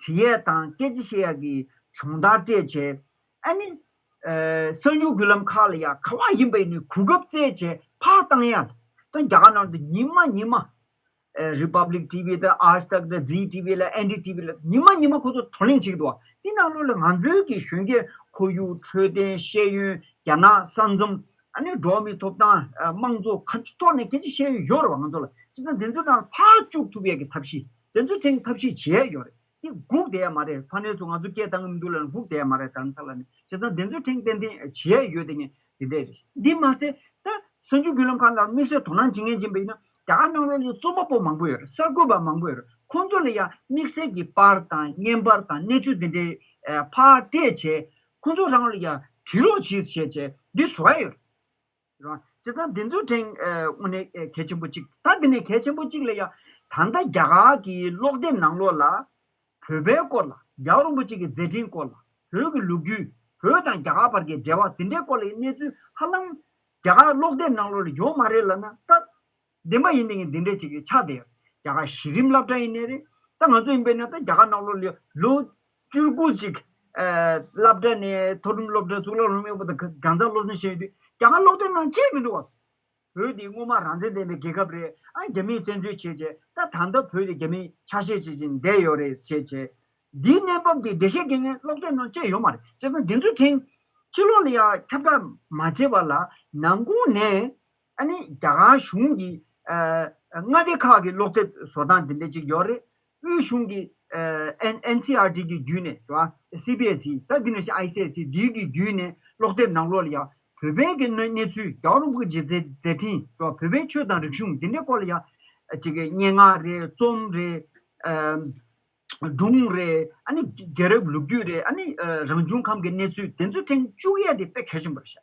བྲིས་ཡས་དང་སྐད་ཆ་བཤད་ཡས་ཀྱི་སྦྱོང་བརྡར་སྤྲད་བྱས་ཨ་ནི་ཨེ་གསར་འགྱུར་བརྒྱུད་ལམ་ཁག་ལ་ཡ་ག་བ་ཡིན་པ་ཡིན་ནའི་གོ་སྐབས་བཙལ་བྱས་ཕར་བཏང་ཡ་ད་རྒྱ་གར་ནང་དུ་ཉི་མ་ཉི་མ། ཨེ་Republic T V དང་Aaj Tak དང་Zee T V ལ་N D T V ལ་ཉི་མ་ཉི་མ་ཁོ་ཚོ་བགྲོ་གླེང་བྱེད་ཀྱི་འདུག་དེ་ནང་ལོགས་ལ་ང་ཚོའི་གི་གཞོན་སྐྱེས་ཁོར་ཡུག་འཕྲོད་བསྟེན་ཤེས་ཡོན་རྒྱ་ནག་ས་མཚམས་ཨ་ནི་འགྲོ་བ་མིའི་ཐོབ་ཐང་ཨ་དམངས་གཙོ་ག་ཚོད་ཐོག་ནས་སྐད་ཆ་བཤད་ཡོད་རེད་བ་ང་ཚོ་ལ། བྱས་ཙང་དེ་ཚོའི་ནང་ཕར་བཅུག་ཐུབ་ཡས་ཀྱི་ཐབས་ཤེས་དེ་ཚོ་ཐེངས་ཐབས་ཤེས་བྱས་ཡོད་རེད། དེ་སྒུག་བསྡད་ཡ་མ་རེད། ཕ་ནས་ཚོ་ང་ཚོ་སྐད་བཏང་གི་མི་འདུག་ལབ་ན་སྒུག་བསྡད་ཡ་མ་རེད་དར་ས་ལ་ནི། བྱས་ཙང་དེ་ཚོ་ཐེངས་ཏན་ཏན་བྱས་ཡོད་དེ་ངས། དེ་འདྲས་རེད། འདི་མ་ཚད་ད་གསར་འགྱུར་བརྒྱུད་ལམ་ཁག་ལ་དམིགས་བསལ་དོ་སྣང་བྱེད་མཁན་ཅིག་ཡིན་པ་ཡིན་ན་རྒྱ་གར་ནང་ལོགས་ལ་རྩོམ་པ་པོ་མང་པོ་ཡོད་རེད། གསར་འགོད་པ་མང་པོ་ཡོད་རེད། ཁོང་ཚོ་ལ་ཡང་དམིགས་བསལ་གྱི་པར་དང་བརྙན་པར་དང་གནས་ཚུལ་དེ་འདྲའི་ཕར་སྤྲད་བྱས་ཁོང་ཚོ་རང་ལ་ཡང་བྲིས་རོགས་གྱིས་བྱས་བྱས་འདི་བཟོ་ཡ་ཡོད་རེད། བྱས་ཙང་འདི་ཚོ་ཐེངས་དངོས་གནས་གལ་ཆེན་པོ་གཅིག་ད་འདི་ནས་གལ་ཆེན་པོ་གཅིག་ལ་ཡང་ད་ལྟ་རྒྱ་གར་གྱི་ཀློག་དེབ་ནང་ལོགས་ལ། བོད་པའི་སྐོར་ལ་རྒྱལ་བ་རིན་པོ་ཆེ་གི་མཛད་འཕྲིན་སྐོར་ལ་བོད་ཀྱི་ལོ་རྒྱུས་བོད་དང་རྒྱ་གར་བར་གྱི་འབྲེལ་བ་དེ་འདྲའི་སྐོར་ལ་གནས་ཚུལ་ཧ་ལམ་རྒྱ་གར་ཀློག་དེབ་ནང་ལོགས་ལ་ཡོད་མ་རེད་ལབ་ན་ད་བདེན་པ་ཡིན་ནའི་འདི་འདྲའི་ཅིག་གི་ཆགས་བསྡད་ཡོད། རྒྱ་གར་གཞི་རིམ་སློབ་གྲྭ་ཡིན་ནའི་རེད། ད་ང་ཚོ་ཡིན་པས་ན་ད་རྒྱ་གར་ནང་ལོགས་ལ་ལོ་བཅུ་དགུ་ཅིག་ཨ་སློབ་གྲྭ་ནས་མཐོ་རིམ་སློབ་གྲྭ་གཙུག་ལག་སློབ་གཉེར་ཁང་དང་རྒྱལ་ཚབ་སློབ་ཆེན་བྱས་ཡོད་དུས་རྒྱ་གར་ཀློག་དེབ་ནང་ཅི་ཡང་མི་འདུག་བ། བོད་འདི་སྔོན་མ་རང་བཙན་ལྡན་པའི་རྒྱལ་ཁབ་རེད། ཨ་རྒྱ་མིས་བཙན་འཛུལ་བྱས་བྱས་ད་ད་ལྟ་བོད་འདི་རྒྱ་མིས་ཆ་ཤས་བྱས་བྱས་བསྡད་ཡོད་རེད་བྱས་བྱས། འདིའི་གནས་བབ་འདི་འགྲེལ་བཤད་རྒྱག་མཁན་ཀློག་དེབ་ནང་ཅི་ཡང་ཡོད་མ་རེད། བྱས་ཙང་འདི་ཚོ་དྲན་ཕྱི་ལོགས་ལ་ཡང་ཁྱབ་བསྒྲགས་མ་བྱས་པ་ལ་ནང་ཁུལ་ནས་ཨ་ནི་རྒྱ་གར་གཞུང་གི་ཨ་མངའ་སྡེ་ཁག་གི་ཀློག་དེབ་བཟོ་སྟངས་འདི་འདྲ་ཅིག་ཡོད་རེད། དབུས་གཞུང་གི་ཨ་ཨེན་ཨེན་སི་ཨར་ཊི་གི་བརྒྱུད་ནས་རེད་བ། སི་བི་ཨེས་ཨི་ད་འདི་ནང་བཞིན་ཨའི་སི་ཨེས་ཨི་འདིའི་གི་བརྒྱུད་ནས་ཀློག་དེབ་ནང་ལོགས་ལ་ཡང་བོད་པའི་གི་གནས་གནས་ཚུལ་རྒྱལ་བ་རིན་པོ་ཆེའི་མཛད་མཛད་འཕྲིན་རེད་བ། བོད་པའི་ཆོས་དང་རིག་གཞུང་འདི་འདྲའི་སྐོར་ལ་ཡང་ཅིག་གི་སྙན་ངག་རེད། རྩོམ་རེད། ཨ་སྒྲུང་རེད། ཨ་ནི་རྒྱལ་རབས་ལོ་རྒྱུས་རེད། ཨ་ནི་ཨ་རང་བྱུང་ཁམས་ཀྱི་གནས་ཚུལ་དེ་ཚོ་ཐེངས་བཅུག་ཡས་དེ་དཔེ་གལ་ཆེན་པོ་རེད་ཤག་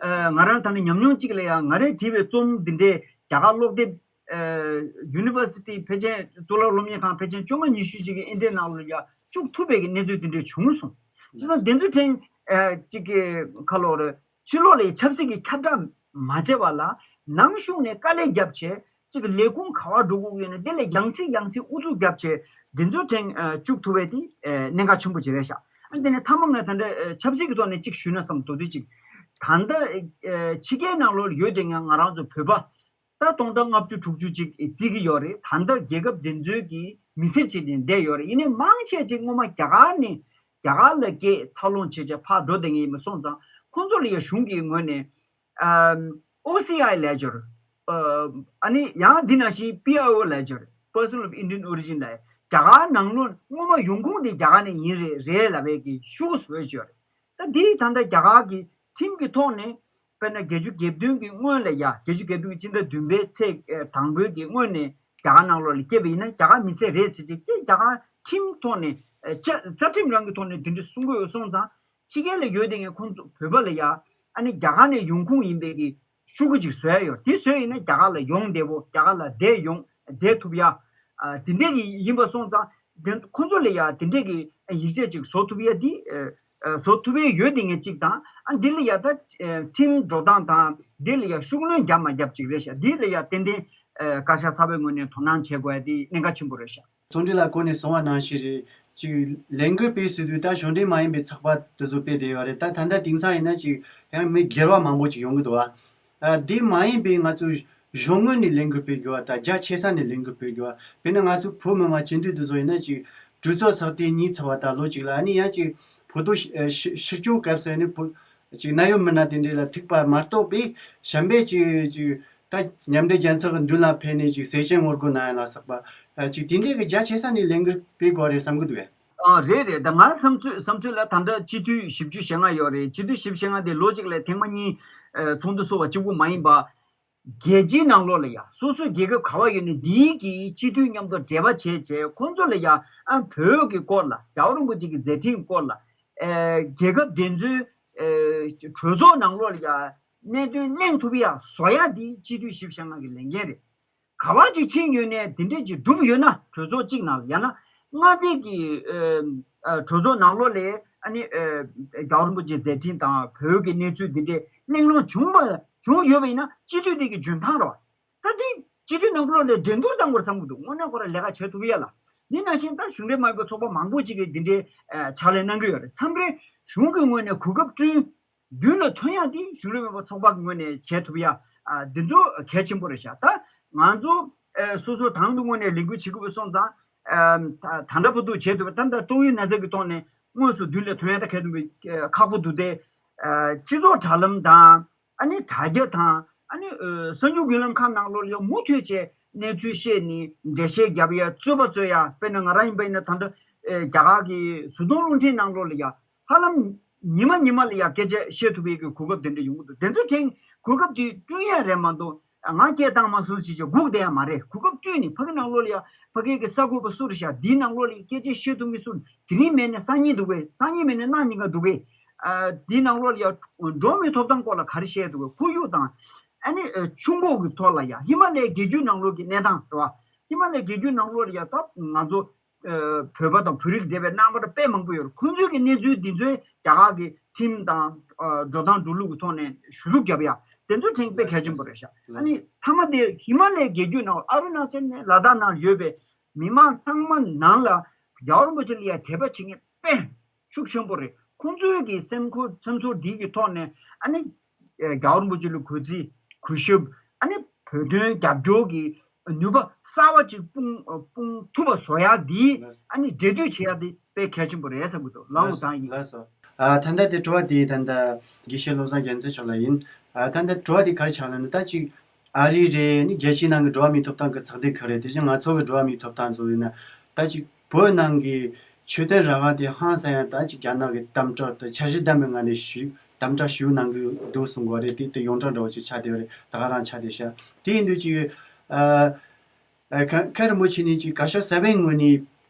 ཨ་ང་རང་ད་ནི་ཉམས་མྱོང་གཅིག་ལ་ཡང་ང་རས་བྲིས་པའི་རྩོམ་འདི་འདྲའི་རྒྱ་གར་ཀློག་དེབ་ཨ་ཡུ་ནི་ཝར་སི་ཊི་ཕལ་ཆེར་གཙུག་ལག་སློབ་གཉེར་ཁང་ཕལ་ཆེར་བཅོ་ལྔ་ཉི་ཤུ་ཅིག་གི་ཨིན་ཊར་ནེཊ་ནང་ལ་ཡང་བཅུག་ཐུབ་པའི་གི་གནས་ཚུལ་འདི་འདྲ་བྱུང་སོང་། བྱས་ཙང་འདི་ཚོ་ཐེངས་ཨ་གཅིག་གི་ཁ་ལོ་རེད། ཕྱི་ལོགས་ལ་ཡང་ཆབ་སྲིད་ཀྱི་ཁྱབ་བསྒྲགས་མ་བྱས་པ་ལ་ནང་གཞུང་ནས་དཀའ་ལས་བརྒྱབ་བྱས། གཅིག་གི་ལས་ཁུངས་ག་བར་འགྲོ་དགོས་ཀྱི་ཡོད་ན་དེ་ལ་ཡང་སེ་ཡང་སེ་ཨུ་ཚུགས་བརྒྱབ་བྱས་འདི་ཚོ་ཐེངས་ཨ་བཅུག་ཐུབ་པ་དེ་ཨ་གནད་འགག་ཆེན་པོ་ཅིག་རེད་ཤག་ཨ་དེ་ནས་མཐའ་མ་ངས་ད་ལྟ་ཨ་ཆབ་སྲིད་ཀྱི་ཐོག་ནས་གཅིག་ཞུས་ན་བསམ། མདོར་བསྡུས་གཅིག་ད་ལྟ་ཨ་ཕྱི་རྒྱལ་ནང་ལོགས་ཡོད་དེ་ང་ང་རང་ཚོ་བོད་པ་ད་སྟོང་ཕྲག་ལྔ་བཅུ་དྲུག་ཅུ་ཅིག་བརྩི་གི་ཡོད་རེད། ད་ལྟ་རྒྱལ་ཁབ་དེ་ཚོའི་གི་མི་སེར་བྱས་ནས་བསྡད་ཡོད་རེད། ཡིན་ནའི་མང་ཆེ་ཅིག་སྔོན་མ་རྒྱ་གར་ནས་རྒྱ་གར་ལ་སྐྱེས་འཚར་ལོངས་བྱས་བྱས་ཕར་འགྲོ་བསྡད་མཁན་ཡིན་པ་སོང་ཙང་ཁོང་ཚོ་ལ་ཡང་གཞུང་གི་ངོས་ནས། ཨམ། ཨོ་སི་ཨའི་ལེ་ཇར། ཨ་ནི་ཡང་འདི་ནང་བཞིན་པི་ཨའི་ཨོ་ལེ་ཇར། Person of Indian Origin ལབ་ཡ། རྒྱ་གར་ནང་ལོགས་སྔོན་མ་ཡོང་ཁུངས་དེ་རྒྱ་གར་ནས་ཡིན་རེད་རེད་ལབ་པའི་གི་ཤོག་བཟོས་བྱས་ཡོད་རེད། ད་འདི་ད་ལྟ་རྒྱ་གར་གི་ཁྲིམས་ཀྱི་ཐོག་ནས་དཔེར་ན་བརྒྱད་ཅུ་གྱ་བདུན་གྱི་སྔོན་ལ་ཡ་བརྒྱད་ཅུ་གྱ་བདུན་གྱི་སྤྱི་ཟླ་བདུན་པའི་ཚེས་དང་པོའི་གི་སྔོན་ནས་ རྒྱ་གར་ནང་ལོགས་ལ་སྐྱེས་པ་ཡིན་ན་རྒྱ་གར་མི་སེར་རེད་ཟེར་ཅིག་དེ་རྒྱ་གར་ཁྲིམས་ཐོག་ནས་ཨ་རྩ་རྩ་ཁྲིམས་རང་གི་ཐོག་ནས་དེ་འདྲ་གསུང་གི་ཡོད་སོང་ཙང་ཕྱི་རྒྱལ་ལ་ཡོད་དེ་ངས་ཁོང་ཚོ་བོད་པ་ལ་ཡ་ཨ་ནི་རྒྱ་གར་ནས་ཡོང་ཁུངས་ཡིན་པའི་གི་ཤོག་གུ་ཅིག་བཟོས་ཡོད། དེ་བཟོས་ཡིན་ན་རྒྱ་གར་ལ་ཡོང་བདེ་པོ་རྒྱ་གར་ལ་བསྡད་ཡོང་བསྡད་ཐུབ་ཡ། ཨ་དེ་འདྲས་ཀྱི་ཡིན་པ་སོང་ཙང་དེ་ཁོང་ཚོ་ལ་ཡ་དེ་འདྲས་ཀྱི་ཡིག་ཆ་ཅིག་བཟོ་ཐུབ་ཡ་དེ་ཨ་བཟོ་ཐུབ་ཡ་ཡོད་དེ་ངས་གཅིག་དང་ཨ་འདི་ལ་ཡ་ད་ཁྲིམས་འགྲོ་སྟངས་དང་འདི་ལ་ཡ་ཤུགས་སྣོན་རྒྱབ་མ་རྒྱབ་ཅིག་རེད་ཤག་འདི་ལ་ཡ་ཏན་ཏན་བཀའ་ཤག་གསར་པའི་ངོས་ནས་དོ་སྣང་བྱེད་དགོས་ཡ་དེ་གནད་འགག་ཆེན་པོ་རེད་ཤག་བརྩོན་འགྲུས་ལགས་ཁོ་ནས་གསུངས་པ་ནང་བཞིན་རེད། ཅིག་ལས་འགུལ་སྤེལ་ཟེར་དུས་ད་གཞུང་འབྲེལ་མ་ཡིན་པའི་ཚོགས་པ་དེ་ཚོ་སྤེལ་བསྡད་ཡོད་རེད། ད་ད་ལྟ་དེང་སང་ཡིན་ན་ཅིག་ཡང་མི་སྒེར་བ་མང་པོ་ཅིག་ཡོང་གི་འདུག་བ། ཨ་དེ་མ་ཡིན་པའི་ང་ཚོ་གཞུང་ངོས་ནས་ལས་འགུལ་སྤེལ་དགོས་བ་དང་རྒྱ་ཆེ་ས་ནས་ལས་འགུལ་སྤེལ་དགོས་བ། དཔེར་ན་ང་ཚོ་བོད་མི་མང་སྤྱི་འཐུས་དེ་ཚོ་ཡིན་ན་ཅིག་གྲོས་ཚོགས་ཚོགས་དུས་གཉིས་ཚར་བ་དང་ལོ་གཅིག་ལ་ཨ་ནི་ཡང་ཅིག་བོད་དོ་ཕྱི་ཕྱི་སྐྱོང་སྐབས་སུ་ཨ་ནི་བོད་ཅིག་གནད་ཡོད་མི་སྣ་དེ་འདྲས་ལ་ཐུག་པ་མ་གཏོགས་པའི་གཞན་པའི་ཅིག་ཅིག་ད་མཉམ་འབྲེལ་རྒྱལ་ཚོགས་ཀྱི་མདུན་ལ་ཕེབས་ནས་ཅིག་ཟས་བཅད་ངོ་རྒོལ་གནང་ཡ་ལ་སོགས་པ་ཅིག་དེ་འདྲས་ཀྱི་རྒྱ་ཆེ་ས་ནས་ལས་འགུལ་སྤེལ་དགོས་རེད་བསམ་གྱི་འདུག་གས། ཨ་རེད་རེད། ད་ང་བསམ་ཚུལ་བསམ་ཚུལ་ལ་ད་ལྟ་སྤྱི་འཐུས་བཞི་བཅུ་ཞེ་ལྔ་ཡོད་རེད། སྤྱི་འཐུས་བཞི་བཅུ་ཞེ་ལྔ་དེ་ལོ་གཅིག་ལ་ཐེངས་མ་གཉིས་ཨ་ཚོགས་འདུ་ཚོགས་པ་གཅིག་པུ་མ་ཡིན་པ། རྒྱལ་སྤྱིའི་ནང་ལོགས་ལ་ཡ་སོ་སོའི་རྒྱལ་ཁབ་ག་བ་ཡོད་ནས་འདིའི་གི་སྤྱི་འཐུས་མཉམ་དུ་འབྲེལ་བ་བྱས་བྱས་ཁོང་ཚོ་ལ་ཡ་ཨ་བོད་ཀྱི་སྐོར་ལ་རྒྱལ་བ་རིན་པོ་ཆེ་གི་མཛད་འཕྲིན་སྐོར་ལ་ཨ་རྒྱལ་ཁབ་དེ་ཚོའི་ཨ་གྲོས་ཚོགས་ནང་ལོགས་ལ་ཡ་གནད་དོན་གླེང་ཐུབ་ཡ་བཟོ་ཡ་འདི་སྤྱི་འཐུས་བཞི་བཅུ་ཞེ་ལྔ་གི་ལས་འགན་རེད། ག་བ་ཅིག་ཕྱིན་ཡོད་ནའི་འདི་འདྲས་ཅིག་གྲུབ་ཡོད་ན་གྲོས་ཚོགས་གཅིག་ནང་ལ་ཡང་ན་མངའ་སྡེ་གི་ཨ་ཨ་གྲོས་ཚོགས་ནང་ལོགས་ལ་ཨ་ནི་ཨ་རྒྱལ་བ་རིན་པོ་ཆེའི་མཛད་འཕྲིན་དང་བོད་ཀྱི་གནས་ཚུལ་འདི་འདྲས་གླེང་སློང་བྱུང་བ་བྱུང་ཡོད་པ་ཡིན་ན་སྤྱི་འཐུས་དེ་གི་འཇོན་ཐང་རེད་བ། ད་འདི་སྤྱི་འཐུས་ནང་ལོགས་ལ་འགྲན་བསྡུར་བཏང་དགོས་བསམ་གི་འདུག་དངོས་གནས་ཁོ་རང་ལས་ཀ་བྱེད་ཐུབ་ཡ་ལ། འདི་ནང་བཞིན་ད་གཞུང་འབྲེལ་མ་ཡིན་པའི་ཚོགས་པ་མང་པོ་ཅིག་གིས་འདི་འདྲའི་ཨ་ཕྱག་ལས་གནང་གི་ཡོད་རེད། མཚམས་རེ་གཞུང་གི་ངོས་ནས་གོ་སྐབས་བསྐྲུན། མདུན་ལ་ཐོན་ཡག་དེ་གཞུང་འབྲེལ་མ་ཡིན་པ་ཚོགས་པ་གི་ངོས་ནས་བྱེད་ཐུབ་ཡ། ཨ་འདི་ཚོ་གལ་ཆེན་པོ་རེད་ཤག་ད་ང་ཚོ་ཨ་སོ་སོ་དང་དུ་ངོས་ནས་ལས་འགུལ་བྱེད་དགོས་པ་སོང་ཙང་ཨ་ད་ད་ལྟ་བར་དུ་བྱེད་ཐུབ་པ་ད་ལྟ་ཏོག་དབྱིབས་ན་ཚ་གི་ཐོག་ནས་དངོས་སུ་མདུན་ལ་ཐོན་ཡ་ད་གལ་ཆེན་པོ་ཁག་པོ་འདུག་སྟེ། ཨ་སྤྱི་ཚོགས་དྲ་ལམ་དང་ཨ་ནི་དྲ་རྒྱ་དང་ཨ་ནི་ཨ་གསར་འགྱུར་བརྒྱུད་ལམ་ཁག་ནང་ལོགས་ལ་ཡང་མུ་མཐུད་བྱས་གནས་ཚུལ་བཤད་ནས་འགྲེལ་བཤད་རྒྱབ་ཡ་རྩོད་པ་རྩོད་ཡ། དཔེར་ན་ང་རང་ཡིན་པ་ཡིན་ན་ད་ལྟ་ཨ་རྒྱ་གར་གྱི་བཟོ་ལྟ་རླུང་འཕྲིན་ནང་ལོགས་ལ་ཡ། ཧ་ལམ་ཉི་མ་ཉི་མ་ལ་ཡ་སྐད་ཆ་བཤད་ཐུབ་པའི་གི་གོ་སྐབས་དེ་འདྲ་ཡོང་གི་འདུག་དེ་ཚོ་དྲན་གོ་སྐབས་དེ་བསྐྲུན་ཡ་རེད་མ་གཏོགས་ང་སྐད་བཏང་མ་སོང་ཞེས་བྱས་སྒུག་བསྡད་ཡ་མ་རེད། གོ་སྐབས་བསྐྲུན་ནས་ཕ་གི་ནང་ལོགས་ལ་ཡ་ཕ་གི་གི་གསར་འགོད་པ་སུ་རེད་ཤག་འདིའི་ནང་ལོགས་ལ་ཡ་སྐད་ཆ་བཤད་ཐུབ་མི་སུ་རེད། དེ་རིང་མེད་ནས་སང་ཉིན་འདུག་གས། སང་ཉིན་མེད་ནས་གནངས་ཉིན་ཀ་འདུག་གས། ཨ་འདིའི་ནང་ལོགས་ལ་ཡ་འགྲོ་བ་མིའི་ཐོབ་ཐང་སྐོར་ལ་ག་རེ་བཤད་འདུག་གས། ཁོར་ཡུག་དང་ཨ་ནི་ཨ་ཆུ་འགོག་གི་ཐོག་ལ་ཡ་ཧི་མ་ལའི་རྒྱལ་རྒྱུད་ནང་ལོགས་ཀྱི་གནས་སྟངས་རེད་བ། ཧི་མ་ལའི་རྒྱལ་རྒྱུད་ནང་ལོགས་ལ་ཡ་ད་ང་ཚོ། ཨ་བོད་པ་དང་བོད་རིགས་འབྲེལ་བའི་རྣམ་པ་དཔེ་མང་པོ་ཡོད་རེད། ཁོང་ཚོའི་གི་གནས་ཚུལ་འདི་ཚོའི་རྒྱ་གར་གི་ཁྲིམས་དང་ཨ་འགྲོ་སྟངས་འགྲོ་ལུགས་ཀྱི་ཐོག་ནས་ཞུ་གཏུག་རྒྱབ་ཡ་དེ་ཚོ་དྲན་དཔེ་གལ་ཆེན་པོ་རེད་ཤག་ཨ་ནི་མཐའ་མ་དེ་ཧི་མ་ལའི་རྒྱལ་རྒྱུད་ནང་ཨ་རུ་ན་ཅལ་ནས་ལ་དྭགས་ནང་ཡོད་པའི་མི་མང་ཚང་མ་ནང་ལ་རྒྱལ་བ་རིན་པོ་ཆེ་ལ་ཡ་དད་པ་བྱེད་མཁན་དཔེ་ཤུགས་ཆེན་པོ་རེད། ཁོང་ཚོའི་གི་སེམས་ཁུར་སེམས་ཚོར་འདི་གི་ཐོག་ནས་ཨ་ནི་རྒྱལ་བ་རིན་པོ་ཆེ་ལ་གུས་བརྩི་གུས་ཞབས་ཨ་ནི་བོད་དོན་རྒྱབ་སྐྱོར་གྱི་ནུས་པ་གསར་བ་ཅིག་སྤུངས་སྤུངས་ཐུབ་པ་བཟོ་ཡག་འདི་ལགས་སོ། ཨ་ནི་འབྲེལ་མཐུད་བྱེད་ཡག་འདི་དཔེ་གལ་ཆེན་པོ་རེད་བསམ་གྱི་འདུག་ལགས་འོང་དང་ཡིན། ལགས་སོ། ཨ་ད་ལྟ་དེ་དྲི་བ་དེ་ད་ལྟ་དགེ་བཤེས་བློ་བཟང་རྒྱལ་མཚན་མཆོག་ལ་ཡིན། ཨ་ད་ལྟ་དྲི་བ་དེ་ག་རེ་ཆགས་ལབ་ན་ད་ཅིག་ཨ་རི་རེད་ནི་རྒྱལ་སྤྱིའི་ནང་གི་འགྲོ་བ་མིའི་ཐོབ་ཐང་གི་ཚོགས་སྡེ་ཁག་རེད། དེ་བཞིན་ང་ཚོ་གི་འགྲོ་བ་མིའི་ཐོབ་ཐང་ཚོ་ཡིན་ན་ད་ཅིག་བོད་ནང་གི་ཆོས་དད་རང་དབང་དེ་ཧང་སང་ཡང་ད་ཅིག་རྒྱ་ནག་གི་དམ་དྲག་དང་འཆར་གཞི་ལྡན་པའི་ངང་ནས་ཞུ་དམ་དྲག་ཞུ་གནང་གི་འདུག་གསུང་གི་རེད། དེ་དེ་ཡོངས་གྲགས་འདྲ་བོ་ཅིག་ཆགས་བསྡད་ཡོད་རེད། ད་ག་རང་ཆགས་བསྡད་ཤག་དེ་ཡིན་དུས་ཅིག་ཨ་ཨ་ཁ་ཁ་རི་མོ་ཆེ་ནས་ཅིག་བཀའ་ཤག་གསར་པའི་ངོས་ནས་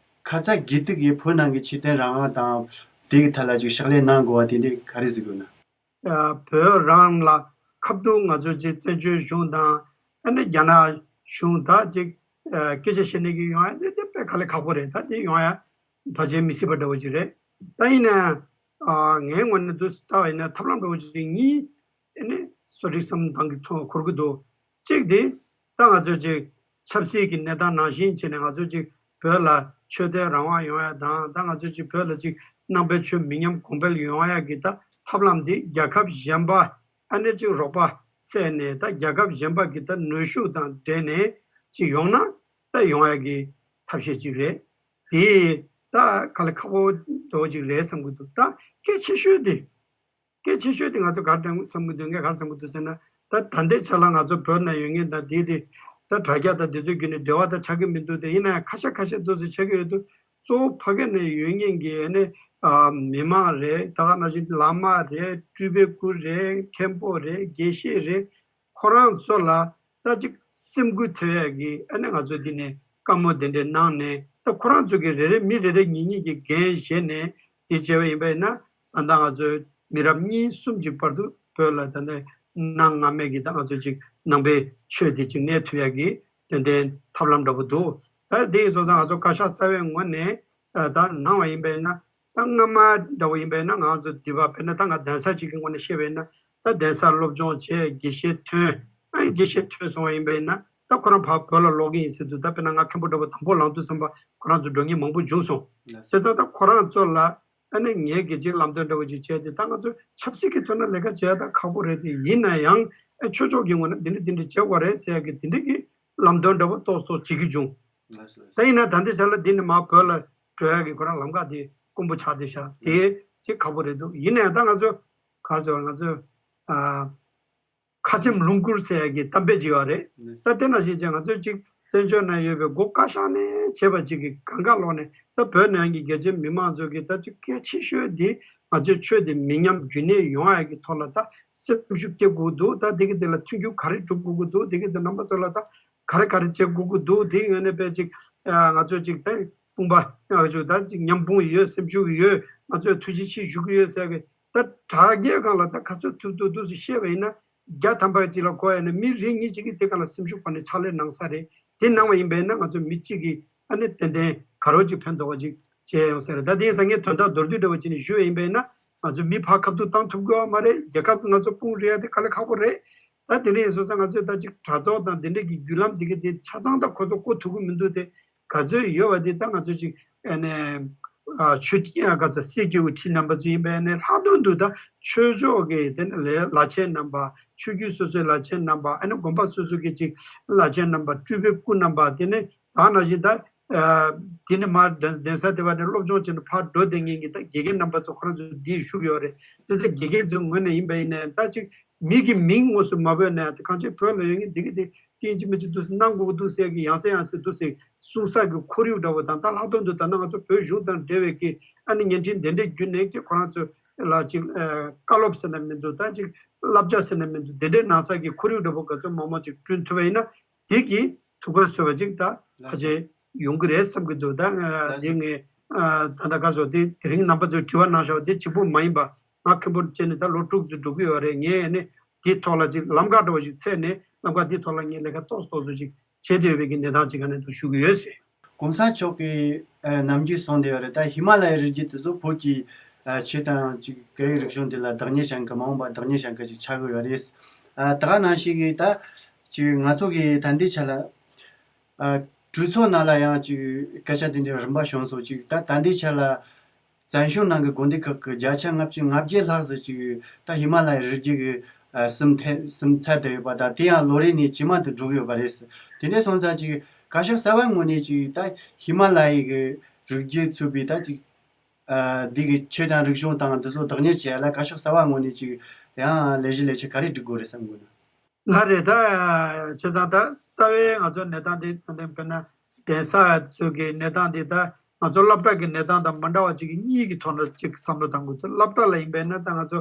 ཁ་ཚ་དགོས་གཏུགས་ཀྱིས་བོད་ནང་གི་ཆོས་དད་རང་དབང་དང་དེ་གི་ཐད་ལ་ཅིག་ཕྱག་ལས་གནང་དགོས་པ་དེ་འདྲས་ག་རེ་གཟིགས་དགོས་ན། ཨ་བོད་རང་ལ་ཁ་ཐུག་ང་ཚོ་ཅིག་བཙན་བྱོལ་གཞུང་དང་ཨ་ནི་རྒྱ་ནག་གཞུང་ད་ཅིག་ཨ་སྐད་ཆ་བཤད་ནས་ཀྱི་ཡོང་ཡ་དེ་དེ་དཔེ་དཀའ་ལས་ཁག་པོ་རེད། ད་དེ་ཡོང་ཡ་བར་ཆད་མི་སྲིད་པ་འདྲ་བོ་ཅིག་རེད། ད་ཡིན་ན་ཨ་ངའི་ངོས་ནས་འདུག་ལྟ་བ་ཡིན་ན་ཐབས་ལམ་འདྲ་བོ་ཅིག་གཉིས་ཨ་ནི་སོ་སྒྲིག་བསམ་སྟངས་ཀྱི་ཐོག་འཁོར་གྱི་འདུག་གཅིག་དེ་ད་ང་ཚོ་ཅིག་ཆབ་སྲིད་ཀྱི་གནས་སྟངས་ནང་བཞིན་བྱས་ནས་ང་ཚོ་ཅིག་བོད་ལ་ཆོས་དད་རང་དབང་ཡོང་ཡ་དང་ད་ང་ཚོ་ཅིག་བོད་ལ་ཅིག་ནང་པའི་ཆོས་མི་ཉམས་གོང་འཕེལ་ཡོང་ཡ་གི་ད་ཐབས་ལམ་འདི་རྒྱལ་ཁབ་གཞན་པ་ཨ་ནེ་ཅིག་རོགས་པ་བཙལ་ནས་ད་རྒྱལ་ཁབ་གཞན་པ་གི་ད་ནུས་ཤུགས་དང་འབྲེལ་ནས་ཅིག་ཡོང་ན་ད་ཡོང་ཡ་གི་ཐབས་ཤེས་ཅིག་རེད། དེ་ད་དཀའ་ལས་ཁག་པོ་འདྲ་བོ་ཅིག་རེད་བསམ་གི་འདུག་ད་གལ་ཆེ་ཤོས་དེ། གལ་ཆེ་ཤོས་དེ་ང་ཚོ་ག་རེ་བསམ་གི་འདུག་ངས་ག་རེ་བསམ་གི་འདུག་ཟེར་ན། ད་ད་ལྟའི་ཆ་ལ་ང་ཚོ་བོད་ནང་ཡོད་མཁན་དང་དེ་དེ་ད་དྲ་རྒྱ་དང་དེ་ཚོའི་བརྒྱུད་ནས་འབྲེལ་བ་ད་ཆགས་ཀྱི་མི་འདུག་དེ་ཡིན་ན་ཡང་ཁ་ཤས་ཁ་ཤས་འདུག་ཟེར་ཆགས་ཀྱི་ཡོད་འདུག་གཙོ་བོ་ཕ་གི་ནས་ཡོད་མཁན་གྱི་ཨ་ནི་ཨ་མི་མང་རེད། ད་ག་ནང་བཞིན་བླ་མ་རེད། སྤྲུལ་པའི་སྐུ་རེད། མཁན་པོ་རེད། དགེ་བཤེས་རེད། ཁོ་རང་ཚོ་ལ་ད་ཅིག་ སེམས་འགུལ་ཐེབས་ཡག་གི་ཨ་ནི་ང་ཚོ་འདི་ནས་བཀའ་མོལ་དེ་འདྲས་གནང་ནས། ད་ཁོ་རང་ཚོ་གི་རེ་རེ་མི་རེ་རེ་ཉིས་ཉིས་ཀྱི་འགན་བཞེས་ནས་འདི་བྱས་པ་ཡིན་པ་ཡིན་ན། ད་ལྟ་ང་ཚོའི་མི་རབས་གཉིས་གསུམ་གྱི་བར་དུ་བོད་ལ་ད་ལྟ་གནང་སྔ་མེད་ཀྱི་ད་ང་ཚོ་ཅིག་ནང་པའི་ཆོས་འདི་ཅིག་གནས་ཐུབ་ཡག་གི་ཏན་ཏན་ཐབས་ལམ་འདྲ་པོ་འདུག་ད་དེ་ཡིན་སོང་ཙང་ང་ཚོ་བཀའ་ཤག་གསར་བའི་ངོས་ནས་ད་གནང་བ་ཡིན་པ་ཡིན་ན། ད་སྔ་མ་འདྲ་པོ་ཡིན་པ་ཡིན་ན། ང་ཚོ་འདི་བ་དཔེར་ན་ད་ང་གདན་ས་གཅིག་གི་ངོས་ནས་བཤད་པ་ཡིན་ན། ད་གདན་སར་སློབ་སྦྱོང་བྱས། དགེ་བཤེས་ཐོན། ཨ་ནི་དགེ་བཤེས་ཐོན་སོང་བ་ཡིན་པ་ཡིན་ན། ད་ཁོ་རང་ཕར་བོད་ལ་ལོག་གི་ཡིན་ཟེར་དུས། ད་དཔེར་ན་ང་མཁན་པོ་འདྲ་པོ་དང་པོ་ལངས་དུས་ཙམ་པ་ཁོ་རང་ཚོ་འགྲོ་མཁན་མང་པོ་བྱུང་སོང་། བྱས་ཙང་ད་ཁོ་རང་ཚོ་ལ་ཨ་ནི་ངེད་ཀྱིས་ཅིག་ལམ་སྟོན་འདྲ་པོ་ཅིག་བྱས་ཏེ། ད་ང་ཚོ་ཆབ་སྲིད་ཀྱི་ཐོག་ན་ལས་ཀ་བྱེད་ཡ་ད་ཁག་པོ་རེད་དེ། ཡིན་ན་ཡང་ཨ་ཆོས་ཕྱོགས་ཀྱི་ངོས་ན་འདི་འདྲ་འདི་འདྲ་བྱེད་དགོས་རེད་ཟེར་ཡ་གི་འདི་འདྲ་གི་ལམ་སྟོན་འདྲ་པོ་ཏོག་ཙམ་ཏོག་ཙམ་བྱེད་ཀྱི་བྱུང་། ད་ཡིན་ན་ད་ལྟའི་ཆ་ལ་འདི་ནས་མར་བོད་ལ་འགྲོ་ཡ་གི་ཁོ་རང་ལམ་ཁ་དེ་དཀོན་པོ་ཆགས་བསྡད་ཤག་དེ་ཅིག་ཁག་པོ་རེད་འདུག་ཡིན་ནའང་ད་ང་ཚོ་ག་རེ་ཟེར་བ། ང་ཚོ་ཨ། ཁ་ཆེམས་ལུང་བསྐུར་ཟེར་ཡ་གི་གཏམ་དཔེ་ཅིག་ཡོད་རེད། ད་དེ་ནང་བཞིན་བྱས་ང་ཚོས་ཅིག་བཙན་བྱོལ་ནང་ཡོད་པའི་སྒོ་བཀའ་ཤག་ནས་བྱས་པ་ཅིག་གི་གང་ག་ལོག་ནས། ད་བོད་ནང་གི་རྒྱ་ཆེ་མི་མང་ཚོ་གི་ད་ཅིག་གལ་ཆེ་ཤོས་དེ་ང་ཚོའི་ཆོས་དེ་མི་ཉམས་རྒྱུན་གནས་ཡོང་ཡ་གི་ཐོག་ལ་ད་སེམས་ཤུགས་སྐྱེ་དགོས་འདུག་ད་དེ་གི་དེ་ལ་མཐུན་འགྱུར་ག་རེ་སྒྲུབ་དགོས་ཀྱི་འདུག་དེ་གི་དེ་རྣམ་པ་ཚོ་ལ་ད་ག་རེ་ག་རེ་བྱེད་དགོས་ཀྱི་འདུག་དེ་ངོས་ནས་དཔེ་ཅིག་ང་ཚོས་ཅིག་ད་དཔུང་པ་ང་ཚོ་ད་ཅིག་མཉམ་སྤུངས་ཡོད། སེམས་ཤུགས་ཡོད། ང་ཚོས་ཐུགས་རྗེ་ཆེ་ཞུ་གི་ཡོད་ཟེར་གི། ད་དྲ་རྒྱའི་སྒང་ལ་ད་ག་ཚོད་ཐུབ་ཐུབ་འདུག་སེ་བཤད་པ་ཡིན་ན། བརྒྱ་ཐམ་པ་གཅིག་ལ་གོ་ཡ་ན་མི་རེ་གཉིས་གཅིག་གིས་དེ་སྒང་ལ་སེམས་ཤུགས་བར་ནས་ཕྱག་ལས་གནང་ས་རེད། དེ་གནང་བ་ཡིན་པས་ན་ང་ཚོ་མི་གཅིག་གིས་ཨ་ནི་ཏན་ཏན་ག་རོ་གཅིག་ཕན་ཐོགས་པ་ཅིག་བྱས་ཡོང་ས་རེད། ད་དེ་ཡིན་ཙང་ངས་དོན་དག་མདོར་བསྡུས་འདྲ་བོ་བྱས་ནས་ཞུས་པ་ཡིན་པས་ན། ང་ཚོ་མི་ཕར་ཁ་ཐུག་བཏང་ཐུབ་དགོས་པ་མ་རེད། རྒྱལ་ཁབ་ཀྱི་ང་ཚོ་དཔུང་རེག་ཡ་དེ་དཀའ་ལས་ཁག་པོ་རེད། ད་དེ་འདྲ་ཡིན་སོང་ཙང་ང་ཚོས་ད་ཅིག་དྲ་ཐོག་དང་དེ་འདྲ་གི་བརྒྱུད་ལམ་དེ་གི་དེ་ཆ་ཚང་ད་ཁོ་ཚོ་བཀོད་ཐུབ་ཀྱི་མི་འདུག་དེ་ག་ཚོད་ཡོད་པ་དེ་ད་ང་ཚོས་ཅིག་ཨ་ནི་ཨ་ཆོས་ཀྱི་ཨ་ག་ས་སྲིད་ཀྱི་དབུ་ཁྲིད་རྣམ་པ་ཚོ་ཡིན་པས་ནས། ལྷག་དོན་དུ་ད་ཆོས་ཕྱོགས་ཀྱི་དེ་ནི་ལས་བླ་ཆེན་རྣམ་པ། ཆོས་བརྒྱུད་སོ་སོའི་བླ་ཆེན་རྣམ་པ། ཨ་ནི་དགོན་པ་སོ་སོ་གི་ཅིག་བླ་ཆེན་རྣམ་པ། སྤྲུལ་པའི་སྐུ་རྣམ་པ། དེ་ནི་ད་ནང་བཞིན་ད་ཨ་དེ་ནི་མར་གདན་གདན་ས་དེ་བ་ནས་སློབ་སྦྱོང་བྱས་ནས་ཕར་འགྲོ་བསྡད་མཁན་གྱི་ད་དགེ་རྒན་རྣམ་པ་ཚོ་ཁོ་རང་ཚོ་འདིར་བཞུགས་ཡོད་རེད། དེ་ཚོ་དགེ་རྒན་ཚོའི་ངོས་ནས་ཡིན་པ་ཡིན་ནའི་ད་ཅིག་མི་གི་མིང་དངོས་སུ་མ་བོས་ནའི་ད་གང་ཅི་བོད་ལ་ཡོད་མཁན་འདི་གི་དེ་ཏིང་ཅི་མི་ཅི་འདུག་སེ་གནང་དགོས་ཀྱི་འདུག་ཟེར་གི་ཡང་སེ་ཡང་སེ་འདུག་སེ་གསུང་ས་གི་ཁོར་ཡུག་འདྲ་བོ་དང་། ད་ལྷག་དོན་དུ་ད་ནང་ང་ཚོ་བོད་གཞུང་དང་འབྲེལ་བའི་གི་ཨ་ནི་བརྙན་འཕྲིན་དེ་འདྲའི་བརྒྱུད་ནས་ཀྱི་ཁོ་རང་ཚོ་ལ་ཅིག་ཨ་བཀའ་སློབ་ཟེར་ན་མི་འདུག་ད་ཅིག་བསླབ་བྱ་ཟེར་ན་མི་འདུག་དེ་འདྲའི་གནང་ས་གི་ཁོར་ཡུག་འདྲ་བོ་ག་ཚོད་མང་མང་ཅིག་བསྐྲུན་ཐུབ་པ་ཡིན་ན། དེ་གི་ཐུགས་ཕན་གསོས་པ་ཅིག་ད་ཕལ་ཆེར་ཡོང་གི་རེད་བསམ་གི་འདུག་ད་ང་ལགས་སོ། དེ་ངས་ཨ་ད་ལྟ་ག་ཚོད་དེ་དེ་རིང་རྣམ་པ་ཚོས་དྲི་བ་གནང་བཞག་པ་དེ་གཅིག་པོ་མ་ཡིན་པ། ང་མཁན་པོ་བྱས་ནས་ད་ལོ་དྲུག་ཙམ་འགྲོ་གི་ཡོད་རེད། ངས་ནི་དེའི་ཐོག་ལ་ཅིག་ལམ་ཁ་འདྲ་བོ་ཞིག་འཚོལ་ནས། ལམ་ཁ་དེའི་ཐོག་ལ་ངས་ལས་ཀ་ཏོག་ཙམ་ཏོག་ཙམ་ཅིག་བྱེད་བསྡད་ཡོད་པའི་གི་གནས་སྟངས་ཅིག་ག་ནས་འདུག་ཞུ་གི་ཡོད་ཟེར། གོང་ས་མཆོག་གི་ཨ་ནམ་རྒྱུན་གསུངས་བསྡད་ཡོད་རེད། ད་ཧི་མ་ལ་ཡའི་རི་རྒྱུད་དེ་ཚོ་བོད་ཀྱི་ཨ་ཆོས་དང་ཅིག་སྐད་ཡིག་རིག་གཞུང་དེ་ལ་བདག་གཉེར་བྱེད་མཁན། མ་འོངས་པར་བདག་གཉེར་བྱེད་མཁན་ཅིག་ཆགས་ཀྱི་ཡོད་རེད། ཨ་ད་ག་ནང་བཞིན་གི་ད་ཅིག་ང་ཚོ་གི་ད་ལྟའི་ཆ་ལ་ཨ་གྲོས་ཚོགས་ནང་ལ་ཡང་ཅིག་སྐད་ཆ་དེ་འདྲའི་རིམ་པ་བྱུང་སོང་། ཅིག་ད་ད་ལྟའི་ཆ་ལ་བཙན་བྱོལ་ནང་གི་དགོན་སྡེ་ཁག་གི་བརྒྱ་ཆ་ལྔ་བཅུ་ང་བརྒྱད་ལྷག་ཙམ་ཅིག་ད་ཧི་མ་ལ་ཡའི་རི་རྒྱུད་ཀྱི་ཨ་སིམ་ཐེ་སིམ་ཚར་བསྡད་ཡོད་པ་དང་། དེ་ཡང་ལོ་རེ་ནས་ཇེ་མང་དུ་འགྲོ་གི་ཡོད་པ་རེད། དེ་འདྲ་སོང་ཙང་ཅིག་བཀའ་ཤག་གསར་པའི་ངོས་ནས་ཅིག་ད་ཧི་མ་ལ་ཡའི་གི་རི་རྒྱུད་ཚུད་པའི་ད་ཅིག་ཨ་འདི་གི་ཆོས་དང་རིག་གཞུང་དང་འདི་ཚོ་བདག་གཉེར་བྱེད་ཡ་ལ་བཀའ་ཤག་གསར་པའི་ངོས་ནས་ཅིག་ཡང་ལས་གཞི་ལས་འཆར་ག་རེ་སྒྲིག་དགོས་རེད་བསམ་གི་འདུག་ལགས་རེད། ད་བྱས་ཙང་ད་རྩ་བའི་ང་ཚོ་གནས་སྟངས་འདི་ད་ལྟ་དཔེར་ན་གདན་ས་ཚོ་གི་གནས་སྟངས་འདི་ད་ང་ཚོ་སློབ་གྲྭ་གི་གནས་སྟངས་དང་མ་འདྲ་བ་ཅིག་གི་གཉིས་ཀྱི་ཐོག་ནས་ཅིག་བསམ་བློ་བཏང་དགོས་འདུག་སློབ་གྲྭ་ལ་ཡིན་པས་ན་ད་ང་ཚོ་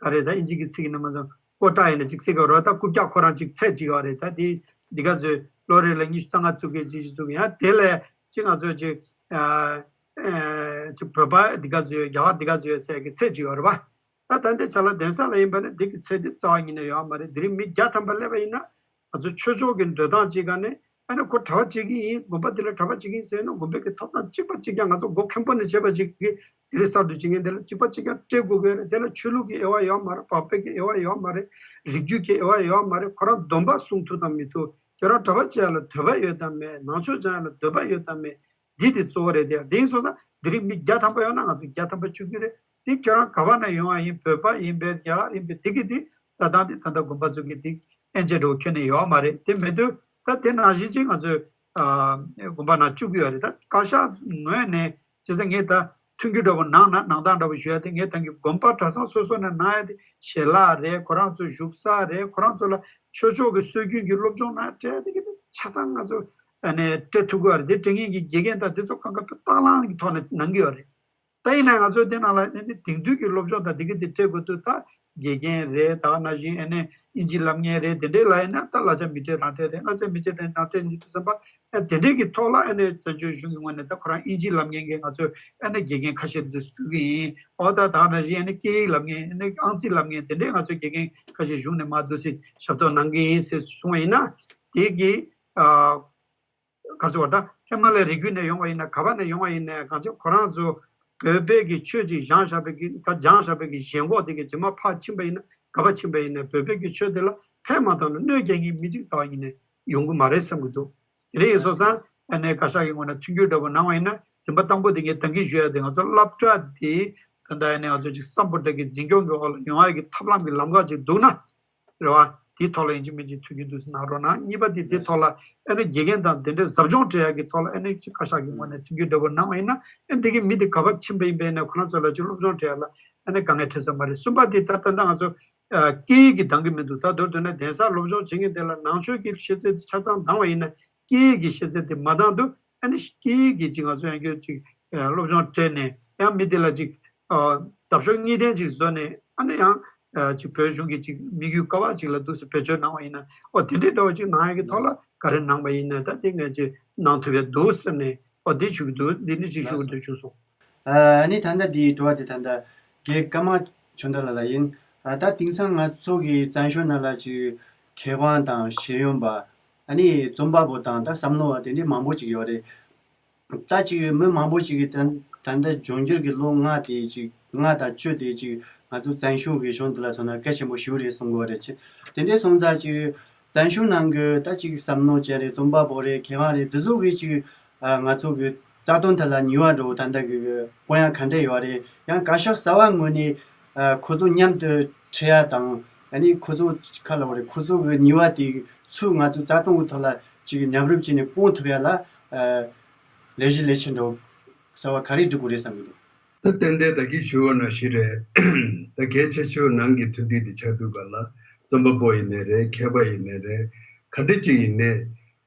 ག་རེ་ད་ཨིན་ཇི་གི་ཚིག་ནས་མ་སོང་ཀོ་ཊ་ཡིན་ན་ཅིག་ཟེར་གི་རེད། ད་རྐུབ་བཀྱག་ཁོ་རང་ཅིག་ཚད་ཅིག་ཡོད་རེད། ད་དེ་འདི་ག་ཚོད་ལོ་རེ་ལ་ཉི་ཤུ་རྩ་ལྔ་བཙུགས་གི་ཅིག་ཅིག་བཙུགས་གི། ཡང་དེ་ལས་ཅིག་ང་ཚོ་ཅིག་ཨ་ཨ་ཅིག་བོད་པ་འདི་ག་ཚོད་ཡོད། རྒྱ་གར་འདི་ག་ཚོད་ཡོད་ཟེར་གི་ཚད་ཅིག་ཡོད་རེད་པ། ད་ད་ལྟའི་ཆ་ལ་གདན་ས་ལ་ཡིན་པ་ན་འདི་གི་ཚད་འདི་རྩ་བ་ཉིད་ནས་ཡོད་མ་རེད། དེ་རིང་མི་བརྒྱ་ཐམ་པ་སླེབས་པ་ཡིན་ན་ང་ཚོ་ཆོས་ཕྱོགས་ཀྱི་འགྲོ་སྟངས་ཅིག་ག་ནས་ཨ་ནི་ཁོ་གྲྭ་པ་བྱེད་ཀྱི་ཡིན། དགོན་པ་འདི་ལ་གྲྭ་པ་བྱེད་ཀྱི་ཡིན་ཟེར་ན་དགོན་པའི་གི་ཐོབ་ཐང་གཅིག་པ་གཅིག་རྐྱང་། ང་ཚོ་མགོ་མཁན་པོ་ནས་བྱས་པ་ཅིག་གི་དེ་རིང་གསར་དུ་བྱེད་མཁན་དེ་ལ་གཅིག་པ་གཅིག་རྐྱང་སྤྲད་དགོས་ཀྱི་རེད། དེ་ལ་ཆོས་ལུགས་ཀྱི་དབྱེ་བ་ཡོད་མ་རེད། བག་ཕེབས་ཀྱི་དབྱེ་བ་ཡོད་མ་རེད། རིགས་རྒྱུད་ཀྱི་དབྱེ་བ་ཡོད་མ་རེད། ཁོ་རང་སྡོམ་པ་སྲུང་ཐུབ་དང་མི་ཐུབ། ཁྱོད་རང་གྲྭ་པ་བྱེད་ཡ་ལ་འདོད་པ་ཡོད་དམ་མེད། ནང་ཆོས་སྦྱང་ཡ་ལ་འདོད་པ་ཡོད་དམ་མེད། འདི་དེ་གཙོ་བོ་རེད་དེ། དེ་ཡིན་སོང་ཙང་དེ་རིང་མི་བརྒྱ་ཐམ་པ་ཡོང་ན་ང་ཚོ་བརྒྱ་ཐམ་པ་བཅུག་རྒྱུ་རེད། དེ་ཁྱོད་རང་ག་བ་ནས་ཡོང་བ་ཡིན། བོད་པ་ཡིན་པས་རྒྱ་གར་ཡིན་པས་དེ་གི་དེ་ལྟ་སྟངས་དེ་ད་ལྟ་དགོན་པ་ཚོ་གི་དེ་དབྱེ་འབྱེད་འདྲ་བོ་ཁྱོན་ནས་ཡོད་མ་རེད། དེ་མེད་དུས་ད་དེ་ནང་བཞིན་ཅིག་ང་ཚོས་ཨ་དགོན་པ་ནང་བཅུག་གི་ཡོད་རེད། ད་བཀའ་ཤག་ངོས་ནས་བྱས་ཙང་ངས་ད་མཐུན་འགྱུར་འདྲ་བོ་གནང་ན་གནང་སྟངས་འདྲ་བོ་ཞུ་ཡ་དེ། ངས་ད་གི་དགོན་པ་གྲྭ་ཚང་སོ་སོ་ནས་གནང་ཡ་དེ་ཞལ་ལག་རེད། ཁོ་རང་ཚོ་བཞུགས་ས་རེད། ཁོ་རང་ཚོ་ལ་ཆོས་ཕྱོགས་ཀྱི་སྲོལ་རྒྱུན་གྱི་སློབ་སྦྱོང་གནང་སྤྲད་དེ་གི་དེ་ཆ་ཚང་ང་ཚོ་ཨ་ནས་སྤྲད་ཐུབ་ཀྱི་ཡོད་རེད། དེ་སྤྲད་མཁན་གྱི་དགེ་རྒན་དང་དེ་ཚོ་གང་ག་དཔེ་སྟག་ལང་གི་ཐོག་ནས་གནང་གི་ཡོད་རེད། ད་ཡིན་ན་ང་ཚོ་དེ་ནང་ལ་ནི་དེང་དུས་ཀྱི་སློབ་སྦྱོང་དང་དེ་གི་དེ་སྤྲད་དགོས་དུས། ད་ དགེ་རྒན་རེད། ད་ག་ནང་བཞིན་ཨ་ནི་ཨིན་ཇི་ལབ་མཁན་རེད། དེ་འདྲས་ལ་ཡིན་ན་ད་གླ་ཆ་མི་སྤྲད་རང་སྤྲད་རེད། གླ་ཆ་མི་སྤྲད་རང་སྤྲད་ནི་དུས་ཙམ་པ་ཨ་དེ་འདྲས་ཀྱི་ཐོག་ལ་ཨ་ནི་བཙན་བྱོལ་གཞུང་གི་ངོས་ནས་ད་ཁོ་རང་ཨིན་ཇི་ལབ་མཁན་གྱི་ང་ཚོས་ཨ་ནི་དགེ་རྒན་ཁ་ཤས་འདུག་སེ་བསྐུལ་གྱི་ཡིན། འོ་ད་ད་ག་ནང་བཞིན་ཨ་ནི་སྐད་ཡིག་ལབ་མཁན་ཨ་ནི་ཨང་རྩིས་ལབ་མཁན་དེ་འདྲས་ང་ཚོས་དགེ་རྒན་ཁ་ཤས་གཞུང་ནས་མར་འདུག་སེ་ཞབས་ཏོག་གནང་གི་ཡིན་ཟེར་གསུངས་པ་ཡིན་ན། དེ་གི་ཨ། ག་ཚོད་བ་ད་ཧི་མ་ལ་ཡའི་རི་རྒྱུད་ནས་ཡོང་བ་ཡིན་ན། ག་པ་ནས་ཡོང་བ་ཡིན་ན། གང་ཅི་ཁོ་རང་ཚོ་བོད་པའི་གི་ཆོས་ཅིག་སྦྱངས་བཞག་པའི་གི་སྦྱངས་བཞག་པའི་གི་ཞེན་ཁོག་དེ་གི་རྗེས་མ་ཕར་ཕྱིན་པ་ཡིན་ན། ག་པ་ཕྱིན་པ་ཡིན་ན་བོད་པའི་གི་ཆོས་དེ་ལ་ཕན་མ་ཐོགས་ན་གནོད་སྐྱེལ་མཁན་མི་གཅིག་རྩ་བ་ཉིད་ནས་ཡོང་གི་མ་རེད་བསམ་གི་འདུག་དེ་འདྲ་ཡིན་སོང་ཙང་ཨ་ནི་བཀའ་ཤག་གི་ངོས་ནས་མཐུན་འགྱུར་འདྲ་པོ་གནང་བ་ཡིན་ན། རིམ་པ་དང་པོ་དེ་ངས་ད་གིན་ཞུ་ཡ་དེ་ང་ཚོ་སློབ་གྲྭ་དེ་ད་ལྟ་ཨ་ནི་ང་ཚོ་ཅིག་སམ་བྷོ་ཊ་གི་འཛིན་སྐྱོང་གི་འོག་ལ་ཡོང་ཡ་གི་ཐབས་ལམ་གི་ལམ་ཁ་ཅིག་འདུག་ན། རེད་བ། དེའི་ཐོག་ལ་ཡིན་གཅིག་མིན་གཅིག་མཐུན་འགྱུར་འདུག་སེ་གནང་རོགས་གནང་། གཉིས་པ་དེ་དེ་ཐོག་ལ་ཨ་ནི་དགེ་རྒན་དང་དེ་འདྲའི་ཟབ་སྦྱོང་སྤྲད་ཡག་གི་ཐོག་ལ་ཨ་ནི་ཅིག་བཀའ་ཤག་གི་ངོས་ནས་མཐུན་འགྱུར་འདྲ་པོ་གནང་བ་ཡིན་ན། ཨ་ནི་དེ་གི་མི་དེ་ག་པར་ཕྱིན་པ་ཡིན་པ་ཡིན་ན་ཁོ་རང་ཚོ་ལ་ཅིག་སློབ་སྦྱོང་སྤྲད་ཡག་ལ་ཨ་ནི་དཀའ་ངལ་འཕྲད་ས་མ་རེད། གསུམ་པ་དེ་ད་ད་ལྟ་ང་ཚོ་ཨ་སྐད་ཡིག་གི་འདང་གི་མི་འདུག་ད་མདོར་བསྡུས་ན་གདན་ས་སློབ་སྦྱོང་བྱེད་མཁན་དེ་ལ་ནང་ཆོས་ཀྱི་ཤེས་ཚད་དེ་ཆ་ཚང་འདང་བ་ཡིན་ན། སྐད་ཡིག་གི་ཤེས་ཚད་དེ་མ་འདང་དུས་ཨ་ནི་སྐད་ཡིག་གི་ཅིག་ང་ཚོ་ཡང་སྐྱར་ཅིག་ཨ་སློབ་སྦྱོང་སྤྲད་ནས་ཡང་མི་དེ་ལ་ཅིག་ཨ་འདབ་གཤོག་གཉིས་ལྡན་ཅིག་བཟོས་ནས་ཨ་ནི་ཡང་ཨ་ཅིག་བོད་གཞུང་གི་ཅིག་དམིགས་ཡུལ་ག་པ་ཅིག་ལ་འདུག་སེ་བེད་སྤྱོད་གནང་བ་ཡིན་ན། ཨོ་དེ་འདྲའི་འདྲ་བོ་ཅིག་གནང་ཡག་གི་ཐོག་ལ་ག་རེ་གནང་པ་ཡིན་ན་ད་དེ་ངས་ཅིག་གནང་ཐུབ་ཡག་འདུག་ཟེར་ནས། ཨོ་དེ་ཞུ་གི་འདུག་འདི་འདྲ་ཅིག་ཞུ་གི་འདུག་བྱུང་སོང་། ཨ་ནི་ད་ལྟ་འདིའི་དྲི་བ་དེ་ད་ལྟ་རྒན་ཀརྨ་ཆོས་ལྡན་ལགས་ལ་ཡིན། ཨ་ད་དེང་སང་ང་ཚོ་གི་བཙན་བྱོལ་ནང་ལ་ཅིག་མཁས་དབང་དང་ཤེས་ཡོན་པ། ཨ་ནི་རྩོམ་པ་པོ་དང་ད་བསམ་བློ་བ་དེ་འདྲའི་མང་པོ་ཅིག་ཡོད་རེད། ད་ཅིག་མི་མང་པོ་ཅིག་གིས་ད་ད་ལྟ་འབྱུང་འགྱུར་གྱི་ལོ་ལྔ་དེ་ཅིག་ལྔ་དང་བཅུ་དེ་ཅིག་ང་ཚོ་བཙན་བྱོལ་གྱི་གཞུང་འདི་ལ་མཚོན་ན་གལ་ཆེན་པོ་ཞིག་རེད་བསམ་གྱི་ཡོད་རེད། ཅི་དེ་འདྲའི་སོང་ཙང་ཅིག་བཙན་བྱོལ་ནང་གི་ད་ཅིག་བསམ་བློ་ཅན་རེད། རྩོམ་པ་པོ་རེད། མཁས་དབང་རེད། འདི་ཚོ་གིས་ཅིག་ཨ་ང་ཚོ་གི་རྩ་དོན་ཐད་ལ་ནུས་པ་འདྲ་བོ་ད་ལྟ་གི་སྤུངས་ཡག་ག་འདྲ་ཡོད་རེད། ཡང་བཀའ་ཤག་གསར་བ་ངོས་ནས་ཨ་ཁོ་ཚོ་མཉམ་དུ་ཁྲིད་ཡག་དང་། ཨ་ནི་ཁོ་ཚོ་ག་ལབ་དགོས་རེད། ཁོ་ཚོ་གི་ནུས་པ་དེ་ཚུར་ང་ཚོ་རྩ་དོན་གི་ཐོག་ལ་ཅིག་མཉམ་རུབ་བྱས་ནས་སྤུངས་ཐུབ་ཡག་ལ་ཨ་ལས་གཞི་ལས་བྱེད་འདྲ་བོ་གསར་བ་ག་རེ་སྒྲིག་དགོས་རེད་བསམ་གྱི་འདུག་ད་ཏན་ཏན་ད་གིན་ཞུས་པ་ནང་བཞིན་རེད། ད་གལ་ཆེ་ཤོས་ནང་གི་མཐུན་སྒྲིལ་དེ་ཆགས་དུས་ག་ལ་རྩོམ་པ་པོ་ཡིན་ནའི་རེད། མཁས་པ་ཡིན་ནའི་རེད། ག་འདྲ་ཅིག་ཡིན་ནའི།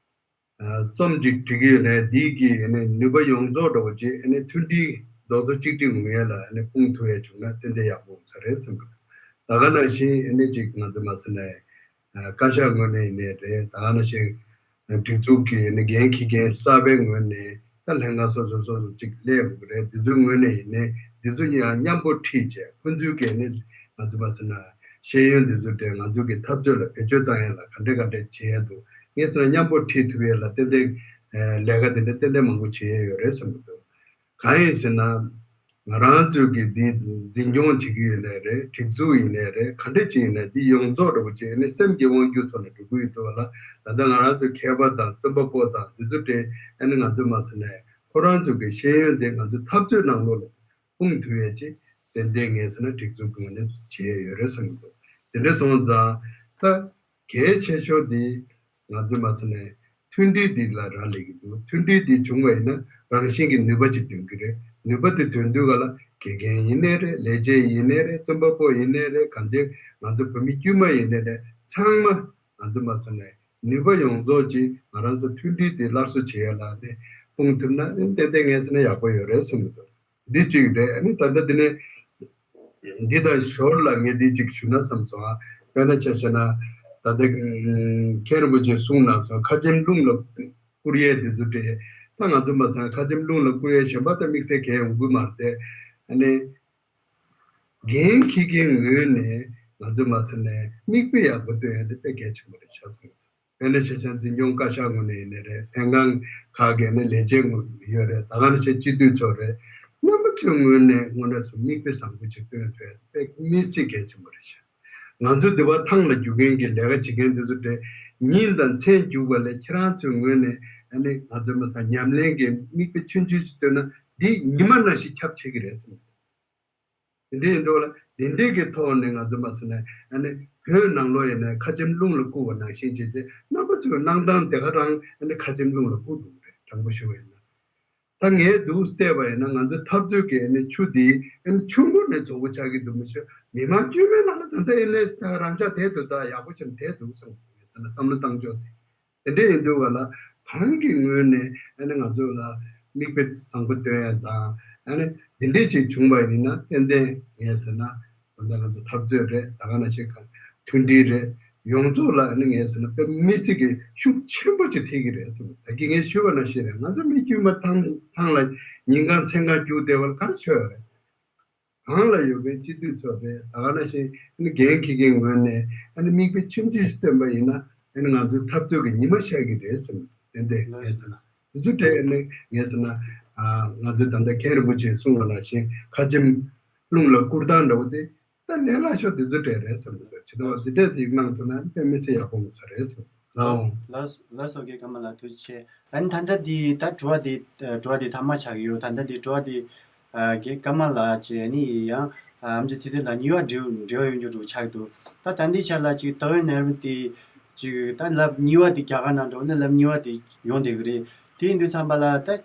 ཨ་རྩོམ་ཅིག་བྲིས་ཀྱི་ཡོད་ནའི་འདི་གི་ཨ་ནི་ནུས་པ་ཡོངས་རྫོགས་འདྲ་བོ་ཅིག་ཨ་ནི་མཐུན་སྒྲིལ་རྡོག་རྩ་གཅིག་སྒྲིལ་ངོས་ལ་ཨ་ནི་སྤུངས་ཐུབ་ཡག་བྱུང་ན་ཏན་ཏན་ཡག་པོ་ཡོང་ས་རེད་བསམ་གྱི་འདུག་ད་ག་ནང་བཞིན་ཨ་ནི་ཅིག་ང་ཚོ་མ་ཟེར་ནའི་ཨ་བཀའ་ཤག་ངོས་ནས་ཡིན་ནའི་རེད། ད་ག་ནང་བཞིན་སྒྲིག་འཛུགས་ཀྱི་ཨ་ནི་འགན་འཁྱེར་མཁན་གསར་པའི་ངོས་ནས་ད་ལྷན་ཁང་སོ་སོ་སོ་སོ་ཅིག་སླེབས་དགོས་ཀྱི་རེད། འདི་ཚོའི་ངོས་ནས་ཡིན་ནའི་འདི་ཚོ་ཡང་མཉམ་པོ་ཁྲིད་བྱས་ཁོང་ཚོའི་གི་ཨ་ནི་ང་ཚོ་མ་ཟེར་ན་ཤེས་ཡོན་འདི་ཚོ་དེ་ང་ཚོ་གི་འཐབ་རྩོད་ལ་བེད་སྤྱོད་བཏང་ཡག་ལ་ག་འདྲ་ག་འདྲ་བྱེད་ཡག་འདུག་ངས་ཟེར་ན་མཉམ་པོ་ཁྲིད་ཐུབ་ཡག་ལ་ཏན་ཏན་ཨ་ལས་ཀ་དེ་འདྲ་ཏན་ཏན་མང་པོ་བྱེད་ཡག་ཡོད་རེད་བསམ་གྱི་འདུག་གང་ཡིན་ཟེར་ན། ང་རང་ཚོས་ཀྱི་འདི་འཛིན་སྐྱོང་བྱེད་ཀྱི་ཡོད་ནའི་རེད། སྒྲིག་འཛུགས་ཡིན་ནའི་རེད། ག་འདྲ་ཅིག་ཡིན་ནའི་འདི་ཡོངས་རྫོགས་འདྲ་པོ་ཅིག་ཨ་ནི་སེམས་ཀྱི་དབང་སྒྱུར་ཐོག་ནས་འགྲོ་གི་ཡོད་འདུག་བ་ལ། ད་ལྟ་ང་རང་ཚོའི་མཁས་པ་དང་རྩོམ་པ་པོ་དང་འདི་ཚོ་དེ་ཨ་ནི་ང་ཚོས་མ་ཟེར་ནའི་ཁོ་རང་ཚོ་གི་ཤེས་ཡོན་དེ་ང་ཚོའི་འཐབ་རྩོད་ནང་ལོགས་ལ་སྤུངས་ཐུབ་ཡག་ཅིག་ཏན་ཏན་ངས་ཟེར་ན་སྒྲིག་འཛུགས་ཀྱི་ངོས་ནས་བྱས་ཡོད་རེད་བསམ་གྱི་འདུག་དེ་འདྲ་སོང་ཙང་ད། གལ་ཆེ་ཤོས་དེ་ང་ཚོས་མ་ཟེར་ནའི་མཐུན་སྒྲིལ་འདི་ལ་རག་ལས་ཀྱི་འདུག་མཐུན་སྒྲིལ་འདི་བྱུང་བ་ཡིན་ན་རང་བཞིན་གྱི་ནུས་པ་ཅིག་ཐོན་གྱི་རེད། ནུས་པ་དེ་ཐོན་དུས་ག་ལ་དགེ་རྒན་ཡིན་ནའི་རེད། ལས་བྱེད་ཡིན་ནའི་རེད། རྩོམ་པ་པོ་ཡིན་ནའི་རེད། གང་ཅི་ང་ཚོ་བོད་མི་དཀྱུས་མ་ཡིན་ནའི་རེད། ཚང་མ་ང་ཚོས་མ་ཟེར་ནའི་ནུས་པ་ཡོངས་རྫོགས་ཅིག་ང་རང་ཚོ་མཐུན་སྒྲིལ་འདི་སླར་གསོ་བྱེད་ཡག་ལ་ནི་སྤུངས་ཐུབ་ན་ཏན་ཏན་ངས་ཟེར་ན་ཡག་པོ་ཡོད་རེད་བསམ་གྱི་འདུག་འདི་གཅིག་རེད། ཨ་ནི་ད་ལྟ་འདི་ནས་འདི་དང་ཞོར་ལ་ངས་འདི་གཅིག་ཞུ་ན་བསམ་སོང་ཨ། དཔེར་ན་ཆ་བཞག་ན་ད་ལྟ་མཁན་རིན་པོ་ཆེས་གསུངས་གནང་སོང་། ཁ་ཆེམས་རླུང་ལ་བསྐུར་ཡས་འདི་ཚོ་དེ་ད་ང་ཚོ་མ་ཚང་ཁ་ཆེམས་རླུང་ལ་བསྐུར་ཡས་གཞན་པ་ད་དམིགས་བསལ་གང་ཡོང་གི་མ་རེད་དེ། ཨ་ནི་འགན་འཁྱེར་མཁན་ངོས་ནས་ང་ཚོ་མ་ཚང་ནས་མིག་དཔེ་ཡག་པོ་སྟོན་ཡས་དེ་དཔེ་གལ་ཆེན་པོ་རེད་ཤག་བསམ་གྱི་འདུག་དཔེར་ན་ཆ་བཞག་འཛིན་སྐྱོང་བཀའ་ཤག་ངོས་ནས་ཡིན་ནའི་རེད། ལྷན་ཁང་ཁག་གི་ནི་ལས་བྱེད་ངོས་ཡོད་རེད། ད་ག་ནང་བཞིན་སྤྱི་འཐུས་ཚོ་རེད། རྣམ་པ་ཚོའི་ངོས་ནས་དངོས་གནས་སུ་མིག་དཔེ་བཟང་པོ་ཅིག་སྟོན་ཐུབ་ཡ་དཔེ་མི་སྲིད་གལ་ཆེན་པོ་རེད་ཤག་ང་ཚོ་འདི་བ་ཐང་ལ་རྒྱུག་མཁན་གྱི་ལས་ཀ་བྱེད་མཁན་འདི་ཚོ་དེ་ཉིན་དང་མཚན་རྒྱུག་པ་ལས་ཁྱེད་རང་ཚོའི་ངོས་ནས་ཨ་ནི་ང་ཚོ་མ་ཚང་ཉམས་ལེན་གྱི་མིག་དཔེ་ཆུང་ཆུང་ཅིག་སྟོན་ན་འདི་ཉི་མ་ནང་བཞིན་ཁྱབ་ཆེ་གི་རེད་བསམ། དེ་འདྲ་ཡིན་དུས་ལ་དེ་འདྲའི་གི་ཐོག་ནས་ང་ཚོ་མ་ཟེར་ན་ཨ་ནི་བོད་ནང་ལོགས་ཡིན་ན་ཁ་ཆེམས་རླུང་ལ་བསྐུར་བ་ནང་བཞིན་བྱས་རྗེས་རྣམ་པ་ཚོའི་གནང་སྟངས་དེ་ག་རང་ཨ་ནི་ཁ་ཆེམས་རླུང་ལ་བསྐུར་འགྲོ་གི་རེད། དྲང་པོ་ཞུ་བ་ཡིན་ན། ད་ངས་འདུག་བལྟས་པ་ཡིན་ན་ང་ཚོའི་འཐབ་རྩོད་ཀྱི་ཨ་ནི་ཆུ་འདི་ཨ་ནི་ཆུང་ཀུ་ནས་རྫོགས་པོ་ཆགས་ཀྱི་འདུག་མི་ཤེས། མི་མང་དཀྱུས་མའི་ནང་ལ་ད་ལྟ་ཡིན་ནའི་ད་རང་ཆགས་བསྡད་འདུག་ད་ཡག་པོ་བྱས་ནས་བསྡད་འདུག་བསམ་གི་འདུག་ངས་ཟེར་ན་བསམ་བློ་བཏང་ཕྱོགས་དེ། དེ་འདྲ་ཡིན་དུས་ག་ལ་གང་གི་ངོས་ནས་ཨ་ནི་ང་ཚོ་ལ་མིག་དཔེ་བཟང་པོ་སྟོན་ཡ་དང་ཨ་ནི་འདི་འདྲས་ཅིག་བྱུང་བ་ཡིན་ན་ཏན་ཏན་ངས་ཟེར་ན་ ད་ལྟ་ང་ཚོ་འཐབ་རྩོད་རེད། ད་ག་ནང་བཞིན་གང་མཐུན་སྒྲིལ་རེད། ཡོངས་རྫོགས་ལ་ཨ་ནི་ངས་ཟེར་ན་དཔེ་མི་སྲིད་ཀྱི་ཤུགས་ཆེན་པོ་ཅིག་ཐེབས་ཀྱི་རེད་བསམ། ད་གིན་ངས་ཞུས་པ་ནང་བཞིན་རེད། ང་ཚོ་མི་དཀྱུས་མ་ཐང་ཐང་ལ་ཉིན་གང་མཚན་གང་རྒྱུག་བསྡད་པ་ལ་ག་རེ་ཆོད་ཡོད་རེད། གང་ལ་ཡོད་པའི་སྤྱི་འཐུས་ཚོ་རེད། ད་ག་ནང་བཞིན་ཨ་ནི་འགན་འཁྱེར་མཁན་ངོས་ནས་ཨ་ནི་མིག་དཔེ་ཆུང་ཆུང་ཞིག་བཏོན་པ་ཡིན་ན་ཨ་ནི་ང་ཚོའི་འཐབ་རྩོད་ཀྱི་ཉི་མ་ཤར་གྱི་རེད་བསམ། ཏན་ཏན་ངས་ཟེར་ན་དེ་ཚོ་དེ་ཨ་ནི་ངས་ཟེར་ན་ཨ་ང་ཚོའི་ད་ལྟ་མཁན་རིན་པོ་ཆེས་གསུངས་པ་ནང་བཞིན་ཁ་ཆེམས་རླུང་ལ་བསྐུར་སྟངས་འདྲ་བོ་དེ། ད་ལས་སླ་ཤོས་དེ་ཚོ་གྲས་རེད་བསམ་གྱི་འདུག་ཇི་ལྟར་འདི་འདྲས་དེ་གནང་ཐུབ་ན་དཔེ་མི་སྲིད་ཡག་པོ་མ་ཚོད་རེད་བསམ། ལའོ། ལགས་ལགས་སོ། རྒན་ཀརྨ་ལགས་ཐུགས་རྗེ་ཆེ། ཨ་ནི་ད་ལྟ་འདི་ད་དྲི་བ་འདི་དྲི་བ་འདི་ཐ་མ་ཆགས་ཡོད། ད་ལྟ་འདི་དྲི་བ་འདི་ཨ་རྒན་ཀརྨ་ལགས་ཀྱིས་ནི་ཡང་ཨ་ཨེམ་ཆི་ཚེ་བརྟན་ལགས་གཉིས་པ་འབྲེལ་འབྲེལ་བ་ཡོང་རྒྱུ་འདྲ་བོ་ཆགས་འདུག་ད་ད་ལྟའི་ཆར་ལ་ཅིག་ཏོག་དབྱིབས་ནད་རིམས་དེ་ཅིག་ད་ལབ་གཉིས་པ་དེ་རྒྱ་གར་ནང་འགྲོ་ན་ལབ་གཉིས་པ་དེ་ཡོང་བསྡད་ཀྱི་རེད། དེ་ཡིན་དུས་ཙམ་པ་ལ་ད་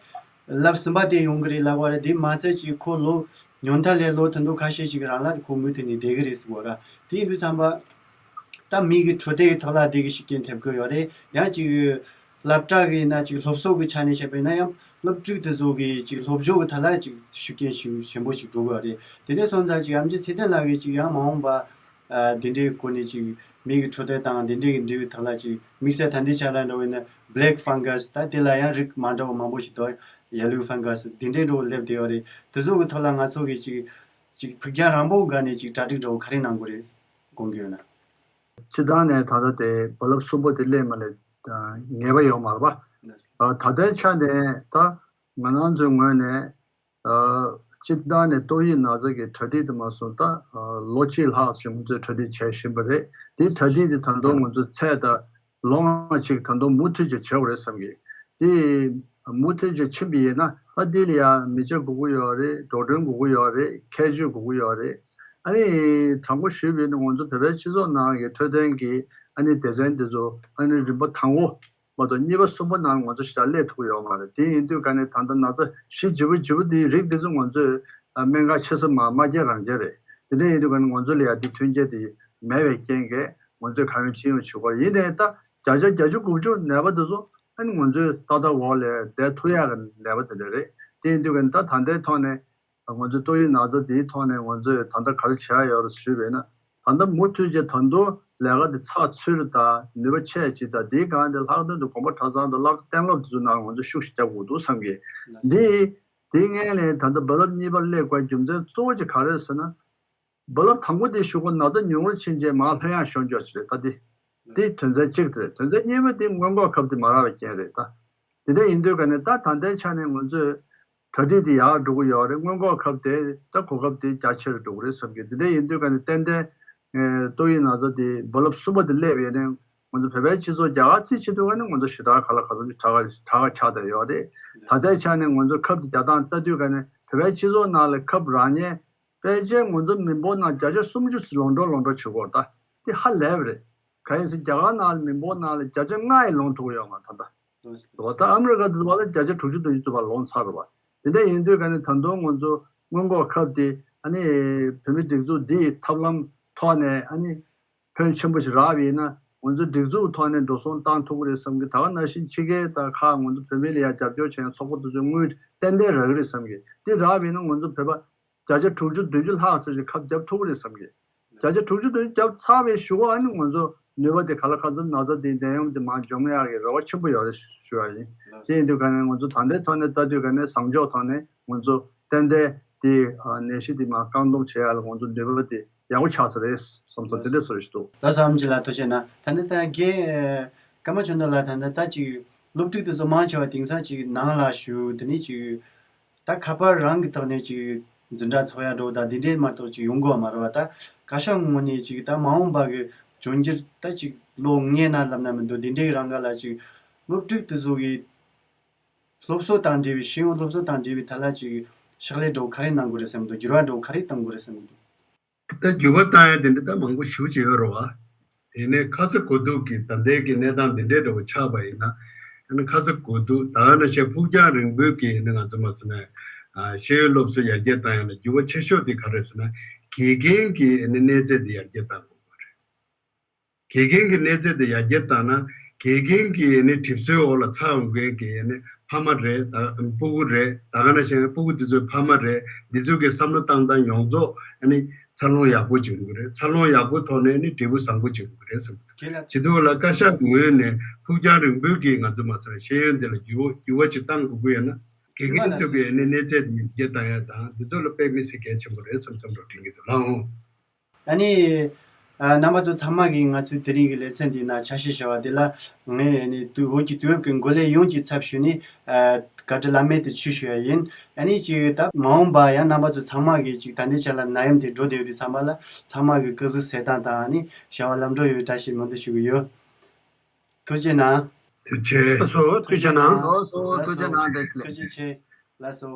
ལབ་གསུམ་པ་དེ་ཡོང་གི་རེད་ལབ་པ་རེད། དེ་མ་ཚད་ཅིག་ཁོ་ལོ་ཉུང་མཐའ་ལས་ལོ་ཐུང་ཐུང་ཁ་ཤས་ཤིག་རང་ལ་ཁོ་མུ་མཐུད་ནས་བསྡད་ཀྱི་རེད་ཟེར་བ་ར། དེ་ཡིན་དུས་ཙམ་པ་ད་མི་གི་འཕྲོད་བསྟེན་གྱི་ཐོག་ལ་དེ་གི་ཤུགས་རྐྱེན་ཐེབས་ཀྱི་ཡོད་རེད། ཡང་ཅིག་སློབ་གྲྭ་གི་ཡིན་ན་ཅིག་སློབ་གསོ་གི་ཆ་ནས་བཤད་པ་ཡིན་ན་ཡང་སློབ་ཕྲུག་དེ་ཚོ་གི་ཅིག་སློབ་སྦྱོང་གི་ཐད་ལ་ཅིག་ཤུགས་རྐྱེན་ཞིག་ཆེན་པོ་ཞིག་འགྲོ་གི་ཡོད་རེད། དེ་འདྲ་སོང་ཙང་ཅིག་ཨེམ་ཆི་ཚེ་བརྟན་ལགས་ཀྱིས་ཅིག་ཡང་མ་འོངས་པ། ཨ་དེ་འདྲའི་སྐོར་ནས་ཅིག་མི་གི་འཕྲོད་བསྟེན་དང་དེ་འདྲའི་གི་འབྲེལ་བའི་ཐོག་ལ་ཅིག་དམིགས་བསལ་ད་ལྟའི་ཆ་ལ་འགྲོ་བས་ན་black fungus ད་དེ་ལ་ཡང་རིགས་མ་འདྲ་བ་མང་པོ་ཞིག་འདུག yellow fungus དེ་འདྲའི་འགྲོ་སླེབས་བསྡད་ཡོད་རེད། དེ་ཚོ་གི་ཐོག་ལ་ང་ཚོ་གི་ཅིག་ཅིག་ཕུགས་རྒྱང་རིང་པོའི་སྒང་ནས་ཅིག་གྲ་སྒྲིག་འདྲ་བོ་ག་རེ་གནང་དགོས་རེད་དགོངས་ཀྱི་ཡོད་ན། སྤྱིར་བཏང་ནས་ད་ལྟ་དེ་རྦ་རླབས་གསུམ་པ་དེ་སླེབས་མ་སླེབས་ངེས་པ་ཡོད་མ་རེད་པ། ད་ལྟའི་ཆ་ནས་ད་ང་རང་ཚོའི་ངོས་ནས། ཨ་སྤྱིར་བཏང་ནས་ཏོག་དབྱིབས་ན་ཚ་གི་གྲ་སྒྲིག་དེ་མ་སོང་ད་ཨ་ལོ་གཅིག་ལྷག་ཙམ་ང་ཚོས་གྲ་སྒྲིག་བྱས་བཞིན་པ་རེད། དེ་གྲ་སྒྲིག་དེ་ད་དུང་ང་ཚོ་ཚད་ད་ལོ་ལྔ་གཅིག་ད་དུང་མུ་མཐུད་ཅིག་བྱེད་དགོས་རེད་བསམ་གི། དེ་མུ་མཐུད་ཅིག་ཕྱིན་པ་ཡིན་ན་ད་དེ་ལ་ཡང་མི་ཆ་དགོས་ཀྱི་ཡོད་རེད། འགྲོ་གྲོན་དགོས་ཀྱི་ཡོད་རེད། ཁྱད་ཆོས་དགོས་ཀྱི་ཡོད་རེད། ཨ་ནི་དྲང་པོ་ཞུས་པ་ཡིན་ན་ང་ཚོ་བོད་པའི་སྤྱི་ཚོགས་ནང་གི་འཕྲོད་བསྟེན་གྱི་ཨ་ནི་སྡེ་ཚན་དེ་ཚོ་ཨ་ནི་རིམ་པ་དང་པོ། མ་གཏོགས་གཉིས་པ་གསུམ་པ་ནང་ང་ཚོ་ཞེ་དྲག་སླེབས་ཐུབ་ཀྱི་ཡོད་མ་རེད། དེ་ཡིན་དུས་ཀ་ནས་ད་ལྟ་ན་ཚ་གཞི་ལྗིད་པོ་ལྗིད་པོ་དེའི་རིགས་དེ་ཚོ་ང་ཚོས་ཨ་སྨན་ཁང་ཆེ་ས་མ་མ་རྒྱག་རང་རྒྱག་རེད། དེ་འདྲ་ཡིན་དུས་ཀ་ནས་ང་ཚོ་ལ་ཡང་དེ་མཐུན་རྐྱེན་དེ་མེད་པའི་རྐྱེན་གྱིས་ང་ཚོས་གང་ཡོང་ཅི་ཡོང་བྱེད་དགོས་རེད། ཡིན་ནའི་ད་བརྒྱ་ཆ་བརྒྱད་ཅུ་དགུ་བཅུ་ནད་པ་དེ་ཚོ་ཨ་ནི་ང་ཚོའི་ཏག་ཏག་འོག་ལ་བསྡད་ཐུབ་ཡག་གི་ནད་པ་དེ་འདྲ་རེད། དེ་ཡིན་དུས་ཀ་ནས་ད་ད་ལྟའི་ཐོག་ནས། ང་ཚོས་ཏོག་དབྱིབས་ན་ཚ་འདིའི་ཐོག་ནས་ང་ཚོས་ད་ལྟ་ག་རེ་བྱེད་ཡ་ཡོད་རེད་ཞུས་པས་ན། ད་ལྟ་མུ་མཐུད་བྱས་ད་དུང་ལས་ཀ་འདི་ཚགས་ཚུད་རུ་དང་ནུས་པ་ཆེ་ཅིག་དང་འདིའི་སྒང་དེ་ལྷག་དོན་དུ་དགོན་པ་གྲྭ་ཚང་དང་སློབ་གྲྭ་གཏན་སློབ་དེ་ཚོའི་ནང་ང་ཚོས་ཤུགས་ཤིག་རྒྱག་དགོས་འདུག་བསམ་གི། འདི་དེའི་སྔོན་ལ་ད་ལྟ་རྦ་རླབས་གཉིས་པ་སླེབས་དགོས་རྒྱུ་མཚན་གཙོ་བོ་ཅིག་ག་རེ་རེད་ཟེར་ན། རྦ་རླབས་དང་པོ་དེ་ཞུ་སྒོ་ན་ཚ་ཉུང་རུ་ཕྱིན་རྗེས་མར་ལྷོད་ཡངས་ཤོར་འཇོག་ཅིག་རེད། ད་འདི་འདི་དོན་ཚན་གཅིག་དེ་རེད། དོན་ཚན་གཉིས་པ་དེ་སྔོན་འགོག་ཁབ་དེ་མ་རག་པའི་རྐྱེན་རེད་ད། དེ་འདྲ་ཡིན་དུས་ཀ་ནས་ད་ད་ལྟའི་ཆ་ནས་ང་ཚོས་གྲ་སྒྲིག་དེ་ཡག་འགྲོ་གི་ཡོད་རེད། སྔོན་འགོག་ཁབ་དེ་ད་གོ་སྐབས་དེ་རྒྱ་ཆེ་རུ་འགྲོ་གི་རེད་བསམ་གི། དེ་འདྲ་ཡིན་དུས་ཀ་ནས་ཏན་ཏན་ཏོག་དབྱིབས་ན་ཚ་དེ་རྦ་རླབས་གསུམ་པ་དེ་སླེབས་ཡོད་ནས་ང་ཚོ་བོད་པའི་སྤྱི་ཚོགས་རྒྱ་གར་རྩིས་བྱེད་དུས་ཀ་ནས་ང་ཚོ་ཞེ་དྲག་ག་ལ་ག་ཚོད་ཀྱི་དྲག་ག་དྲག་ག་ཆགས་བསྡད་ཡོད་རེད། ད་ལྟའི་ཆ་ནས་ང་ཚོ་ཁབ་དེ་རྒྱག་སྟངས་ལྟ་དུས་ཀ་ནས་བོད་པའི་སྤྱི་ཚོགས་ནང་ལ་ཁབ་རག་མཁན། ཕལ་ཆེར་ང་ཚོ་མི་འབོར་ནང་བརྒྱ་ཆ་སུམ་ཅུ་ཙམ་ལོངས་སྤྲོད་ལོངས་སྤྲོད་བྱེད་ཀྱི་ཡོད་རེད་ད། དེ་ཧ་ལས་པ་རེད། གང་ཡིན་ཟེར་རྒྱ་གར་ནང་ལ་མི་འབོར་ནང་ལ་བརྒྱ་ཆ་ལྔ་ཡང་ལོངས་ཐུབ་ཀྱི་ཡོད་མ་རེད་ད། འོ་ད་ཨ་མི་རི་ཀ་དེ་ཚོ་བ་ལ་བརྒྱ་ཆ་དྲུག་ཅུ་བདུན་ཅུ་ཙམ་ལོངས་ཚར་རེད་བ། དེ་འདྲ་ཡིན་དུས་ཀ་ནས་ད་དུང་ང་ཚོ་སྔོན་འགོག་ཁབ་དེ་ཨ་ནི་བོད་མི་སྒྲིག་འཛུགས་འདིའི་ཐབས་ལམ་ཐོག་ནས་ཨ་ནི་ཕོན་ཆེན་པོ་ཞིག་རག་པ་ཡིན་ན་ང་ཚོ་སྒྲིག་འཛུགས་ཐོག་ནས་འགྲོ་སོང་བཏང་ཐུབ་ཀྱི་རེད་བསམ་གི། ད་ག་ནང་བཞིན་ཕྱི་རྒྱལ་དང་ཁག་ང་ཚོ་བོད་མི་ལ་ཡང་རྒྱབ་སྐྱོར་བྱེད་མཁན་ཚོགས་པ་དེ་ཚོས་དངུལ་ཏན་ཏན་རག་གི་རེད་བསམ་གི། དེ་རག་པ་ཡིན་ན་ང་ཚོ་བོད་པ་བརྒྱ་ཆ་དྲུག་ཅུ་བདུན་ཅུ་ལྷག་ཙམ་ཞིག་ཁབ་བརྒྱབ་ཐུབ་ཀྱི་རེད་བསམ་གི། བརྒྱ་ཆ་དྲུག་ཅུ་བདུན་ཅུ་བརྒྱབ་ཚར་བའི་གཞུག་གུ་ཨ་ནི་ང་ཚོ་ནུས་པ་དེ་ག་ལ་ག་ཚོད་ན་ཚ་དེའི་ནད་ཡམས་དེ་མར་འཇོམས་ཡག་གི་རེ་བ་ཆེན་པོ་ཡོད་རེད་ཞུ་ཡ་ཡིན། དེ་ཡིན་དུས་ཀ་ནས་ང་ཚོ་ད་ལྟའི་ཐོག་ནས་ལྟ་དུས་ཀ་ནས་བཟང་ཕྱོགས་ཐོག་ནས་ང་ཚོ་ཏན་ཏན་དེ་ནད་གཞི་དེ་མར་བཀག་སྡོམ་བྱེད་ཡག་ལ་ང་ཚོ་ནུས་པ་དེ་ཡག་པོ་ཆགས་ས་རེད་བསམ་ས་དེ་འདྲ་བཟོ་ཞིག་འདུག་ད་བསམ་གྱི་ལ་ཐུགས་རྗེ་གནང་། ད་ནི་ད་རྒན་ཀརྨ་ཆོས་ལྡན་ལགས་ད་ནི་ད་ཅིག་སློབ་ཕྲུག་དེ་ཚོ་མང་ཆེ་བ་དེང་སང་ཅིག་ནང་ལ་བཞུགས་དེ་ནས་ཅིག་ད་ཁ་པར་རང་གི་ཐོག་ནས་ཅིག་འཛིན་གྲྭ་ཚོགས་ཡ་འགྲོ་ད་འདི་འདྲའི་མ་གཏོགས་ཅིག་ཡོང་གི་ཡོད་མ་རེད་བ། ད་བཀའ་ཤག་ངོས་ནས་ཅིག་ད་མ་འོངས་པ་གི་འབྱུང་འགྱུར་ད་ཅིག་ལོ་ལྔའི་ནང་ལབ་ན་མི་འདུག་འདི་འདྲའི་རང་ག་ལ་ཅིག་སློབ་ཕྲུག་དེ་ཚོ་གི་སློབ་གསོ་དང་འབྲེལ་བའི་ཤེས་ཡོན་སློབ་གསོ་དང་འབྲེལ་བའི་ཐད་ལ་ཅིག་ཕྱག་ལས་འགྲོ་ག་རེ་གནང་དགོས་རེད་བསམ་གི་འདུག་འགྱུར་བ་འགྲོ་ག་རེ་གཏང་དགོས་རེད་བསམ་གི་འདུག་ད་འགྱུར་བ་བཏང་ཡ་དེ་འདྲ་ད་མང་པོ་ཞེ་པོ་ཅིག་ཡོད་རེད་བ། དེ་ནས་ཁ་ཚ་དགོས་གཏུགས་ཀྱི་ད་ལྟའི་གི་གནས་སྟངས་འདི་འདྲའི་འདྲ་བོ་ཆགས་པ་ཡིན་ན། ཨ་ནི་ཁ་ཚ་དགོས་གཏུགས་ད་ག་ནང་བཞིན་ཕུགས་རྒྱང་རིང་པོའི་གི་ཨ་ནི་ང་ཚོ་མ་ཟེར་ན། ཨ་ཤེས་ཡོན་སློབ་གསོ་ཡར་རྒྱས་བཏང་ཡ་ལ་འགྱུར་བ་ཆེ་ཤོས་དེ་ག་རེ་ཟེར་ན། དགེ་རྒན་གྱི་ཨ་ནི་གནས་ཚད་དེ་ཡར་རྒྱས་བཏང་དགོས་པ་རེད། དགེ་རྒན་གྱི་གནས་ཚད་དེ་ཡར་རྒྱས་བཏང་ན་དགེ་རྒན་གྱི་ཨ་ནི་གྲིབ་སོའི་འོག་ལ་འཚར་ཡོང་མཁན་གྱི་ཨ་ནི་ཕ་མ་རེད། ད་སྤུ་གུ་རེད། ད་ག་ནང་བཞིན་སྤུ་གུ་དེ་ཚོའི་ཕ་མ་རེད། འདི་ཚོ་གི་བསམ་བློ་བཏང་སྟངས་ཡོངས་རྫོགས་ཨ་ནི་ འཚར་ལོངས་ཡག་པོ་བྱུང་གི་རེད། འཚར་ལོངས་ཡག་པོ་ཐོག་ནས་ནི་འབྲས་བུ་བཟང་པོ་བྱུང་གི་རེད་བསམ་གི་འདུག། ཁྱེད་ལ་བྱེད་དུས་ལ་བཀའ་ཤག་གི་ངོས་ནས་ཕུགས་རྒྱང་རིང་པོའི་གི་ང་ཚོ་མ་ཚད་ཤེས་ཡོན་འདི་ལ་འགྱུར་བ་འགྱུར་བ་ཅིག་གཏང་དགོས་ཀྱི་ཡོད་ན། དགེ་རྒན་ཚོ་གི་ནི་གནས་ཚད་དེ་ཡར་རྒྱས་བཏང་ཡ་དང་འདི་ཚོ་ལ་དཔེ་མི་སྲིད་གལ་ཆེན་པོ་རེད་བསམ་བསམ་འགྲོ་དྲན་གྱི་འདུག་ལགས་འོང་། ཨ་ནི། ཨ། རྣམ་པ་ཚོ་ཚང་མ་གིས་ང་ཚོའི་དེ་རིང་གི་ལེ་ཚན་འདིའི་ནང་ཆ་ཤས་བཞག་པ་དེ་ལ་ངས་ཨ་ནི་དུས་བོད་ཀྱི་དུས་བབ་ཀྱི་འགོ་ལས་ཡོངས་ཀྱི་ཚབ་ཞུས་ནས། ཨ། བཀའ་དྲིན་བླ་མེད་དུ་ཆེ་ཞུ་ཡ་ཡིན། ཨ་ནི་ཅིག་ད་མ་འོངས་པ་ཡང་རྣམ་པ་ཚོ་ཚང་མ་གིས་ཅིག་ད་ལྟའི་ཆ་ལ་ནད་ཡམས་དེ་འགྲོ་བསྡད་ཡོད་དུས་ཙམ་པ་ལ་ཚང་མ་གིས་སྐུ་གཟུགས་བཟེད་སྟངས་དང་ཨ་ནི་བྱ་བ་ལམ་འགྲོ་ཡོང་བའི་བཀྲ་ཤིས་སྨོན་འདུན་ཞུ་གི་ཡོད། ཐུགས་རྗེ་གནང་། ཐུགས་རྗེ་ཆེ། ལགས་སོ་ཐུགས་རྗེ་གནང་། ལགས་སོ་ཐུགས་རྗེ་གནང་། བཀྲ་ཤིས་བདེ་ལེགས། ཐུགས་རྗེ་ཆེ། ལགས་སོ།